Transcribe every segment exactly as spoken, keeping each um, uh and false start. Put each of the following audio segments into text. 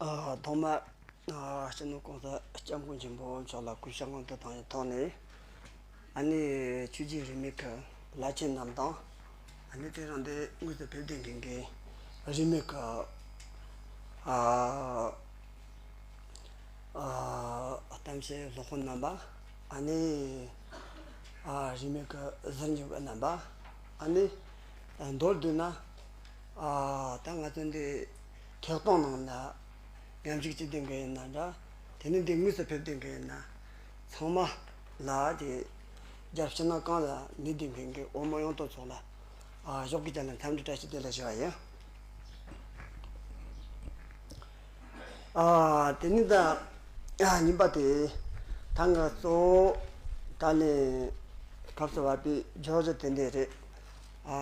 ཐོག་མར་སྤྱི་ནོར་༸གོང་ས་༸སྐྱབས་མགོན་ཆེན་པོ་མཆོག་ལ་གུས་ཕྱག་སྔོན་དུ་བཏང་བའི་ཐོག་ནས། ཨ་ནི་ཆོས་བརྒྱུད་རིས་མེད་ཀྱི་བླ་ཆེན་རྣམས་དང་། ཨ་ནི་དེ་རིང་འདིར་དངོས་སུ་ཕེབས་བསྡད་མཁན་གྱི་རིས་མེད་ཀྱི་ཨ་ཨ་གཏམ་བཤད་སློབ་དཔོན་རྣམ་པ། ཨ་ནི་ཨ་རིས་མེད་ཀྱི་གཟིགས་མོ་བ་རྣམ་པ། ཨ་ནི་མདོར་བསྡུས་ན། ཨ་ད་ང་ཚོ་འདི་ཐད་གཏོང་ནང་ལ་མཉམ་ཞུགས་བྱེད་བསྡད་མཁན་ཡིན་ན་འདྲ། དེ་ནས་འདི་དངོས་སུ་ཕེབས་བསྡད་མཁན་ཡིན་ན། ཚང་མ་ལ་དེ་རྒྱལ་ཕྱི་ནང་གང་ལ་གནས་བསྡད་མཁན་གྱི་འོ་མ་ཡོངས་རྫོགས་ཚོ་ལ་ཨ་ཞོགས་ཀྱི་ཅག་ལ་འཚམས་འདྲི་བཀྲ་ཤིས་བདེ་ལེགས་ཞུ་བ་ཡིན། ཨ་དེ་ནས་ད་ཨ་གཉིས་པ་དེ། ད་ང་གཙོ་བོ་ད་ནི་སྐབས་སུ་བབས་པའི་བརྗོད་གཞི་དེ་འདྲ་རེད། ཨ་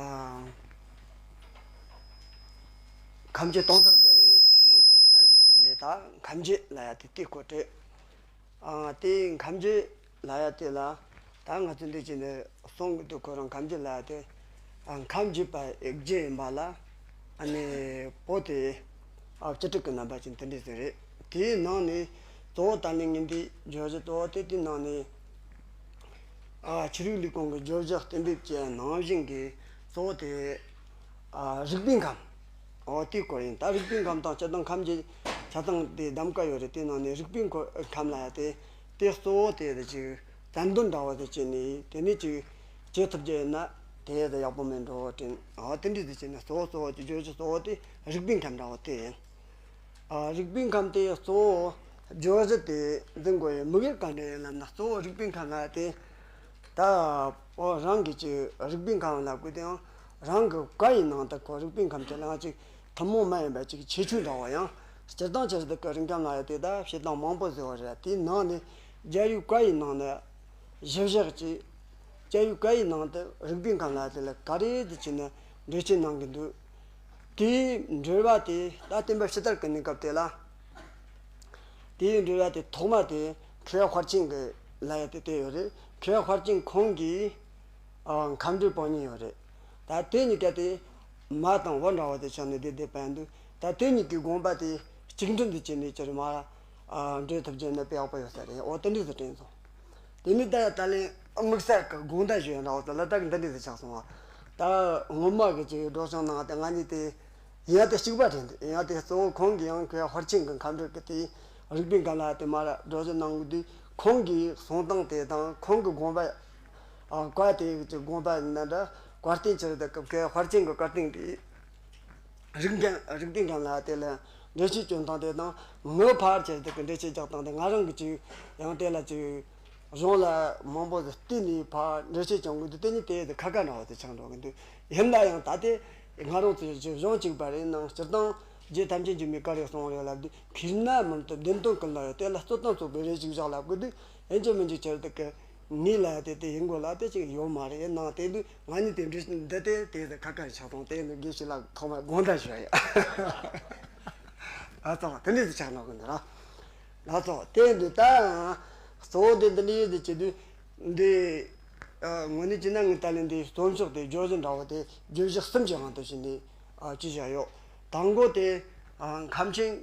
ཁམས་ཀྱི་སྟོང་ཐོག་རྒྱ་རེ་ནང་དུ་གསལ་བཞག་པའི་མེ་ད་ཁམས་ཀྱི་ལ་ཡ་དེ་དེ་སྐོར་རེད། ཨ་དེ་ཁམས་ཀྱི་ལ་ཡ་དེ་ལ་ད་ང་ཚོ་འདི་ཅི་ནས་གསུང་གི་འདུག་ཁོ་རང་ཁམས་ཀྱི་ལ་ཡ་དེ། ཨ་ཁམས་ཀྱི་པ་ཨེག་རྒྱུ་ཡིན་པ་ལ། ཨ་ནི་པོ་དེ་ཨ་སྤྱི་དྲུག་གི་རྣམ་པ་ཅན་དེ་འདྲ་ཟིག་རེད། དེའི་ནང་ནས་གཙོ་བོ་ད་ནི་ངས་འདི་བརྗོད་གཞི་གཙོ་བོ་དེ་དེའི་ནང་ནས། ཨ་ཆོས་རིག་ལས་ཁུངས་ཀྱི་བརྗོད་གཞི་གཏན་འབེབས་ཀྱི་ནང་བཞིན་གྱི་གཙོ་བོ་དེ་ཨ་རིག་པའི་ཁམས། འོ་དེའི་སྐོར་ཡིན། ད་རིག་པའི་ཁམས་དང་སྤྱིར་བཏང་ཁམས་ཀྱི་ཆ་ཚང་དེ་གདམ་ག་ཡོད་རེད། དེའི་ནང་ནས་རིག་པའི་ཁོ་ཁམས་ལ་ཡ་དེ་དེ་གཙོ་བོ་དེ་དེ་ཅིག་བཙན་དོན་འདྲ་བོ་དེ་བྱས་ནས་དེ་ནས་ཅིག་བྱེད་ཐུབ་རྒྱུ་ཡིན་ན་དེ་དེ་ཡག་པོ་མེད་འགྲོ་དྲན། འོ་དེ་འདྲ་དེ་བྱས་ནས་གཙོ་བོ་གཙོ་བོ་ཀྱི་བརྗོད་གཞི་གཙོ་བོ་དེ་རིག་པའི་ཁམས་འདྲ་བོ་དེ་ཡིན། ཨ་རིག་པའི་ཁམས་དེ་གཙོ་བོ་བརྗོད་གཞི་དེ་འཛིན་དགོས་ཡའི་དམིགས་ཡུལ་ག་འདྲ་ཡིན་ལབ་ན། གཙོ་བོ་རིག་པའི་ཁམས་ལ་དེ་ད་ཨོ་རང་གི་ཅིག་རིག་པའི་ཁམས་ལབ་དགོས་དེའང་རང་གི་བཀའ་ཡི་ནང་དུ་ཁོ་རིག་པའི་ཁམས་ཀྱི་ལ་ཅིག་ཐུན་མོང་མ་ཡིན་པ་ཅིག་ཁྱད་ཆོས་འདྲ་བོ་ཡང་སྤྱིར་བཏང་ཅིག་དེ་གི་རིག་ཁམས་ལ་དེ་ད་བྱེད་སྟངས་མང་པོ་ཟེར་བ་རེད། དེའི་ནང་ནས་རྒྱལ་བའི་བཀའ་ཡི་ནང་ནས་གཞི་བཞག་ཅིག་རྒྱལ་བའི་བཀའ་ཡི་ནང་དུ་རིག་པའི་ཁམས་ལ་དེ་ལ་ག་རེ་དེ་བྱས་ནས་འགྲེལ་བཤད་གནང་གི་འདུག་དེའི་འགྲེལ་པ་དེ་ད་བསྟན་པ་ཕྱི་དར་གྱི་གནས་སྐབས་དེ་ལ། དེའི་འགྲེལ་པ་དེ་ཐོག་མ་དེ་མཁས་པ་དཔལ་ཆེན་གྱི་ལ་ཡ་དེ་དེ་ཡོད་རེད། མཁས་པ་དཔལ་ཆེན་ཁོང་གིས་ཨ་ཁམས་འགྲེལ་པོ་གཉིས་ཡོད་རེད། ད་དེ་གཉིས་ཀ་དེ་མ་དང་བུ་འདྲ་བོ་དེ་ཆགས་ནས་དེ་བསྡད་པ་ཡིན་དུས། ད་དེ་གཉིས་ཀྱི་དགོངས་པ་དེ་གཅིག་མཐུན་དུ་བྱས་ནས་ཅིག་མ་ཨ་འགྲེལ་ཐུབ་རྒྱུ་ན་དཔེ་ཡག་པོ་ཡོད་ས་རེད། འོ་དེ་འདྲ་ཟིག་དྲན་སོང་། དེ་ནས་ད་ད་ལན་དམིགས་བསལ་གྱི་དགོངས་དག་ཞུ་ཡ་འདྲ་བོ་ད་ལ་དྭགས་འདི་འདྲ་ཟིག་ཆགས་སོང་བ། ད་སྔོན་མ་གི་ཅིག་སྒྲོག་སྦྱང་ནང་དེ་ང་གཉིས་དེ་ཡིན་ཡ་དེ་གཅིག་པ་དྲན་འདུག་ཡིན་ཡ་དེ་གཙོ་བོ་ཁོང་གིས་ཡང་མཁས་པ་དཔལ་ཆེན་གྱི་ཁམས་འགྲེལ་གྱི་དེ་རིག་པའི་ཁམས་ལ་དེ་མར་སྒྲོག་སྦྱང་གནང་དུས། ཁོང་གིས་གསུང་སྟངས་དེ་དང་ཁོང་གི་དགོངས་པ། ཨ་བཀའ་དེ་གི་དགོངས་པ་ཡིན་ན་འདྲ། བཀའ་བསྟན་ཅིག་རེད། ད་སྐབས་མཁས་པ་དཔལ་ཆེན་གྱི་བཀའ་བསྟན་དེ། རིག་ཁམས་རིག་པའི་ཁམས་ལ་དེ་ལ་འགྲེལ་བཤད་སྐྱོན་སྟངས་དེ་དང་། ངའི་ཕར་ཅིག་དེ་གི་འགྲེལ་བཤད་རྒྱག་སྟངས་དེ། ང་རང་གི་ཅིག་ཡང་དེ་ལ་ཅིག་གཞུང་ལ་མང་པོ་ཟིག་བལྟས་ནས་ཕར་འགྲེལ་བཤད་རྒྱག་དགོས་དུས། དེ་ནི་དེ་དེ་ཁ་ཁ་འདྲ་བོ་དེ་ཆགས་འགྲོ་གི་འདུག་ཡིན་ན་ཡང་ད་དེ་ང་རང་ཚོའི་ཅིག་གཞུང་གཅིག་པ་རེད་ནང་སྤྱིར་བཏང་རྗེ་ཐམས་ཅད་མཁྱེན་པས་བཀའ་ལས་གསུངས་རེད་ལབ་དུས། ཁྱེད་ན་མིན་དུ་བདེན་དོན་ཀུན་ལ་ཡང་དེ་ལ་རྩོད་དང་རྩོད་པའི་རེ་ཞིག་བཞག་ལབ་དགོས་དུས། ཡིན་གཅིག་མིན་གཅིག་ཅིག་དེ་གི་ངེས་ལ་དེ་དེ་ཡིན་དགོས་ལ་དེ་ཅིག་ཡོད་མ་རེད། ནང་དེ་དུས་ང་གཉིས་དེ་འདྲ་འདི་དེ་དེ་དེ་ཁ་ཁ་ཆགས་སོང་། དེ་ནི་དགེ་བཤེས་ལགས་ཐོག་མར་དགོངས་དག་ཞུ་ཡ། ཨ་ཙང་དེ་འདྲ་ཞིག་ཆགས་ནོ་གི་འདུག་ར། ལགས་སོ། དེ་འདི་ད་གཙོ་བོ་དེ་འདི་ནི་དེ་བྱེད་དུས་འདི། ཨ་དངོས་གནས་བྱས་ན་ངས་ད་ལན་འདི་རྩོམ་ཤོག་དེ་བརྗོད་གཞི་འདྲ་བོ་དེ་བརྗོད་གཞི་གསུམ་གྱི་དབང་དུ་བྱས་ནས་ཨ་ཅི་བྱ་ཡོད། དང་པོ་དེ་ཨ་ཁམས་ཆེན།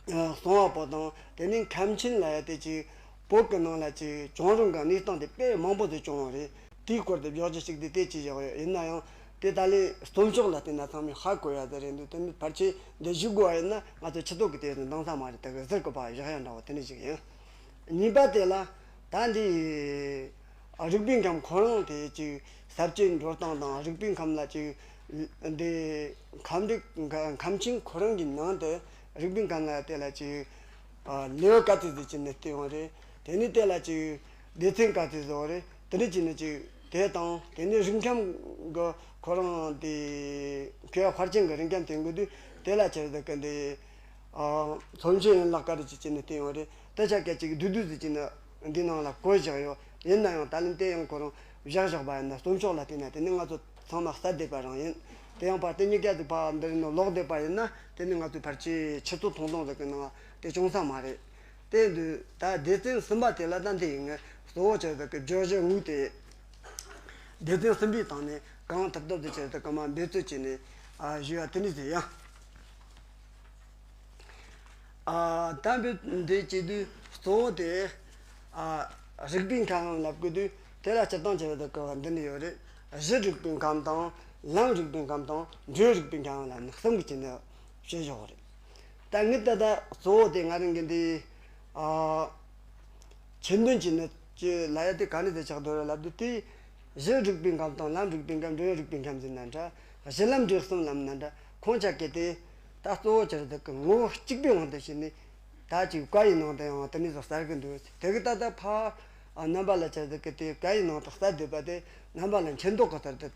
ཨ་གསང་བ་པོ་དང་། དེ་ནས་ཁམས་ཆེན་ལ་ཡ་དེ་ཅིག་བོད་ཀྱི་ནང་ལ་ཅིག་བྱུང་རིམ་གྱི་གནས་སྟངས་དེ་དཔེ་མང་པོ་ཟིག་བྱུང་བ་རེད། དེའི་སྐོར་དུ་བརྗོད་གཞི་ཞིག་དེ་དེ་ཅི་བཞག་ཡོད། ཡིན་ན་ཡང་དེ་ད་ལན་རྩོམ་ཤོག་ལ་བལྟས་ན་ཚང་མས་ཧ་གོ་ཡ་དེ་རེད་འདུག་དེ་ནི་ཕལ་ཆེར་འདི་ཞུ་དགོས་པ་ཡིན་ན་ང་ཚོ་ཆུ་ཚོད་ཀྱི་དེ་ནི་འདང་ས་མ་རེད། དེ་གི་ཟུར་གི་ཕར་བཞག་ཡ་འདྲ་བོ་དེ་འདྲ་ཞིག་ཡིན། གཉིས་པ་དེ་ལ་ད་འདི་རིག་པའི་ཁམས་ཁོ་རང་དེ་ཅིག་ཟབ་ཅིང་འགྲོ་སྟངས་དང་། རིག་པའི་ཁམས་ལ་ཅིག་འདི་ཁམས་རིག་ཁམས་ཆེན་ཁོ་རང་གི་ནང་དུ་རིག་པའི་ཁམས་ལ་དེ་ལ་ཅིག་ལེའུ་ག་ཚོད་ཟིག་ཅིག་ནས་བསྟན་ཡོད་རེད། དེ་ནས་དེ་ལ་ཅིག་སྡེ་ཚན་ག་ཚོད་ཟིག་ཡོད་རེད། དེ་འདྲ་ཅིག་ནས་ཅིག་དེ་དང་། དེ་ནས་རིག་ཁམས་གི་ཁོ་རང་དེ་མཁས་པ་དཔལ་ཆེན་གྱི་རིག་ཁམས་དེ་འགོད་དུས་དེ་ལ་ཆེར་ཟིག་གི་འདི་ཚོམས་ཆེན་ཡན་ལག་ག་རེ་ཅིག་ཅིག་ནས་བསྟན་ཡོད་རེད། དེ་ཆ་ག་ཅིག་བསྡུས་བསྡུས་ཟིག་ཅིག་ནས་འདི་ནང་ལ་བཀོད་བཞག་ཡོད། ཡིན་ན་ཡང་ད་ལན་དེ་ཡང་ཁོ་རང་བཞག་བཞག་པ་ཡིན་ན། རྩོམ་ཤོག་ལ་བལྟས་ན་དེ་ནི་ང་ཚོ་ཚང་མ་གསལ་བསྡད་པ་རང་ཡིན། དེ་ཡང་ཕར་དེ་གཉིས་ཀ་དེ་ཕར་འདིར་ནི་ལོག་བསྡད་པ་ཡིན་ན་དེ་ནི་ང་ཚོ་ཕལ་ཆེར་ཆུ་ཚོད་ཐུང་ཐུང་ཟིག་གི་ནང་དེ་བྱུང་ས་མ་རེད། དེ་འདུག་ད་སྡེ་ཚན་གསུམ་པ་དེ་ལ་ད་འདི་ཡིན་ངེས་གཙོ་བོ་ཆེ་ཟིག་གི་བརྗོད་གཞི་དངོས་དེ། སྡེ་ཚན་གསུམ་པའི་སྟེང་ནས་གང་ཐུབ་ཐུབ་དེ་ཆེ་ཟིག་གི་མར་འབད་རྩོལ་བྱས་ནས་ཨ་ཞུ་ཡ་དེ་ནི་ཟེར་ཡ། ཨ། དམ་པའི་འདི་བྱེད་དུས་གཙོ་བོ་དེ། ཨ། རིག་པའི་ཁམས་ལབ་དགོས་དུས་དེ་ལ་སྤྱིར་བཏང་བྱས་པ་དང་གོ་བ་འདི་འདྲ་ཡོད་རེད། གཞི་རིག་པའི་ཁམས་དང་ལམ་རིག་པའི་ཁམས་དང་འབྲས་རིག་པའི་ཁམས་ལ་ནི་གསུམ་གྱི་ཆ་ནས་བཤད་ཆོག་རེད། ད་ངས་ད་ལྟ་གཙོ་བོ་དེ་ང་རང་གི་འདི། ཨ། ཆེད་དོན་གྱི་ནི་ཅི་ལ་ཡ་དེ་ག་ནས་དེ་ཆགས་འདུག་རེད་ལབ་དུས་དེ། གཞི་རིག་པའི་ཁམས་དང་ལམ་རིག་པའི་ཁམས་འབྲས་རིག་པའི་ཁམས་ཟེར་ན་འདྲ། གཞི་ལམ་འབྲས་གསུམ་ལབ་ན་འདྲ། ཁོང་ཆ་གི་དེ་ད་གཙོ་བོ་ཆ་རེད་གི་ངོ་བོ་གཅིག་པའི་དབང་དུ་བྱས་ནས་ད་ཅིག་བཀའ་ཡི་ནང་དུ་ཡང་དེ་ནས་བཟོ་གསར་གི་འདུག་དེ་གི་ད་ལྟ་ཕ་རྣམ་པ་ལ་ཆ་རེད་གི་དེ་བཀའ་ཡི་ནང་དུ་གསར་བསྡད་པ་དེ་རྣམ་པ་ལ་མཁྱེན་རྟོགས་གི་ཚར་དུ་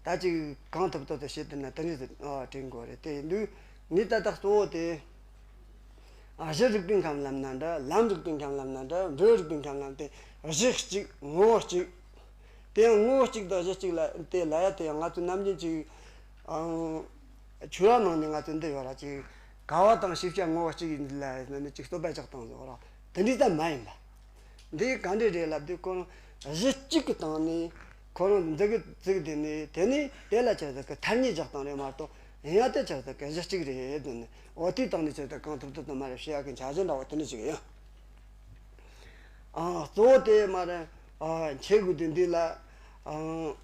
ད་ཅིག་གང་ཐུབ་ཐུབ་ཏུ་བྱེད་དུ་ན་དེ་ནས་དྲན་དགོས་རེད། དེ་ཡིན་དུས་ངས་ད་ལྟ་གཙོ་བོ་དེ། ཨ། གཞི་རིག་པའི་ཁམས་ལབ་ན་འདྲ། ལམ་རིག་པའི་ཁམས་ལབ་ན་འདྲ། འབྲས་རིག་པའི་ཁམས་ལབ་དེ་གཞི་གཅིག་ངོ་བོ་གཅིག་དེ་ཡང་ངོ་བོ་གཅིག་དང་གཞི་གཅིག་ལ་དེ་ལ་ཡ་དེ་ཡང་ང་ཚོ་ནམ་རྒྱུན་གཅིག་ཨང་། ཆོས་བ་ནང་ནས་ང་ཚོ་འདི་ཡོད་ར་ཅིག་དགའ་བ་དང་ཤེས་བྱ་ངོ་བོ་གཅིག་ཡིན་ལ་ནི་ཅིག་རྩོད་པ་རྒྱག་སྟངས་ཡོད་ར། དེ་འདྲའི་ཙམ་མ་ཡིན་པ། འདི་ག་འདྲ་རེད་ལབ་དུས་ཁོ་རང་གཞི་གཅིག་གི་སྟེང་ནས་ཁོ་རང་འདི་གི་ཚིག་དེ་ནས་དེ་ནས་དེ་ལ་ཆ་ཟིག་གི་ཐ་སྙད་རྒྱག་སྟངས་རེད་མ་གཏོགས་ཡིན་ཡ་དེ་ཆ་ཟིག་གི་གཞི་གཅིག་རེད་དེ་ནས་འོ་དེའི་སྟེང་ནས་ཆ་ཟིག་གང་ཐུབ་ཐུབ་དུ་མ་རེད་བཤད་ཡ་གི་འཆར་གཞི་འདྲ་བོ་དེ་འདྲ་ཞིག་ཡིན། ཨ། གཙོ་བོ་དེ་མ་རེད། ཨ། འཆད་དགོས་དུས་འདི་ལ། ཨ།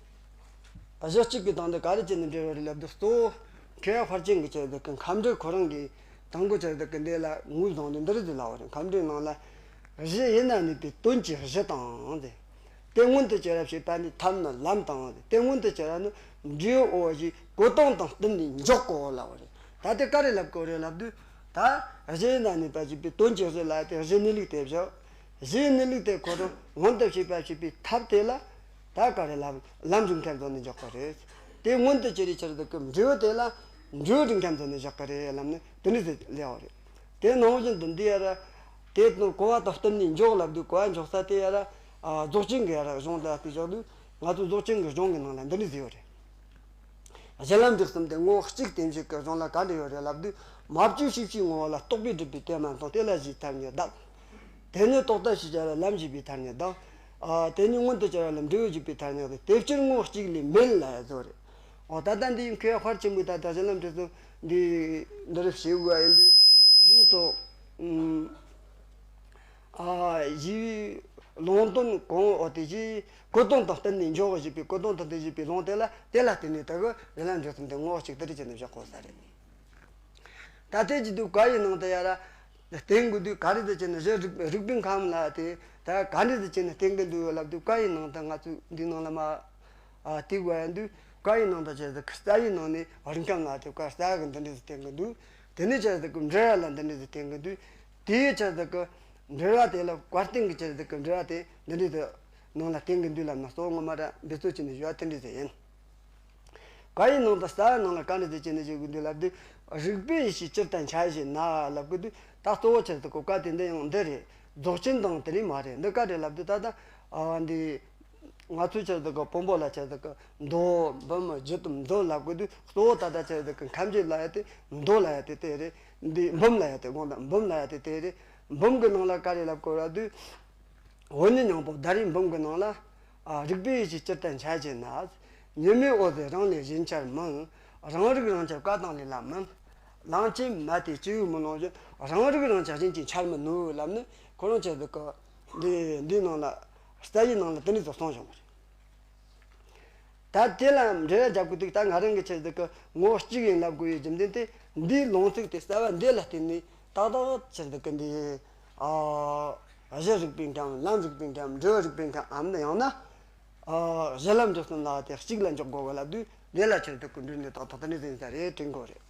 གཞི་གཅིག་གི་སྟེང་དུ་ག་རེ་བྱས་ནས་འབྲེལ་བ་རེད་ལབ་དུས་གཙོ་བོ་མཁས་པ་ཕར་ཕྱིན་གྱི་ཆེད་དུ་གི་ཁམས་འབྲས་ཁོ་རང་གི་དང་པོ་ཆེད་དུ་གི་འདི་ལ་ངོས་བཟུང་ནས་འདི་རེད་ཟེར་ལབ་པ་རེད། ཁམས་འབྲས་ནང་ལ་གཞི་ཡིན་ན་ནུས་པའི་དོན་གྱི་གཞི་དང་ཟེར། དེ་མངོན་དུ་གྱུར་ར་བྱེད་པ་ནི་ཐབས་ནི་ལམ་དང་ཟེར། དེ་མངོན་དུ་གྱུར་ར་ནི་འབྲས་བུ་བཞི་གོ་དོན་དང་བསྟུན་ནས་འཇོག་དགོས་ལབ་པ་རེད། ད་དེ་ག་རེ་ལབ་དགོས་རེད་ལབ་དུས། ད་གཞི་ཡིན་ན་ནུས་པ་བྱེད་པའི་དོན་གྱི་གཞི་ལ་དེ་གཞི་གནས་ལུགས་དེ་བཞག་གཞི་གནས་ལུགས་དེ་ཁོ་རང་མངོན་དུ་བྱེད་པ་བྱེད་པའི་ཐབས་དེ་ལ་ད་ག་རེ་ལབ། ལམ་རིག་མཁན་བཟོ་ནས་འཇོག་གི་རེད། དེ་མངོན་དུ་གྱུར་རེ་ཆེར་འདུག་གི་འབྲས་བུ་དེ་ལ་འབྲས་བུ་རིག་མཁན་བཟོ་ནས་འཇོག་གི་རེད་ལབ་ནས་དེ་འདྲ་ཟེར་ལེའོ་རེད། དེ་ནང་བཞིན་དུ་འདི་ཡ་ར། དེ་དང་གོ་བ་དང་བསྟུན་ནས་འཇོག་ལབ་དུས་གོ་བ་འཇོག་ས་དེ་ཡ་ར། ཨ། རྫོགས་ཆེན་གྱི་ཡ་ར་གཞུང་ལ་དེ་འཇོག་དུས་ང་ཚོ་རྫོགས་ཆེན་གྱི་གཞུང་གི་ནང་ལ་འདི་འདྲ་ཟེར་ཡོད་རེད། གཞི་ལམ་འབྲས་གསུམ་སྟེ་ངོ་བོ་གཅིག་བསྟན་བྱེད་ཀྱི་གཞུང་ལ་ག་འདྲ་ཡོད་རེད་ལབ་དུས། མ་བཅོས་ཤེས་བྱའི་ངོ་བོ་ལ་རྟོག་པས་སྒྲིབ་པའི་དོན་མ་མཐོང་དེ་ལ་གཞིའི་ཐ་སྙད་གདགས། དེ་ནི་རྟོག་ལྟ་ཞེས་བྱ་ལ་ལམ་ཞེས་པའི་ཐ་སྙད་གདགས། ཨ། དེ་ནི་མངོན་དུ་གྱུར་པ་ལ་འབྲས་བུ་ཞེས་པའི་ཐ་སྙད་དེ་དེ་ཕྱིར་ངོ་བོ་གཅིག་ལས་མེད་ལ་ཡ་བཟོ་རེད། འོ་ད་ལྟ་འདི་ཡིན་མཁས་པ་ཕར་ཕྱིན་པའི་ད་ལྟ་གཞི་ལམ་འབྲས་གསུམ་འདི་འདི་རུ་ཞེས་དགོས་ཡིན་དུས་རྗེས་སུ། ཨ། ཞེས་པའི་ལུང་དོན་གོང་འོག་དེ་བཞིའི་གོ་དོན་དང་བསྟུན་ནས་འཇོག་ཞེས་པའི་གོ་དོན་དང་བསྟུན་ཞེས་པའི་ལུང་དེ་ལ་དེ་ལ་བརྟེན་ནས་ད་གི་རི་ལ་འབྲས་གསུམ་དེ་ངོ་བོ་གཅིག་ཏུ་རེ་བྱས་ནས་བཞག་གོ་ས་རེད། ད་ལྟའི་ཀྱི་དུས་བཀའ་ཡི་ནང་དུ་ཡ་ར་བསྟན་གི་དུས་ག་རེ་དུ་བྱས་ནས་གཞི་རིག་རིག་པའི་ཁམས་ལ་དེ་ད་ག་འདྲ་དུ་བྱས་ནས་བསྟན་གི་འདུག་ལབ་དུས་བཀའ་ཡི་ནང་དུ་ང་ཚོས་འདི་ནང་ལ་མ། ཨ། དེ་བ་ཡ་འདུག་བཀའ་ཡི་ནང་དུ་བྱས་ཏེ་རྩ་བའི་ནང་ནས་རིག་ཁམས་ལ་དེ་བཀའ་རྩ་གི་འདི་འདྲ་དུ་བསྟན་གི་འདུག་དེ་ནས་བྱས་ཏེ་འབྲེལ་བ་ལ་འདི་འདྲ་དུ་བསྟན་གི་འདུག་དེའི་ཆ་ཟིག་གི་འབྲེལ་བ་དེ་ལ་བཀའ་བསྟན་གྱི་ཆ་ཟིག་གི་འབྲེལ་བ་དེ་འདི་འདྲའི་དུ་ནང་ལ་བསྟན་གྱི་འདུག་ལབ་ན་གཙོ་བོ་ངོ་མ་ར་འབད་རྩོལ་བྱས་ནས་ཞུ་བ་དེ་འདྲའི་ཟིག་ཡིན། བཀའ་ཡི་ནང་དུ་རྩ་བའི་ནང་ལ་བཀའ་འདི་ཟིག་བྱས་ནས་ཞུ་གི་འདུག་ལབ་དུས་རིགས་པའི་ཡེ་ཤེས་སྤྱིར་དུ་འཆར་བྱེད་ན་ལབ་གི་འདུག་ད་གཙོ་བོ་ཆ་ཟིག་གི་བཀའ་དེ་འདི་ཡང་འདི་རེད། རྫོགས་ཆེན་དང་དེ་རིང་མ་རེད་འདི་བཀའ་རེད་ལབ་དུས་ད་ལྟ་ཨ་འདི། ང་ཚོའི་ཆ་ཟིག་གི་བོན་པོ་ལ་ཆ་ཟིག་གི་མདོ་འབུམ་རྒྱུད་མདོ་ལབ་དགོས་དུས་གཙོ་བོ་ད་ལྟ་ཆ་ཟིག་གི་ཁམས་རྒྱུད་ལ་ཡ་དེ་མདོ་ལ་ཡ་དེ་དེ་རེད། འདི་འབུམ་ལ་ཡ་དེ་དགོངས་དག་འབུམ་ལ་ཡ་དེ་དེ་རེད། འབུམ་གི་ནང་ལ་ག་རེ་ལབ་དགོས་ར་དུས། འོ་ན་སྙིང་པོ་བརྡ་རིས་འབུམ་གི་ནང་ལ། ཨ། རིགས་པའི་ཡེ་ཤེས་སྤྱིར་དུ་འཆར་བྱེད་ན། ཉི་མའི་འོད་ཟེར་རང་ལས་གཞན་འཆར་མིན། རང་རིག་རང་འཆར་བཀའ་དང་ལས་ལ་མིན། གླང་ཆེན་མ་དེ་སྐྱེ་བོའི་མི་ལོངས་བཞིན། རང་རིག་རང་འཆར་གཞན་གྱིས་འཆར་མི་ནུས་ལབ་ནི་ཁོ་རང་ཆ་ཟིག་གི་འདི་འདིའི་ནང་ལ་རྩ་བའི་ནང་ལ་དེ་འདྲ་ཟིག་གསུངས་བྱུང་བ་རེད། ད་དེ་ལ་འབྲེལ་བ་རྒྱབ་དགོས་དུས་ད་ང་རང་གི་ཆ་ཟིག་གི་ངོ་བོ་གཅིག་ཡིན་ལབ་དགོས་པའི་རྒྱུ་མཚན་དེ་འདིའི་ལུང་ཚིག་དེ་རྩ་བ་འདི་ལ་བརྟེན་ནས་ཏག་ཏག་ཆ་ཟིག་གི་འདི་ཨ་གཞི་རིག་པའི་ཁམས་ལམ་རིག་པའི་ཁམས་འབྲས་བུ་རིག་པའི་ཁམས་ཨམ་ནི་ཡང་ན། ཨ། གཞི་ལམ་འབྲས་གསུམ་ལ་དེ་གཅིག་ལ་འཇོག་དགོས་གི་ལབ་དུས་དེ་ལ་ཆེར་དུ་ཀུན་འདུས་ནས་ཏག་ཏག་དེ་ནས་ཟིན་ས་རེད་དྲན་དགོས་རེད།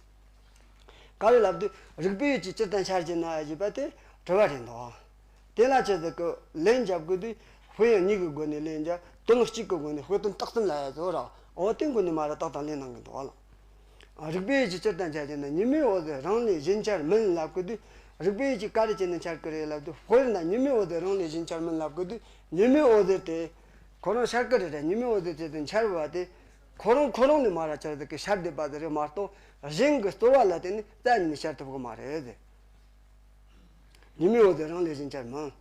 ག་རེ་ལབ་དུས་རིགས་པའི་ཡུལ་གྱི་སྤྱིར་དང་འཆར་བྱེད་ན་ཞེས་པ་དེ་དྲི་བ་རེད་འདུག་དེ་ལ་ཆེར་དུ་ཀུན་ལན་རྒྱབ་དགོས་དུས་དཔེ་ཡང་གཉིས་ཀྱི་སྒོ་ནས་ལན་རྒྱབ་དོན་གཅིག་གི་སྒོ་ནས་དཔེ་དོན་རྟགས་ཙམ་ལ་ཡ་བཟོ་ར་འོ་དེ་སྒོ་ནས་མ་ར་ཏག་ཏག་ལན་གནང་གི་འདུག་ལ། རིགས་པའི་ཡུལ་གྱི་སྤྱིར་དང་འཆར་བྱེད་ན་ཉི་མའི་འོད་ཟེར་རང་ལས་གཞན་འཆར་མིན་ལབ་དགོས་དུས་རིགས་པའི་ཡུལ་གྱི་ག་རེ་བྱས་ནས་འཆར་གི་རེད་ལབ་དུས་དཔེར་ན་ཉི་མའི་འོད་ཟེར་རང་ལས་གཞན་འཆར་མིན་ལབ་དགོས་དུས་ཉི་མའི་འོད་ཟེར་དེ་ཁོ་རང་ཤར་གི་རེད་ར་ཉི་མའི་འོད་ཟེར་དེ་དེ་འཆར་བ་དེ་ཁོ་རང་ཁོ་རང་ནས་མ་ར་ཆ་ཟིག་གི་ཤར་བསྡད་པ་དེ་རེད་མ་གཏོགས་གཞན་གྱི་རྩོལ་བ་ལ་བརྟེན་ནས་རྩ་ནས་ཤར་ཐུབ་གི་མ་རེད་ཟེར། ཉི་མའི་འོད་ཟེར་རང་ལས་གཞན་འཆར་མིན།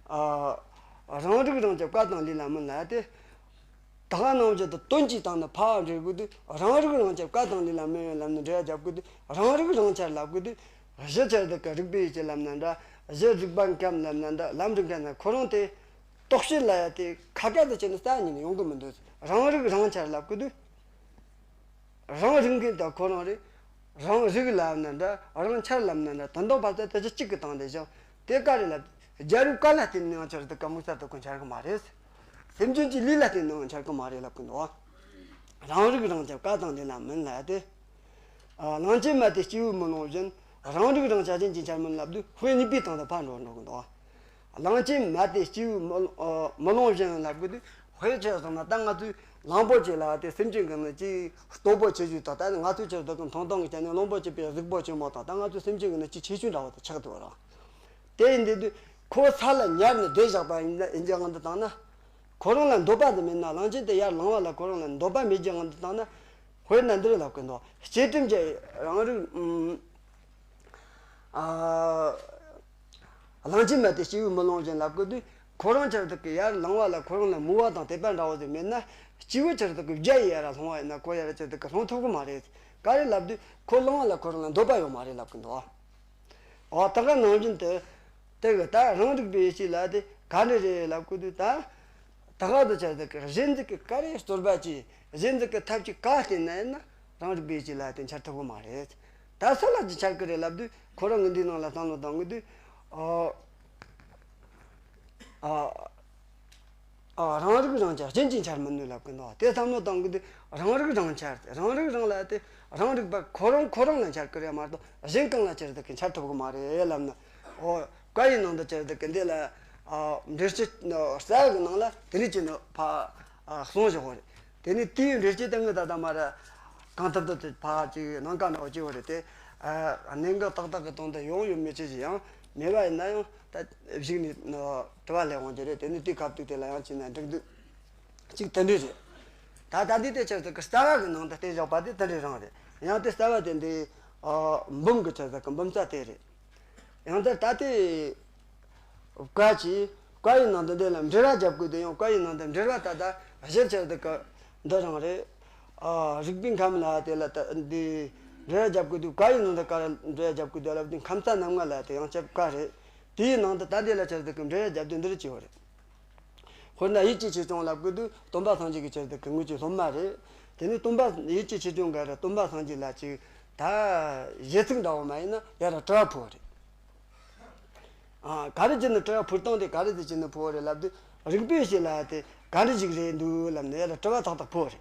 ཨ། རང་རིག་རང་འཆར་བཀའ་དང་ལས་ལ་མིན་ལ་སྟེ། ད་ག་ནང་བཞིན་དུ་དོན་གྱི་སྟེང་ནས་ཕར་འབྲེལ་དགོས་དུས་རང་རིག་རང་འཆར་བཀའ་དང་ལས་ལ་མིན་ལབ་ནས་འབྲེལ་བ་རྒྱབ་དགོས་དུས་རང་རིག་རང་འཆར་ལབ་དགོས་དུས་ གཞི་ཆེར་དུ་གི་རིག་པའི་ཡིད་ཀྱི་ལམ་ན་འདྲ། གཞི་རིག་པ་མཁན་ལམ་ན་འདྲ། ལམ་རིག་མཁན་ན་ཁོ་རང་དེ་རྟོགས་བྱེད་ལ་ཡ་དེ་ཁ་ཁ་དུ་བྱས་ནས་རྩ་ཉིད་ནས་ཡོང་གི་མི་འདུག་རང་རིག་རང་འཆར་ལབ་གི་འདུག་རང་རིག་མཁན་དང་ཁོ་རང་རེད། རང་རིག་ལམ་ན་འདྲ། རང་འཆར་ལམ་ན་འདྲ། དོན་དམ་བར་དུ་དེ་གཅིག་གི་སྟེང་དེ་བཞག་དེ་ག་རེ་ལབ། རྒྱལ་རབས་བཀའ་ལ་བརྟེན་ནས་ཡང་ཆེར་དུ་གི་དམིགས་བསལ་དུ་གི་འཆར་གི་མ་རེད། སེམས་ཅན་གྱི་ལུས་ལ་བརྟེན་ནས་ཡང་འཆར་གི་མ་རེད་ལབ་གི་འདུག་རང་རིག་རང་འཆར་བཀའ་དང་ལས་ལ་མིན་ལ་དེ། ཨ། གླང་ཆེན་མ་དེ་སྐྱེས་བུ་མི་ལོང་བཞིན། རང་རིག་རང་འཆར་ཅན་གྱི་འཆར་མིན་ལབ་དུས་དཔེ་གཉིས་པའི་སྟེང་དུ་ཕར་འགྲོ་འགྲོ་གི་འདུག་གླང་ཆེན་མ་དེ་སྐྱེས་བུ་མི་ལོ་ཨ་མི་ལོང་བཞིན་ལབ་དགོས་དུས། དཔེ་ཆ་བཟུང་ན་ད་ང་ཚོས་གླང་པོ་ཆེ་ལ་དེ་སེམས་ཅན་གྱི་ནི་ཅིག་སྟོབས་པོ་ཆེ་ཤོས་དང་། ད་ང་ཚོས་ཆེར་བསྡད་ཀྱི་མཐོང་སྟངས་ཀྱི་ཆ་ནས་གླང་པོ་ཆེ་པའི་གཟུགས་པོ་ཆེན་མོ་དང་། ད་ང་ཚོའི་སེམས་ཅན་གྱི་ནི་ཅིག་ཆེ་ཆུང་འདྲ་བོ་དེ་ཆགས་འདུག་ར། དེ་ཡིན་དུས་དུས་ཁོ་ས་ལ་ཉར་ནས་བསྡད་བཞག་པ་ཡིན་ཡིན་གྱི་ངང་དུ་བཏང་ན། ཁོ་རང་ལ་འདོད་པ་དེ་མེད་ན། གླང་ཆེན་དེ་ཡར་ལངས་པ་ལ་ཁོ་རང་ལ་འདོད་པ་མེད་ཀྱི་ངང་དུ་བཏང་ན། དཔེར་ན་འདིར་ལབ་ཀྱི་འདུག་སྐྱེ་ཕྲེང་གི་རང་རིག་ཨ། གླང་ཆེན་མ་དེ་སྐྱེས་བུ་མི་ལོང་བཞིན་ལབ་ཀྱི་དུས། ཁོ་རང་ཆེར་དུ་གི་ཡར་ལངས་པ་ལ་ཁོ་རང་ལ་མོས་པ་དང་དད་པ་འདྲ་བོ་ཟིག་མེད་ན། སྐྱེས་བུ་ཆེར་དུ་གི་བརྒྱ་ཡི་ཡར་ལྷུང་བ་ཡིན་ན་ཁོ་ཡར་ཆེར་དུ་གི་ལྷུང་ཐུབ་གི་མ་རེད། ག་རེ་ལབ་དུས་ཁོ་ལངས་པ་ལ་ཁོ་རང་ལ་འདོད་པ་ཡོད་མ་རེད་ལབ་ཀྱི་འདུག་འོ། ད་ག་ནང་བཞིན་དུ། དེ་གི་ད་རང་རིག་པའི་ཡེ་ཤེས་ལ་དེ་ག་འདྲ་རེད་ལབ་ཀྱི་དུས་ད། ད་ག་དུ་ཆར་དུ་གི་གཞན་ཟིག་གི་ག་རེ་རྩོད་པ་ཅི། གཞན་ཟིག་གི་ཐབས་ཀྱིས་ག་བརྟེན་ན་ཡིན་ན་རང་རིག་པའི་ཡེ་ཤེས་ལ་དེ་འཆར་ཐུབ་གི་མ་རེད། ད་སུ་ལ་ཅི་འཆར་གི་རེད་ལབ་དུས། ཁོ་རང་གི་འདིའི་ནང་ལ་བསམ་བློ་བཏང་གི་དུས། ཨ། ཨ། ཨ། རང་རིག་རང་འཆར་གཞན་གྱིས་འཆར་མི་ནུས་ལབ་ཀྱི་འདུག་དེ་བསམ་བློ་བཏང་གི་དུས། རང་རིག་རང་འཆར། རང་རིག་རང་ལ་དེ་རང་རིག་པ་ཁོ་རང་ཁོ་རང་ལ་འཆར་གི་རེད་མ་གཏོགས། གཞན་གང་ལ་ཆེར་དུ་གི་འཆར་ཐུབ་གི་མ་རེད་ལབ་ན། ཨོ། བཀའ་ཡི་ནང་དུ་ཆེར་དུ་གི་འདི་ལ། ཨ། འགྲེལ་བཤད་རྩ་བའི་ནང་ལ་དེ་རིགས་ཀྱི་ནི་ཕ། ཨ། གསུངས་བཞག་པ་རེད། དེ་ནས་དེའི་འགྲེལ་བཤད་དེ་ངས་ད་ལྟ་མ་ར་གང་ཐུབ་ཐུབ་དེ་ཕ་ཅིག་ནང་ཀ་འདྲ་བོ་ཅིག་ཡོད་རེད་དེ། ཨ། གནད་འགག་ཏག་ཏག་གི་དོན་དུ་ཡོང་ཡོད་མེད་ཅི་ཞིག་ཡང་མེད་པ་ཡིན་ན་ཡང་། ད་གཞུག་ནས་དྲི་བ་སླེབས་འོང་རྒྱུ་རེད། དེ་ནས་དེའི་སྐབས་དུས་དེ་ལ་ཡང་བྱས་ན་འགྲིག་འདུག་གཅིག་དེ་འདྲ་རེད། ད་ད་འདི་དེ་ཆེར་དུ་གི་རྩ་བ་གི་ནང་དུ་བསྟན་བཞག་པ་དེ་དེ་འདྲ་རང་རེད། ཡང་དེ་རྩ་བ་དེ་འདི། ཨ། འབུམ་གི་ཆེར་དུ་གི་འབུམ་རྩ་དེ་རེད། ཡང་དེ་ད་དེ། བཀའ་ཅི། བཀའ་ཡི་ནང་དུ་འདི་ལ་འགྲེལ་བ་རྒྱབ་དགོས་དུས་ཡང་བཀའ་ཡི་ནང་དུ་འགྲེལ་བ་ད་ལྟ་གཞིར་ཆེར་དུ་གི་འདི་རང་རེད། ཨ། རིགས་པའི་ཁམས་ལ་དེ་ལ་ད་འདི་འགྲེལ་བ་རྒྱབ་དགོས་དུས། བཀའ་ཡི་ནང་དུ་ག་རེ་འགྲེལ་བ་རྒྱབ་དགོས་དུས་ལབ་དུས། ཁམས་རྩ་རྣམ་ལྔ་ལ་དེ་ཡང་བསྐྱར་བཀའ་རེད། དེའི་ནང་དུ་ད་འདི་ལ་ཆེར་དུ་གི་འགྲེལ་བ་རྒྱབ་དུས་འདིར་བྱས་པ་རེད། དཔེར་ན་ཡིད་ཀྱི་ཆེ་ཆུང་ལབ་དགོས་དུས་སྟོན་པ་སངས་རྒྱས་ཀྱི་ཆེར་དུ་གི་དངོས་ཀྱི་སློབ་མ་རེད། དེ་ནས་སྟོན་པ་ཡིད་ཀྱི་ཆེ་ཆུང་ག་རེ་སྟོན་པ་སངས་རྒྱས་ལ་ཅིག་ད་གཞས་ཚིག་འདྲ་བོ་མ་ཡིན་ན་ཡར་དྲི་བ་ཕུལ་བ་རེད། ཨ། ག་རེ་བྱས་ནས་དྲི་བ་ཕུལ་སྟངས་དེ་ག་རེ་བྱས་ནས་ཕུལ་བ་རེད་ལབ་དུས། རིག་པའི་ཡེ་ཤེས་ལ་དེ་ག་འདྲ་ཞིག་རེད་འདུག་ལབ་ནས་ཡར་དྲི་བ་ཏག་ཏག་ཕུལ་བ་རེད།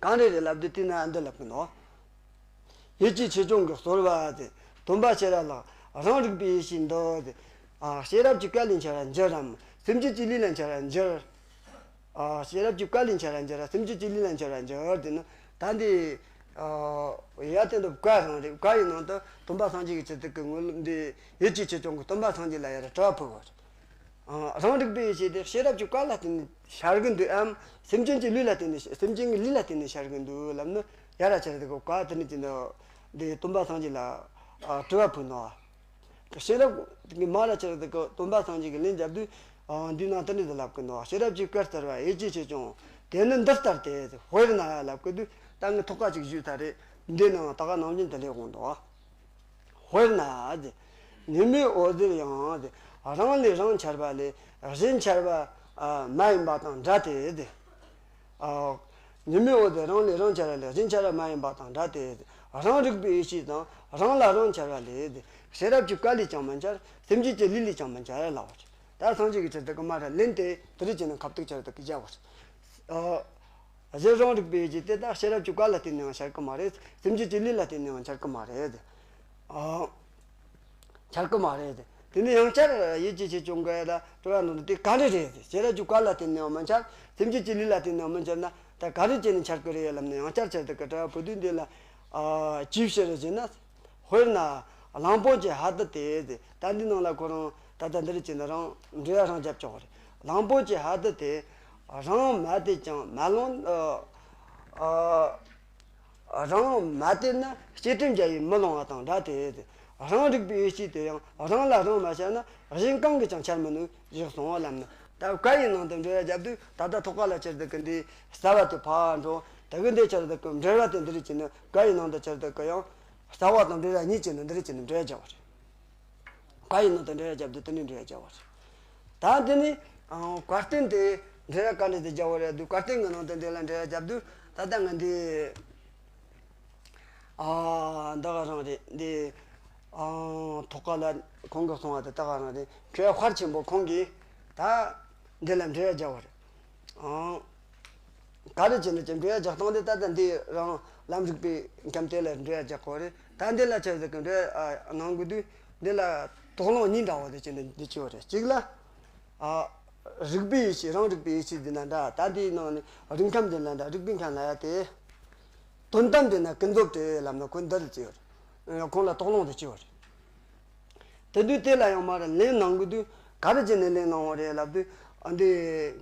གང་རེད་རེད་ལབ་དུས་དེ་ན་འདི་ལབ་གི་འདུག་ཡིད་ཀྱི་ཆེ་ཆུང་གི་རྩོད་པ་དེ། སྟོན་པ་ཤེས་རབ་ལགས། རང་རིག་པའི་ཡེ་ཤེས་འདི་དེ། ཨ། ཤེས་རབ་ཀྱི་བཀའ་ལས་འཆར་བར་འགྱུར་རམ། སེམས་ཅན་གྱི་ལུས་ལ་འཆར་བར་འགྱུར། ཨ། ཤེས་རབ་ཀྱི་བཀའ་ལས་འཆར་བར་འགྱུར་རམ། སེམས་ཅན་གྱི་ལུས་ལ་འཆར་བར་འགྱུར་དེ་ནི་ད་འདི། ཨ། ཡ་དེ་འདི་བཀའ་རང་རེད། བཀའ་ཡི་ནང་དུ་སྟོན་པ་སངས་རྒྱས་ཀྱི་ཆེད་དུ་གི་ངོས་ལ་འདི་ཡིད་ཀྱི་ཆེ་ཆུང་གི་སྟོན་པ་སངས་རྒྱས་ལ་ཡར་དྲི་བ་ཕུལ་བ་རེད། ཨ། རང་རིག་པའི་ཡེ་ཤེས་དེ་ཤེས་རབ་ཀྱི་བཀའ་ལ་བརྟེན་ནས་འཆར་གི་འདུག་གམ། སེམས་ཅན་གྱི་ལུས་ལ་བརྟེན་ནས། སེམས་ཅན་གྱི་ལུས་ལ་བརྟེན་ནས་འཆར་གི་འདུག་ལབ་ན། ཡ་ར་ཆེར་དུ་གི་བཀའ་དེ་ནི་ཅི་འདུག་འདི་སྟོན་པ་སངས་རྒྱས་ལ། ཨ། དྲི་བ་ཕུལ་ནོ། ཤེས་རབ་ཀྱི་མ་ར་ཆེར་དུ་གི་སྟོན་པ་སངས་རྒྱས་ཀྱིས་ལན་བརྒྱབ་དུས། ཨ། འདི་ནང་དེ་འདྲ་དུ་ལབ་གི་འདུག་ཤེས་རབ་ཀྱི་བཀའ་སྩལ་པ་ཡིད་ཀྱི་ཆེ་ཆུང་། དེ་ནི་འདི་ལྟ་སྟེ། དཔེར་ན་ལབ་གི་འདུག་ད་ངས་ཐོག་ཁ་ཅིག་ཞུས་ཚར་རེད། འདི་ནང་ད་ག་ནང་བཞིན་དུ་སླེབས་འོང་འདུག་དཔེར་ན་དེ། ཉི་མའི་འོད་ཟེར་ཡང་དེ། རང་ལས་རང་འཆར་བ་ལས་གཞན་འཆར་བ། ཨ། མ་ཡིན་པ་དང་འདྲ་སྟེ་དེ། ཨ། ཉི་མའི་འོད་དེ་རང་ལས་རང་འཆར་བ་ལས་གཞན་འཆར་བ་མ་ཡིན་པ་དང་འདྲ་སྟེ། རང་རིག་པའི་ཡེ་ཤེས་དང་རང་ལ་རང་འཆར་བ་ལས། ཤེས་རབ་ཀྱི་བཀའ་ལས་ཀྱང་མི་འཆར། སེམས་ཅན་གྱི་ལུས་ལས་ཀྱང་མི་འཆར་ལབ་པ་རེད། ད་སངས་རྒྱས་ཀྱི་ཆེར་དུ་གི་མ་ར་ལན་དེ་དེ་རིགས་ཀྱི་ནང་ཁ་ཐུག་ཆེར་དུ་གི་བརྒྱབ་པ་རེད། ཨ། གཞན་རང་རིག་པའི་ཡེ་ཤེས་དེ་ད་ཤེས་རབ་ཀྱི་བཀའ་ལ་བརྟེན་ནས་ཡང་འཆར་གི་མ་རེད། སེམས་ཅན་གྱི་ལུས་ལ་བརྟེན་ནས་ཡང་འཆར་གི་མ་རེད། ཨ། འཆར་གི་མ་རེད། དེ་ནས་ཡང་བསྐྱར་ཡིད་ཀྱི་ཆེ་ཆུང་གི་ལ་དྲི་བ་འདི་དེ་ག་རེ་རེད། ཤེས་རབ་ཀྱི་བཀའ་ལ་བརྟེན་ནས་ཡང་མི་འཆར། སེམས་ཅན་གྱི་ལུས་ལ་བརྟེན་ནས་ཡང་མི་འཆར་ན། ད་ག་རེ་བྱས་ནས་འཆར་གི་རེད་ལབ་ནས་ཡང་བསྐྱར་ཆེར་དུ་གི་དྲི་བ་ཕུལ་དུས། འདི་ལ། ཨ། ཅིའི་ཕྱིར་ཟེར་ན། དཔེར་ན་གླང་པོ་ཆེ་ཧ་ཏི་དེ། ད་འདི་ནང་ལ་ཁོ་རང་ད་ལྟ་འདི་རེད་ཅེ་ན་རང་འགྲེལ་བ་རང་རྒྱབ་ཆོག་རེད། གླང་པོ་ཆེ་ཧ་ཏི་དེ་རང་མ་བལྟས་ཀྱང་མ་ལོང་། ཨ། ཨ། རང་མ་བལྟས་ན་སྐྱེ་ཕྲེང་བརྒྱ་ཡིས་མི་ལོང་བ་དང་འདྲ་སྟེ། རང་རིག་པའི་ཡེ་ཤེས་དེ་ཡང་རང་ལ་རང་མ་འཆར་ན་གཞན་གང་གིས་ཀྱང་འཆར་མི་ནུས་ཞེས་གསུངས་པ་ལབ་ནས། ད་བཀའ་ཡི་ནང་དུ་འགྲེལ་བ་བརྒྱབ་དུས་ད་ལྟ་ཐོག་ཁ་ལ་ཆེར་དུ་གི་འདི་རྩ་བ་དེ་ཕར་འགྲོ། ད་གི་འདི་ཆེར་དུ་གི་འགྲེལ་བ་དེ་འདི་རེད་ཅེ་ན། བཀའ་ཡི་ནང་དུ་ཆེར་དུ་གི་ཡང་ རྩ་བ་དང་འབྲེལ་བ་གཉིས་བྱས་ནས་འདི་རེ་བྱས་ནས་འབྲེལ་བ་བརྒྱབ་པ་རེད། བཀའ་ཡི་ནང་དུ་འབྲེལ་བ་བརྒྱབ་དུས་དེ་ནས་འབྲེལ་བ་བརྒྱབ་པ་རེད། ད་འདི་ནི་ཨང་བཀའ་བསྟན་དེ་འབྲེལ་བ་ག་འདྲ་དེ་བརྒྱབ་པ་རེད་འདུག་བཀའ་བསྟན་གྱི་ནང་དུ་འདི་ལ་འབྲེལ་བ་བརྒྱབ་དུས་ད་ལྟ་ང་འདི་ཨ་འདི་ག་རང་རེད། འདི་ཨང་ཐོག་ཁ་ལ་ཁོང་གིས་གསུངས་པ་དེ་ད་ག་རང་རེད། མཁས་དབང་དཔལ་ཆེན་པོ་ཁོང་གིས་ད་འདི་ལ་འབྲེལ་བ་བརྒྱབ་པ་རེད། ཨང་། ག་རེ་བྱས་ནས་ཀྱང་འགྲེལ་བ་རྒྱག་སྟངས་དེ་ད་ལྟ་འདི་རང་ལམ་རིག་པའི་ཁམས་དེ་ལ་འགྲེལ་བ་རྒྱག་གོ་རེད། ད་འདི་ལ་ཆ་ཟིག་གི་འགྲེལ་བ་གནང་དགོས་དུས་འདི་ལ་དོགས་སློང་གཉིས་འདྲ་བོ་དེ་བྱས་ནས་འདི་བྱས་པ་རེད། གཅིག་ལ་ཨ་རིག་པའི་ཡེ་ཤེས་རང་རིག་པའི་ཡེ་ཤེས་འདི་ན་འདྲ། ད་འདིའི་ནང་ནས་རིག་ཁམས་འདི་ན་འདྲ། རིག་པའི་ཁམས་ལ་ཡ་དེ་དོན་དམ་འདི་ན་ཀུན་རྫོབ་སྟེ་ལབ་ན་ཁོ་འདི་རེད་བྱས་པ་རེད། ཁོང་ལ་དོགས་སློང་དེ་བྱས་པ་རེད། དེ་དུས་དེ་ལ་ཡང་མར་ལན་གནང་དགོས་དུས་ག་རེ་བྱས་ནས་ལན་གནང་བ་རེད་ལབ་དུས། ཨ་འདི་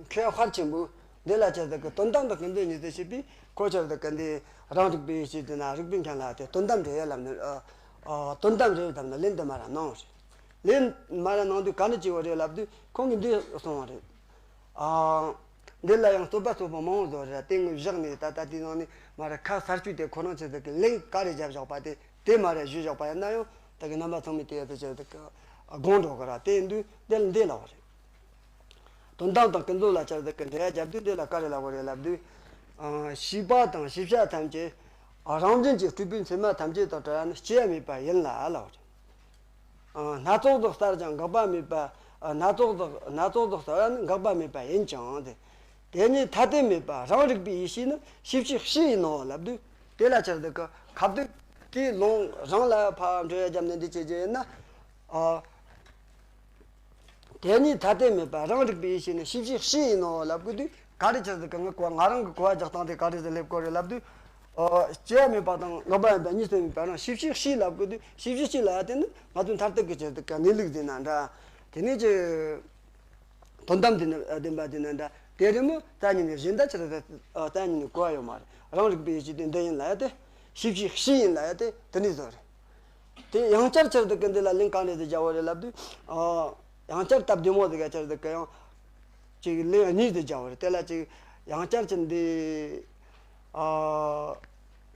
མཁས་དཔལ་ཆེན་པོས་འདི་ལ་ཆ་ཟིག་གི་དོན་དམ་དང་ཀུན་རྫོབ་གཉིས་སུ་ཕྱེ་བའི་ཁོ་ཆ་ཟིག་གི་འདི་རང་རིག་པའི་ཡེ་ཤེས་དེ་ན་རིག་པའི་ཁམས་ལ་དེ་དོན་དམ་རེད་ལབ་ནས་ཨ་ཨ་དོན་དམ་རེད་ལབ་ནས་ལན་དེ་མར་གནང་བ་རེད། ལན་མར་གནང་དུས་ག་རེ་བྱས་པ་རེད་ལབ་དུས་ཁོང་གིས་འདི་གསུངས་པ་རེད། ཨ། འདི་ལ་ཡང་རྩོད་པ་རྩོད་པོ་མང་བོ་བཟོ་རེད། དེ་ངས་བཞག་ནས་ད་ལྟ་དེའི་ནང་ནས་མར་ཁ་གསར་བཅོས་དེ་ཁོ་རང་ཆ་ཟིག་གི་ལན་ག་རེ་བརྒྱབ་བཞག་པ་དེ་དེ་མར་ཞུས་བཞག་པ་ཡིན་ན་ཡང་ད་གི་རྣམ་པ་ཚང་མས་དེ་ཡ་དེ་ཆ་ཟིག་གི་དགོངས་འགྲོ་གི་ར། དེ་ཡིན་དུས་འདི་ལ་འདི་ལབ་པ་རེད། དོན་དམ་དང་ཀུན་རྫོབ་ལ་ཆ་ཟིག་གི་འགྲེལ་བ་བརྒྱབ་དུས་འདི་ལ་ག་རེ་ལབ་པ་རེད་ལབ་དུས། ཨ། ཤེས་པ་དང་ཤེས་བྱ་ཐམས་ཅད་རང་བཞིན་གྱིས་སྤྲུལ་པའི་མཚན་མ་ཐམས་ཅད་དང་བྲལ་བ་ནི་སྐྱེ་བ་མེད་པ་ཡིན་ལ་ལབ་པ་རེད། སྣ་ཚོགས་སུ་གསལ་ཀྱང་འགག་པ་མེད་པ། སྣ་ཚོགས་སུ་སྣ་ཚོགས་སུ་གསལ་བ་ནི་འགག་པ་མེད་པ་ཡིན་ཀྱང་སྟེ། དེ་ཉིད་ཐ་དད་མེད་པ་རང་རིག་པའི་ཡེ་ཤེས་ནི་ཤེས་བྱའི་གཤིས་ཡིན་ནོ་ལབ་དུས། དེ་ལ་ཆ་ཟིག་གི་ཁ་བསྡུས་དེའི་ལུང་རང་ལ་ཕར་འགྲེལ་བ་བརྒྱབ་ནས་འདི་བྱེད་རྒྱུ་ཡིན་ན། ཨ། དེ་ཉིད་ཐ་དད་མེད་པ་རང་རིག་པའི་ཡེ་ཤེས་ནི་ཤེས་བྱའི་གཤིས་ཡིན་ནོ་ལབ་དགོས་དུས། ག་རེ་ཆ་ཟིག་གི་ངའི་གོ་བ་ང་རང་གི་གོ་བ་རྒྱག་སྟངས་དེ་ག་རེ་ཟིག་སླེབས་དགོས་རེད་ལབ་དུས། ཨོ། སྐྱེ་བ་མེད་པ་དང་འགག་པ་མེད་པ་གཉིས་སུ་མེད་པ་རང་ཤེས་བྱའི་གཤིས་ལབ་དགོས་དུས། ཤེས་བྱའི་གཤིས་ལ་ཡ་དེ་ནི་ང་ཚོའི་མཐར་ཐུག་གི་ཆ་ཟིག་གི་གནས་ལུགས་ཟེར་ན་འདྲ། དེ་ནས་ཀྱི་དོན་དམ་དེ་ནི་བདེན་པ་དེ་ནི་འདྲ། དེ་རེད་མོ། རྩ་ཉིད་ནས་གཞན་དག་ཆ་ཟིག་རྩ་ཉིད་ནས་གོ་བ་ཡོད་མ་རེད། རང་རིག་པའི་ཡེ་ཤེས་དེ་འདི་ཡིན་ལ་ཡ་དེ། ཤེས་བྱའི་གཤིས་ཡིན་ལ་ཡ་དེ་དེ་ནས་བཟོ་རེད། དེ་ཡང་བསྐྱར་ཆ་ཟིག་གི་འདི་ལ་ལན་གང་རེད་དེ་རྒྱག་བ་རེད་ལབ་དུས། ཨ། ཡང་བསྐྱར་སྟབས་བདེ་མོ་ཟིག་ག་ཆ་ཟིག་གི་ཡང་ཅིག་ལན་གཉིས་དེ་རྒྱག་བ་རེད། དེ་ལ་ཅིག་ཡང་བསྐྱར་གྱི་འདི། ཨ།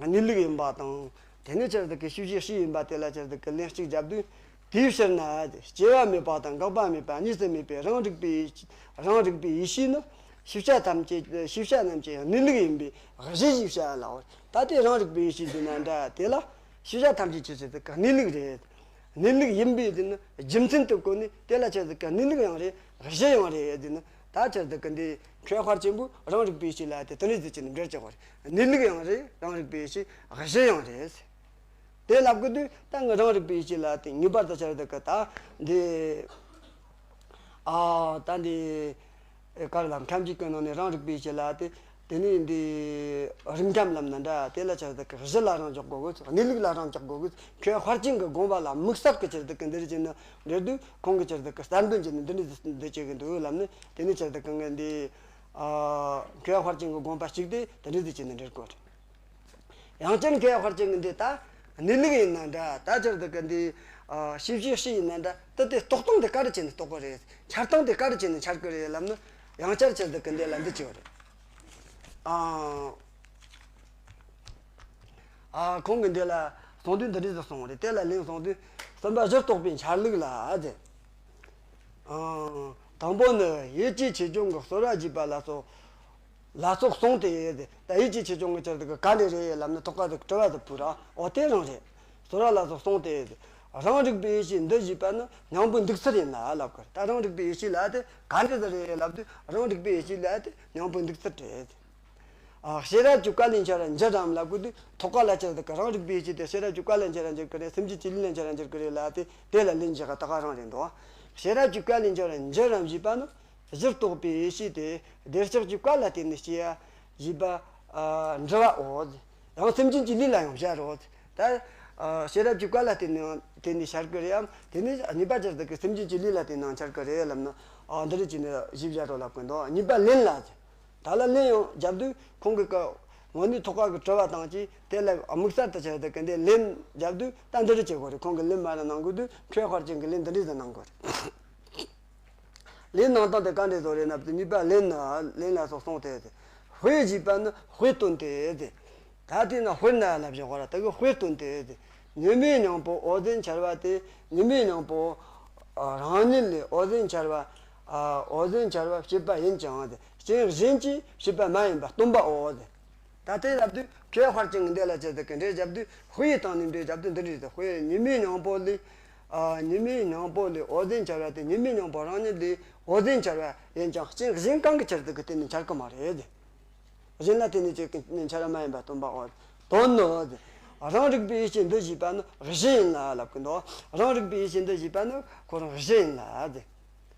གནས་ལུགས་ཡིན་པ་དང་། དེ་ནས་ཆ་ཟིག་གི་ཤེས་བྱའི་གཤིས་ཡིན་པ་དེ་ལ་ཆ་ཟིག་གི་ལན་གཅིག་བརྒྱབ་དུས། དེའི་ཕྱིར་ན་སྐྱེ་བ་མེད་པ་དང་འགག་པ་མེད་པ་གཉིས་སུ་མེད་པའི་རང་རིག་པའི་རང་རིག་པའི་ཡེ་ཤེས་ནི། ཤེས་བྱ་ཐམས་ཅད་ཤེས་བྱ་རྣམས་ཀྱི་གནས་ལུགས་ཡིན་པས་གཞི་ཞེས་བྱ་ལའོ། ད་ལྟའི་རང་རིག་པའི་ཡེ་ཤེས་ཟེར་ན་འདྲ། དེ་ལ་ཤེས་བྱ་ཐམས་ཅད་ཆོས་ཅན་གྱི་གནས་ལུགས་རེད། གནས་ལུགས་ཡིན་པས་དེ་ནི་རྒྱུ་མཚན་དུ་བཀོད་ནས་དེ་ལ་ཆོས་ཅན་གྱི་གནས་ལུགས་ཡང་རེད། གཞི་ཡང་རེད་དེ་ནི། ད་ཆོས་ཅན་གྱི་འདི་མཁས་དཔལ་ཆེན་པོས་རང་རིག་པའི་ཡེ་ཤེས་ལ་དེ་དེ་འདྲ་ཟེར་གྱི་ནི་འགྲེལ་བྱེད་པ་རེད། གནས་ལུགས་ཡང་རེད། རང་རིག་པའི་ཡེ་ཤེས་གཞི་ཡང་རེད། དེ་ལབ་གི་དུས་ད་ངས་རང་རིག་པའི་ཡེ་ཤེས་ལ་དེ་ངེས་པར་དུ་ཆ་རེ་ད་གི་ད་འདི། ཨ། ད་འདི། ཨེ། ག་རེ་ལབ། ཁམས་ཀྱི་ཀུན་སློང་ནས་རང་རིག་པའི་ཡེ་ཤེས་ལ་དེ། དེ་ནས་འདི་རིག་ཁམས་ལབ་ན་འདྲ། དེ་ལ་ཆ་རེ་ད་གི་གཞི་ལ་རང་འཇོག་དགོས་གི། གནས་ལུགས་ལ་རང་འཇོག་དགོས་གི། མཁས་དཔལ་ཆེན་གྱི་དགོངས་པ་ལ་དམིགས་བསལ་གྱི་ཆ་རེ་ད་གི་འདི་རེ་བྱས་ན་འདྲེ་དུས་ཁོང་གི་ཆ་རེ་ད་གི་གསལ་འདོན་བྱས་ནས་འདི་ནས་འདི་བྱེད་གི་འདུག་ལབ་ནས། དེ་ནས་ཆ་རེ་ད་གི་ངས་འདི། ཨ། མཁས་དཔལ་ཆེན་གྱི་དགོངས་པ་གཅིག་དེ་དེ་འདྲ་འདི་བྱས་ནས་འགྲེལ་དགོས་རེད། ཡང་ཅིན་མཁས་དཔལ་ཆེན་གྱི་འདི་ད་གནས་ལུགས་ཡིན་ན་འདྲ། ད་ཆ་རེ་ད་གི་འདི། ཨ། ཤེས་བྱའི་གཤིས་ཡིན་ན་འདྲ། ད་དེ་རྟོགས་སྟངས་དེ་ག་རེ་བྱས་ནས་རྟོགས་གི་རེད། འཆར་སྟངས་དེ་ག་རེ་བྱས་ནས་འཆར་གི་རེད་ལབ་ན། ཡང་བསྐྱར་ཆ་རེ་ད་གི་འདི་ལ་འདི་བྱས་པ་རེད། ཨ། ཨ། ཁོང་གིས་འདི་ལ་གསུངས་དོན་འདི་འདྲ་ཟིག་གསུངས་པ་རེད། དེ་ལ་ལན་གསུངས་དོན། གསུམ་པ་གཞི་རྟོགས་པའི་འཆར་ལུགས་ལ་ཟེར། ཨང་། དང་པོ་ནི་ཡིད་ཀྱི་ཆེ་ཆུང་གི་གསོལ་བ་འཇུག་པ་ལ་སོགས། ལ་སོགས་གསུངས་ཏེ། ད་ཡིད་ཀྱི་ཆེ་ཆུང་གི་ཆ་རེ་ད་གི་ག་འདྲ་རེད་ལབ་ན། ཐོག་ཁ་ད་གི་དྲི་བ་ད་ཕུལ་ར། འོ་དེ་རང་རེད། གསོལ་བ་ལ་སོགས་གསུངས་ཏེ། རང་རིག་པའི་ཡེ་ཤེས་འདི་ཞེས་པ་ནི་སྙིང་པོའི་འདུག་ཚུལ་ཡིན་ལ་ལབ་གི། ད་རང་རིག་པའི་ཡེ་ཤེས་ལ་དེ་ག་འདྲ་ཟིག་རེད་ལབ་དུས། རང་རིག་པའི་ཡེ་ཤེས་ལ་དེ་སྙིང་པོའི་འདུག་ཚུལ་རེད། ཨ། ཤེས་རབ་ཀྱི་བཀའ་ལས་འཆར་བར་འགྱུར་རམ་ལབ་གི་དུས། ཐོག་ཁ་ལ་ཆ་རེ་ད་གི་རང་རིག་པའི་ཡེ་ཤེས་དེ་ཤེས་རབ་ཀྱི་བཀའ་ལས་འཆར་བར་འགྱུར་གི་རེད། སེམས་ཀྱི་སྤྱི་ལུས་ལས་འཆར་བར་འགྱུར་གི་རེད་ལབ་དེ། དེ་ལ་ལན་རྒྱག་ག་ད་ག་རང་རེད་འདུག་ཤེས་རབ་ཀྱི་བཀའ་ལས་འཆར་བར་འགྱུར་རམ་ཞེས་པ་ནི། གཞི་རྟོགས་པའི་ཡེ་ཤེས་དེ་བདེ་གཤེགས་ཀྱི་བཀའ་ལ་བརྟེན་ནས་སྐྱེ་ཡ་ཞེས་པ། ཨ། འདྲི་བའོ། ཡང་སེམས་ཅན་གྱི་ལུས་ལ་ཡང་སྦྱར་རོ། ད། ཨ། ཤེས་རབ་ཀྱི་བཀའ་ལ་བརྟེན་ནས་བརྟེན་ནས་འཆར་གི་རེད་ཡམ། དེ་ནས་གཉིས་པ་ཆ་རེ་ད་གི་སེམས་ཅན་གྱི་ལུས་ལ་བརྟེན་ནས་འཆར་གི་རེད་ལབ་ན། ཨ། འདི་རེ་བྱས་ནས་ཞིབ་བཞག་རོགས་ལབ་གི་འདུག་གཉིས་པ་ལན་ལ། ད་ལ་ལན་ཡང་རྒྱབ་དུས་ཁོང་གི་ཀ་དངོས་གནས་ཐོག་ཁ་གི་དྲི་བ་དང་གཅིག་དེ་ལ་དམིགས་བསལ་དུ་ཆ་རེ་ད་གི་འདི་ལན་རྒྱབ་དུས་ད་འདི་རེ་བྱེད་དགོས་རེད། ཁོང་གི་ལན་མ་རེ་གནང་དགོས་དུས་མཁས་དཔལ་ཆེན་གྱི་ལན་འདི་འདྲས་དུ་གནང་དགོས་རེད། ལན་གནང་སྟངས་དེ་ག་འདྲས་བཟོ་རེད་ན། གཉིས་པ་ལན་ནི་ལན་ལ་སོགས་གསུངས་ཏེ། དཔེ་ཞེས་པ་ནི་དཔེ་སྟོན་ཏེ། ད་དེ་ན་དཔེར་ན་ལབ་བཞག་གོ་ར། ད་གི་དཔེ་སྟོན་ཏེ། ཉིན་མོའི་སྙིང་པོ་འོད་ཟེར་འཆར་བ་སྟེ། ཉིན་མོའི་སྙིང་པོ་རང་ཉིད་ལས་འོད་ཟེར་འཆར་བ། འོད་ཟེར་འཆར་བ་བྱེད་པ་ཡིན་ཀྱང་། རྐྱེན་གཞན་གྱིས་བྱེད་པ་མ་ཡིན་པ་སྟོན་པའོ། ད་དེ་ལབ་དུས་ཁྱོད་དཔལ་ཆེན་གྱི་འདི་ལ་བྱས་ཏེ་གི་འགྲེལ་བརྒྱབ་དུས། དཔེའི་སྟེང་ནས་འགྲེལ་བརྒྱབ་དུས་འདི་འདྲ་རེད། དཔེ་ཉི་མའི་སྙིང་པོ་ལས། ཨ། ཉི་མའི་སྙིང་པོ་ལས་འོད་ཟེར་འཆར་བ་སྟེ། ཉི་མའི་སྙིང་པོ་རང་ཉིད་ལས་འོད་ཟེར་འཆར་བ་ཡིན་ཀྱང་། རྐྱེན་གཞན་གང་གིས་ཁྱེར་ཏེ་གི་དེ་ནི་འཆར་གི་མ་རེད། གཞན་ལ་དེ་ནི་ཅིག་གི་འཆར་བ་མ་ཡིན་པ་སྟོན་པའོ། དོན་ནི། རང་རིག་པའི་ཡེ་ཤེས་འདི་ཞེས་པ་ནི་གཞི་ཡིན་ལ་ལབ་གི་འདུག་རང་རིག་པའི་ཡེ་ཤེས་འདི་ཞེས་པ་ནི་ཁོ་རང་གཞི་ཡིན་ལ་ཟེར།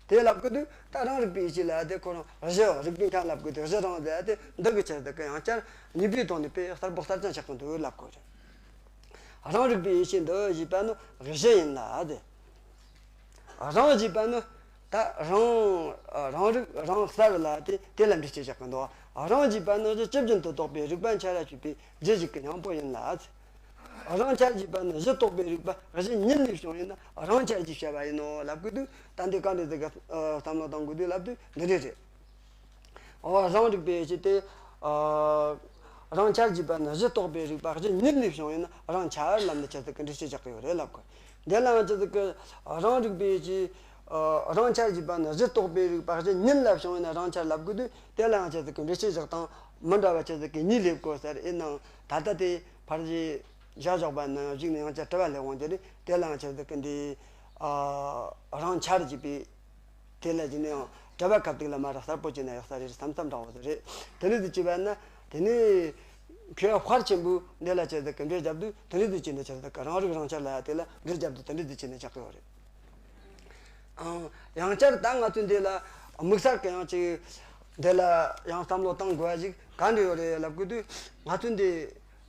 དེ་ལབ་གི་དུས་ད་རང་རིག་པའི་ཡེ་ཤེས་ལ་དེ་ཁོ་རང་གཞི། རིག་པའི་ཁམས་ལབ་གི་དུས་གཞི་རང་ཟེར་དེ་འདི་གི་ཕྱིར་དུ་གི་ཡང་བསྐྱར་ཉེས་པའི་དོན་ནི་དཔེ་གསལ་པོ་གསལ་རྐྱང་ཆགས་ཀྱི་འདུག་ལབ་དགོས་རེད། རང་རིག་པའི་ཡེ་ཤེས་འདི་ཞེས་པ་ནི་གཞི་ཡིན་ལ་ཟེར། རང་ཞེས་པ་ནི་ད་རང་། རང་རིག་རང་གསལ་ལ་དེ་དེ་ལ་འགྲེལ་བཤད་བཞག་གི་འདུག་རང་ཞེས་པ་ནི་གཞི་ཇི་བཞིན་དུ་རྟོགས་པའི་རིག་པ་འཆར་བ་བྱེད་པའི་རྒྱུ་ཞིག་གི་སྙིང་པོ་ཡིན་ལ། རང་འཆར་ཞེས་པ་ནི་གཞི་རྟོགས་པའི་རིག་པ་གཞི་ཉིད་ལས་བྱུང་ཡིན་ན་རང་འཆར་ཞེས་བྱ་བ་ཡིན་ནོ་ལབ་དགོས་དུས། ད་འདི་ག་འདྲ་ཟིག་གི་བསམ་བློ་གཏོང་དགོས་དུས་ལབ་དུས་འདི་འདྲ་རེད། འོ། རང་རིག་པའི་ཡེ་ཤེས་དེ། ཨ། རང་འཆར་ཞེས་པ་ནི་གཞི་རྟོགས་པའི་རིག་པ་གཞི་ཉིད་ལས་བྱུང་ཡིན་ན་རང་འཆར་ལབ་ནས་ཆ་ཟིག་གི་འགྲེལ་བཤད་རྒྱག་གི་ཡོད་རེད་ལབ་དགོས། འདི་ལའང་ཆ་ཟིག་གི་རང་རིག་པའི་ཡེ་ཤེས། ཨ། རང་འཆར་ཞེས་པ་ནི་གཞི་རྟོགས་པའི་རིག་པ་གཞི་ཉིད་ལ་བྱུང་ཡིན་ན་རང་འཆར་ལབ་དགོས་དུས། དེ་ལའང་ཆ་ཟིག་གི་འགྲེལ་བཤད་རྒྱག་སྟངས་མི་འདྲ་བ་ཆ་ཟིག་གི་གཉིས་སླེབས་དགོས་ཟེར། ཡིན་ནའང་ད་ལྟ་དེ་ཕར་བཞག་བཞག་པ་ནང་གཞུག་ནས་ཡང་བསྐྱར་དྲི་བ་སླེབས་འོང་རྒྱུ་རེད། དེ་ལའང་ཆ་ཟིག་གི་འདི། ཨ། རང་འཆར་ཞེས་པའི། དེ་ལ་གཞི་ནས་ཡང་དྲི་བ་སྐབས་ཐོག་ལ་མ་ར་གསལ་པོ་བྱས་ན་ཡག་ས་རེད་བསམ་བསམ་འདྲ་བོ་ཟིག་རེད། དེ་འདྲ་ཟིག་བྱས་པ་ན། དེ་ནས་ཁྱོད་དཔལ་ཆེན་པོས་འདི་ལ་ཆ་ཟིག་གི་འགྲེལ་བརྒྱབ་དུས་དེ་འདྲ་ཟིག་བྱས་ནས་ཆ་ཟིག་གི་རང་རིག་རང་འཆར་ལ་དེ་ལ་འགྲེལ་བརྒྱབ་དུས་དེ་འདྲ་ཟིག་བྱས་ནས་ཆགས་ཀྱི་ཡོད་རེད། ཨང་། ཡང་བསྐྱར་ད་ང་ཚོས་འདི་ལ་དམིགས་བསལ་གྱི་ཡང་ཅིག་འདི་ལ་ཡང་བསམ་བློ་གཏང་དགོས་པ་ཞིག་ག་འདྲ་ཡོད་རེད་ལབ་དགོས་དུས། ང་ཚོས་འདི།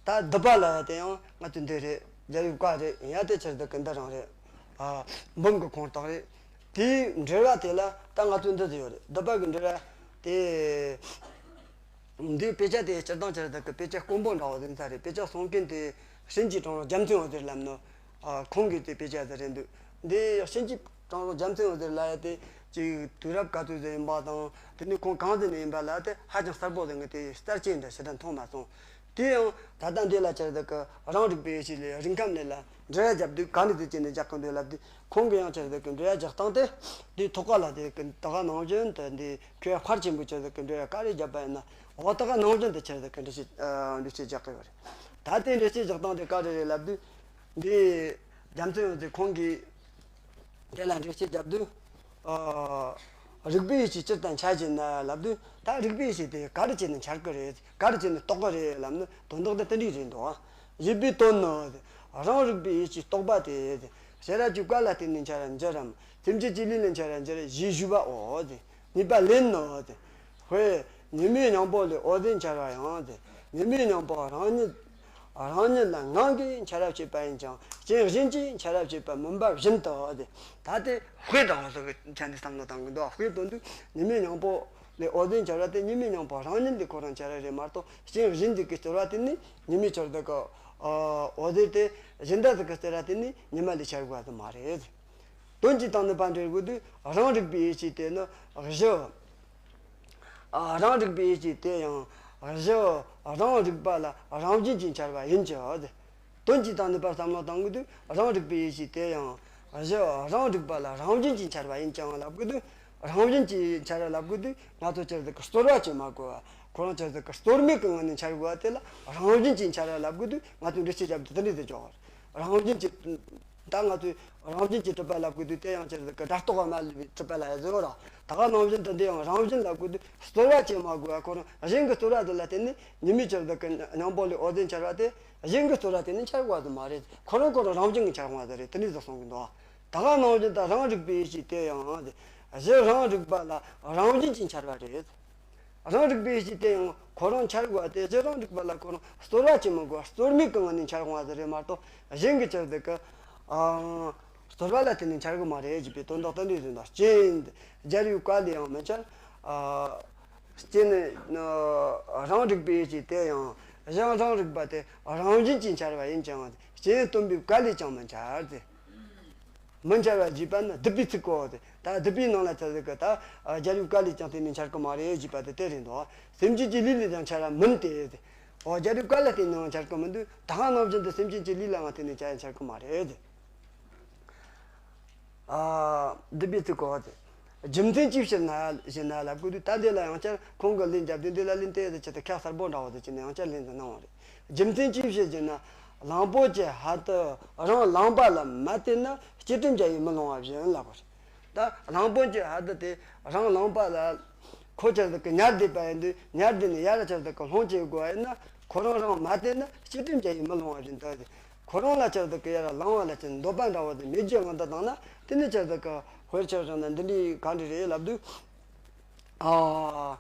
ད་སྡུད་པ་ལ་དེ་ཡང་ང་ཚོས་འདི་རེད། རྒྱལ་བའི་བཀའ་རེད། ཡང་དེ་ཕྱིར་སྡུད་ཀྱི་འདི་རང་རེད། ཨ། འབུམ་གྱི་ཁུངས་དག་རེད། དེའི་འགྲེལ་བ་དེ་ལ་ད་ང་ཚོས་འདི་ཟེར་ཡོད་རེད། སྡུད་པ་གི་འགྲེལ་བ་དེ། འདིའི་དཔེ་ཆ་དེ་སྤྱིར་བཏང་ཆ་ཟིག་གི་དཔེ་ཆ་དཀོན་པོ་འདྲ་བོ་ཟིག་ཡིན་ས་རེད། དཔེ་ཆ་གསུང་མཁན་དེ་དབྱིན་ཇིའི་ཀྲང་རོང་རྒྱལ་མཚན་འོད་ཟེར་ལབ་ནོ། ཨ། ཁོང་གིས་དེ་དཔེ་ཆ་ཟིག་རེད་འདུག་འདི་དབྱིན་ཇིའི་ཀྲང་རོང་རྒྱལ་མཚན་འོད་ཟེར་ལབ་ཡ་དེ་ཅིག་དུས་རབས་ག་ཚོད་ཟིག་ཡིན་པ་དང་། དེ་ནས་ཁོང་གང་ཟིག་ནས་ཡིན་པ་ལ་དེ་ཧ་ཅང་གསལ་པོ་ཟིག་གི་དེ་གསལ་བྱེད་འདྲ་ཞེ་དྲག་མཐོང་མ་སོང་། དེ་ཡང་ད་ལྟ་འདི་ལ་ཆ་ཟིག་གི་རང་རིག་པའི་ཡེ་ཤེས་ལས་རིག་ཁམས་ལས་ལ་འགྲེལ་བ་བརྒྱབ་དུས་ག་འདྲ་ཟིག་བྱས་ནས་རྒྱག་གི་འདུག་ལབ་དུས། ཁོང་གིས་ཡང་ཆ་ཟིག་གི་འགྲེལ་བ་རྒྱག་སྟངས་དེ། དེའི་ཐོག་ཁ་ལ་དེ་གི་ད་ག་ནང་བཞིན་དུ་འདི་ཁྱོད་དཔལ་ཆེན་པོས་ཆ་ཟིག་གི་འགྲེལ་བ་ག་རེ་བརྒྱབ་པ་ཡིན་ན། འོ། ད་ག་ནང་བཞིན་དུ་ཆ་ཟིག་གི་འགྲེལ་བཤད། ཨ། འགྲེལ་བཤད་རྒྱག་གི་ཡོད་རེད། ད་དེ་འགྲེལ་བཤད་རྒྱག་སྟངས་དེ་ག་རེ་རེད་ལབ་དུས། འདི་རྒྱལ་མཚན་འོད་ཟེར་ཁོང་གིས། དེ་ལ་འགྲེལ་བཤད་རྒྱབ་དུས། ཨ། རིག་པའི་ཡེ་ཤེས་སྤྱིར་དུ་འཆར་བྱེད་ན་ལབ་དུས། ད་རིག་པའི་ཡེ་ཤེས་དེ་ག་རེ་བྱས་ནས་འཆར་གི་རེད། ག་རེ་བྱས་ནས་རྟོགས་གི་རེད་ལབ་ན། དོན་དག་དེ་དེ་འདྲ་རེད་འདུག་ཞེས་པའི་དོན་ནི། རང་རིག་པའི་ཡེ་ཤེས་རྟོག་པ་དེ། ཤེས་རབ་ཀྱི་བཀའ་ལ་བརྟེན་ནས་འཆར་བར་འགྱུར་རམ། སེམས་རྒྱུད་ཀྱི་ལུས་ལས་འཆར་བར་འགྱུར་ཞེས་ཞུས་པའོ། ངེས་པ་ལན་ནི། དཔེ། ཉི་མའི་སྙིང་པོ་ལས་འོད་ཟེར་འཆར་བ་ཡང་། ཉི་མའི་སྙིང་པོ་རང་ཉིད། རང་ཉིད་ལ་ངང་གིས་འཆར་བར་བྱེད་པ་ཡིན་ཀྱང་། རྐྱེན་གཞན་གྱིས་འཆར་བར་བྱེད་པ་མིན་པ་བཞིན་དུ། ད་དེ་དཔེ་འདྲ་བོ་ཟིག་གི་ཆ་ནས་བསམ་བློ་གཏང་གི་འདུག་དཔེ་དོན་དུ་ཉི་མའི་སྙིང་པོ་ལས་འོད་ཟེར་འཆར་བ་དེ་ཉི་མའི་སྙིང་པོ་རང་ཉིད་ལས་ཁོ་རང་འཆར་བ་རེད་མ་གཏོགས། རྐྱེན་གཞན་གྱིས་གི་སྟོར་བ་དེ་ནི་ཉི་མའི་ཆར་དུ་གི་འོད་ཟེར་དེ་གཞན་དག་ཟིག་གི་སྟོར་བ་དེ་ནི་ཉི་མ་ལས་འཆར་དགོས་པ་ཟིག་མ་རེད། དོན་གྱི་སྟེང་ནས་ཕར་འགྲེལ་དགོས་དུས། རང་རིག་པའི་ཡེ་ཤེས་དེ་ནི་གཞི། ཨ། རང་རིག་པའི་ཡེ་ཤེས་དེ་ཡང་གཞི་རང་རིག་པ་ལ་རང་བཞིན་གྱིས་འཆར་བ་ཡིན་ཀྱང་། དོན་གྱི་སྟེང་ནས་ཕར་བསམ་བློ་གཏང་དགོས་དུས། རང་རིག་པའི་ཡེ་ཤེས་དེ་ཡང་གཞི་རང་རིག་པ་ལ་རང་བཞིན་གྱིས་འཆར་བ་ཡིན་ཀྱང་ལབ་དགོས་དུས། རང་བཞིན་གྱིས་འཆར་བ་ལབ་དགོས་དུས། ང་ཚོ་ཆར་དུ་གི་སྟོར་བ་བྱེད་མ་དགོས་པ། ཁོ་རང་ཆར་དུ་གི་སྟོར་མེད་ཀྱི་ངང་ནས་འཆར་དགོས་པ་དེ་ལ་རང་བཞིན་གྱིས་འཆར་བ་ལབ་དགོས་དུས། ང་ཚོས་འགྲེལ་བཤད་རྒྱབ་དུས་དེ་འདྲ་ཟེར་ཆོག་རང་བཞིན་གྱིས། ད་ང་ཚོས་རང་བཞིན་གྱིས་གྲུབ་པ་ལབ་དགོས་དུས། དེ་ཡང་ཆར་དུ་གི་སྒྲ་རྟོག་པ་མ་ལུས་པའི་གྲུབ་པ་ལ་ཡང་ཟེར་རོ། ད་ག་ནང་བཞིན་དུ་འདི་ཡང་རང་བཞིན་ལབ་དགོས་དུས། སྟོར་བ་བྱེད་མ་དགོས་པ། ཁོ་རང་གཞན་གྱི་སྟོར་བ་དེ་ལ་བརྟེན་ནས་ཉི་མའི་ཆར་དུ་གི་སྙིང་པོ་ལས་འོད་ཟེར་འཆར་བ་དེ་གཞན་གྱི་སྟོར་བ་དེ་ནི་འཆར་དགོས་པ་ཟིག་མ་རེད། ཁོ་རང་ཁོ་རང་རང་བཞིན་གྱིས་འཆར་འོང་བ་ཟིག་རེད། དེ་འདྲ་ཟིག་གསུང་གི་འདུག་ད་ག་ནང་བཞིན་དུ་རང་རིག་པའི་ཡེ་ཤེས་དེ་ཡང་། གཞི་རང་རིག་པ་ལ་རང་བཞིན་གྱིས་འཆར་བ་རེད། རང་རིག་པའི་ཡེ་ཤེས་དེ་ཡང་ཁོ་རང་འཆར་དགོས་པ་དེ། གཞི་རང་རིག་པ་ལ་ཁོ་རང་སྟོར་བ་བྱེད་མི་དགོས་པ། སྟོར་མེད་ཀྱི་ངང་ནས་འཆར་འོང་བ་ཟིག་རེད་མ་གཏོགས། གཞན་གྱི་ཆར་དུ་གི། ཨ། སྟོར་བ་ལ་བརྟེན་ནས་འཆར་གི་མ་རེད་ཅེས་པའི་དོན་དག་དེ་འདྲ་ཟིག་འདུག་རྐྱེན་རྒྱལ་བའི་བཀའ་ལས་ཡང་མི་འཆར། ཨ། རྐྱེན་ནི་རང་རིག་པའི་ཡེ་ཤེས་དེ་ཡང་གཞན་རང་རིག་པ་དེ་རང་བཞིན་གྱིས་འཆར་བ་ཡིན་ཀྱང་། རྐྱེན་སྟོན་པའི་བཀའ་ལས་ཀྱང་མི་འཆར་ཏེ། མི་འཆར་བ་ཞེས་པ་ནི་སྡུད་པའི་ཚིག་གོ་སྟེ། ད་སྡུད་པའི་ནང་ལ་ཆ་ཟིག་གི་ད་རྒྱལ་བའི་བཀའ་ལས་ཀྱང་དེ་ནི་འཆར་གི་མ་རེད་ཅེས་པ་དེ་དེ་རེད་འདུག་སེམས་རྒྱུད་ཀྱི་ལུས་ལས་ཀྱང་འཆར་བ་མིན་ཏེ། འོ། རྒྱལ་རབས་བཀའ་ལ་བརྟེན་ནས་ཡང་འཆར་གི་མི་འདུག། ད་ག་ནང་བཞིན་དུ་སེམས་ཅན་གྱི་ལུས་ལའང་བརྟེན་ནས་ཆ་ཡང་འཆར་གི་མ་རེད། ཨ། འདི་པའི་ཚིག་གོ་ཟེར། རྒྱུ་མཚན་ཅི་ཕྱིར་ན་ཞེ་ན་ལབ་དགོས་དུས། ད་འདི་ལ་ཡང་བསྐྱར་ཁོང་གིས་ལན་བརྒྱབ་དུས། འདི་ལ་ལན་དེ་ཟེར་ཆེད་དུ་ཁ་གསལ་པོ་འདྲ་བོ་ཟེར་གྱི་ནས་ཡང་བསྐྱར་ལན་ཟེར་གནང་བ་རེད། རྒྱུ་མཚན་ཅི་ཕྱིར་ཞེ་ན། གླང་པོ་ཆེ་ཧ་དུ་རང་གླང་པོ་ལ་མ་བརྟེན་ན་སྐྱེ་ཕྲེང་བརྒྱ་ཡིས་མི་ལང་བ་བཞིན་ལབ་པ་རེད། ད་གླང་པོ་ཆེ་ཧ་དུ་དེ་རང་གླང་པོ་ལ་ཁོ་ཆ་ཟིག་གི་ཉར་བསྡད་པ་ཡིན་དུས། ཉར་བསྡད་ནས་ཡར་ཆ་ཟིག་གི་ལྷུང་བྱེད་དགོས་པ་ཡིན་ན། ཁོ་རང་རང་མ་བལྟས་ན་སྐྱེ་ཕྲེང་བརྒྱ་ཡིས་མི་ལང་བ་བཞིན་དུ། ཁོ་རང་ལ་ཆ་ཟིག་གི་ཡར་ལང་བ་ལ་ཅི་འདོད་པ་འདྲ་བོ་དེ་མེད་རྒྱུ་དབང་དུ་བཏང་ན། དེ་ནི་ཆ་ཟིག་གི་དཔེར་ཆ་བཞག་ན་འདི་འདྲའི་ག་འདྲ་རེད་ལབ་དུས། ཨ།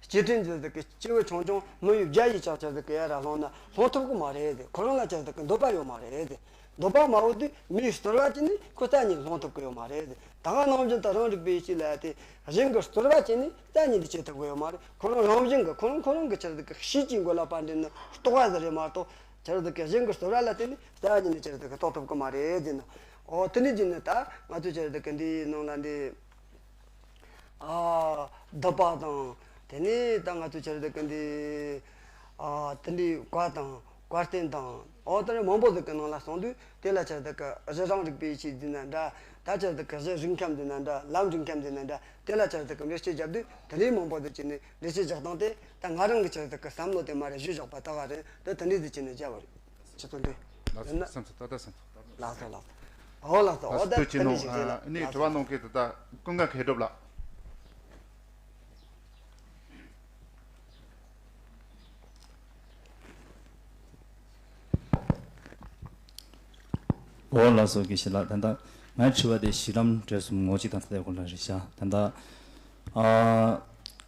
སྐྱེ་ཕྲེང་ཆ་ཟིག་གི་སྐྱེ་བོ་ཆུང་ཆུང་མི་ཡུལ་བརྒྱ་ཡིས་ཀྱང་ཆ་ཟིག་གི་ཡར་ལྷུང་ན་ལྷུང་ཐུབ་གི་མ་རེད། ཁོ་རང་ལ་ཆ་ཟིག་གི་འདོད་པ་ཡོད་མ་རེད། འདོད་པ་མ་འོངས་དུས་མིའི་རྩོལ་བ་བྱས་ནས་ཁོ་རྩ་ཉིད་ལྷུང་ཐུབ་ཀྱི་ཡོད་མ་རེད། ད་ག་ནང་བཞིན་དུ་རང་རིག་པའི་ཡེ་ཤེས་ལ་དེ་གཞན་གྱི་རྩོལ་བ་བྱས་ནས་རྩ་ཉིད་དུ་སྐྱེ་ཐུབ་ཀྱི་ཡོད་མ་རེད། ཁོ་རང་རང་བཞིན་གྱིས་ཁོ་རང་ཁོ་རང་གི་ཆ་ཟིག་གི་ཤེས་ཀྱི་འགོ་ལ་པ་འདྲེན་ནི་རྟོགས་པ་ཟིག་རེད་མ་གཏོགས། ཆ་ཟིག་གི་གཞན་གྱི་རྩོལ་བ་ལ་བརྟེན་ནས་རྩ་ཉིད་ནས་ཆ་ཟིག་གི་རྟོགས་ཐུབ་ཀྱི་མ་རེད་ཟེར་ན། འོ། དེ་ནི་ཟེར་ན་ད་ང་ཚོས་ཆ་ཟིག་གི་འདིའི་ནང་ལ་འདི། ཨ། སྡུད་པ་དང་། དེ་ནས་ད་ང་ཚོས་ཆ་ཟིག་གི་འདི། ཨ། དེ་འདྲའི་བཀའ་དང་བཀའ་བརྟེན་དང་། འོ། དེ་འདྲ་མང་པོ་ཟིག་གི་ནང་ལ་སོང་དུས། དེ་ལ་ཆ་ཟིག་གི་གཞི་རང་རིག་པའི་ཡེ་ཤེས་ཟེར་ན་འདྲ། ད་ཆ་ཟིག་གི་གཞི་རིགས་ཁམས་ཟེར་ན་འདྲ། ལམ་རིགས་ཁམས་ཟེར་ན་འདྲ། དེ་ལ་ཆ་ཟིག་གི་འགྲེལ་བཤད་བརྒྱབ་དུས། དེ་འདྲའི་མང་པོ་ཟིག་བྱས་ནས་འགྲེལ་བཤད་རྒྱག་སྟངས་དེ། ད་ང་རང་གི་ཆ་ཟིག་གི་བསམ་བློ་དེ་མར་ཞུས་བཞག་པ་ད་ག་རེད། དེ་དེ་འདྲའི་ཟིག་བྱས་ནས་བརྒྱབ་པ་རེད། ཁྱེད་ཚོ་འདི། ལགས་སོ། ཡིན་ན། སེམས་ཚོ་ད་ལྟ་སེམས་ཚོ། ལགས་སོ། ལགས་སོ། འོ། ལགས་སོ། འོ། ད་ལྟོས་ཀྱི་དེ་ནོ། འདྲ་ཞིག་རེད་ལགས། ཨ་ནི་དྲི་བ་གནང་མཁན་དེ་ད་ཀུན་དགའ་མཁས་གྲུབ་ལགས། འོ། ལགས་སོ། དགེ་བཤེས་ལགས། ད་ལྟ་ངའི་དྲི་བ་དེ་གཞི་ལམ་འབྲས་གསུམ་ངོ་བོ་གཅིག་དང་ཐ་དད་ཀུན་ལ་རེད་ཤག། ད་ལྟ། ཨ།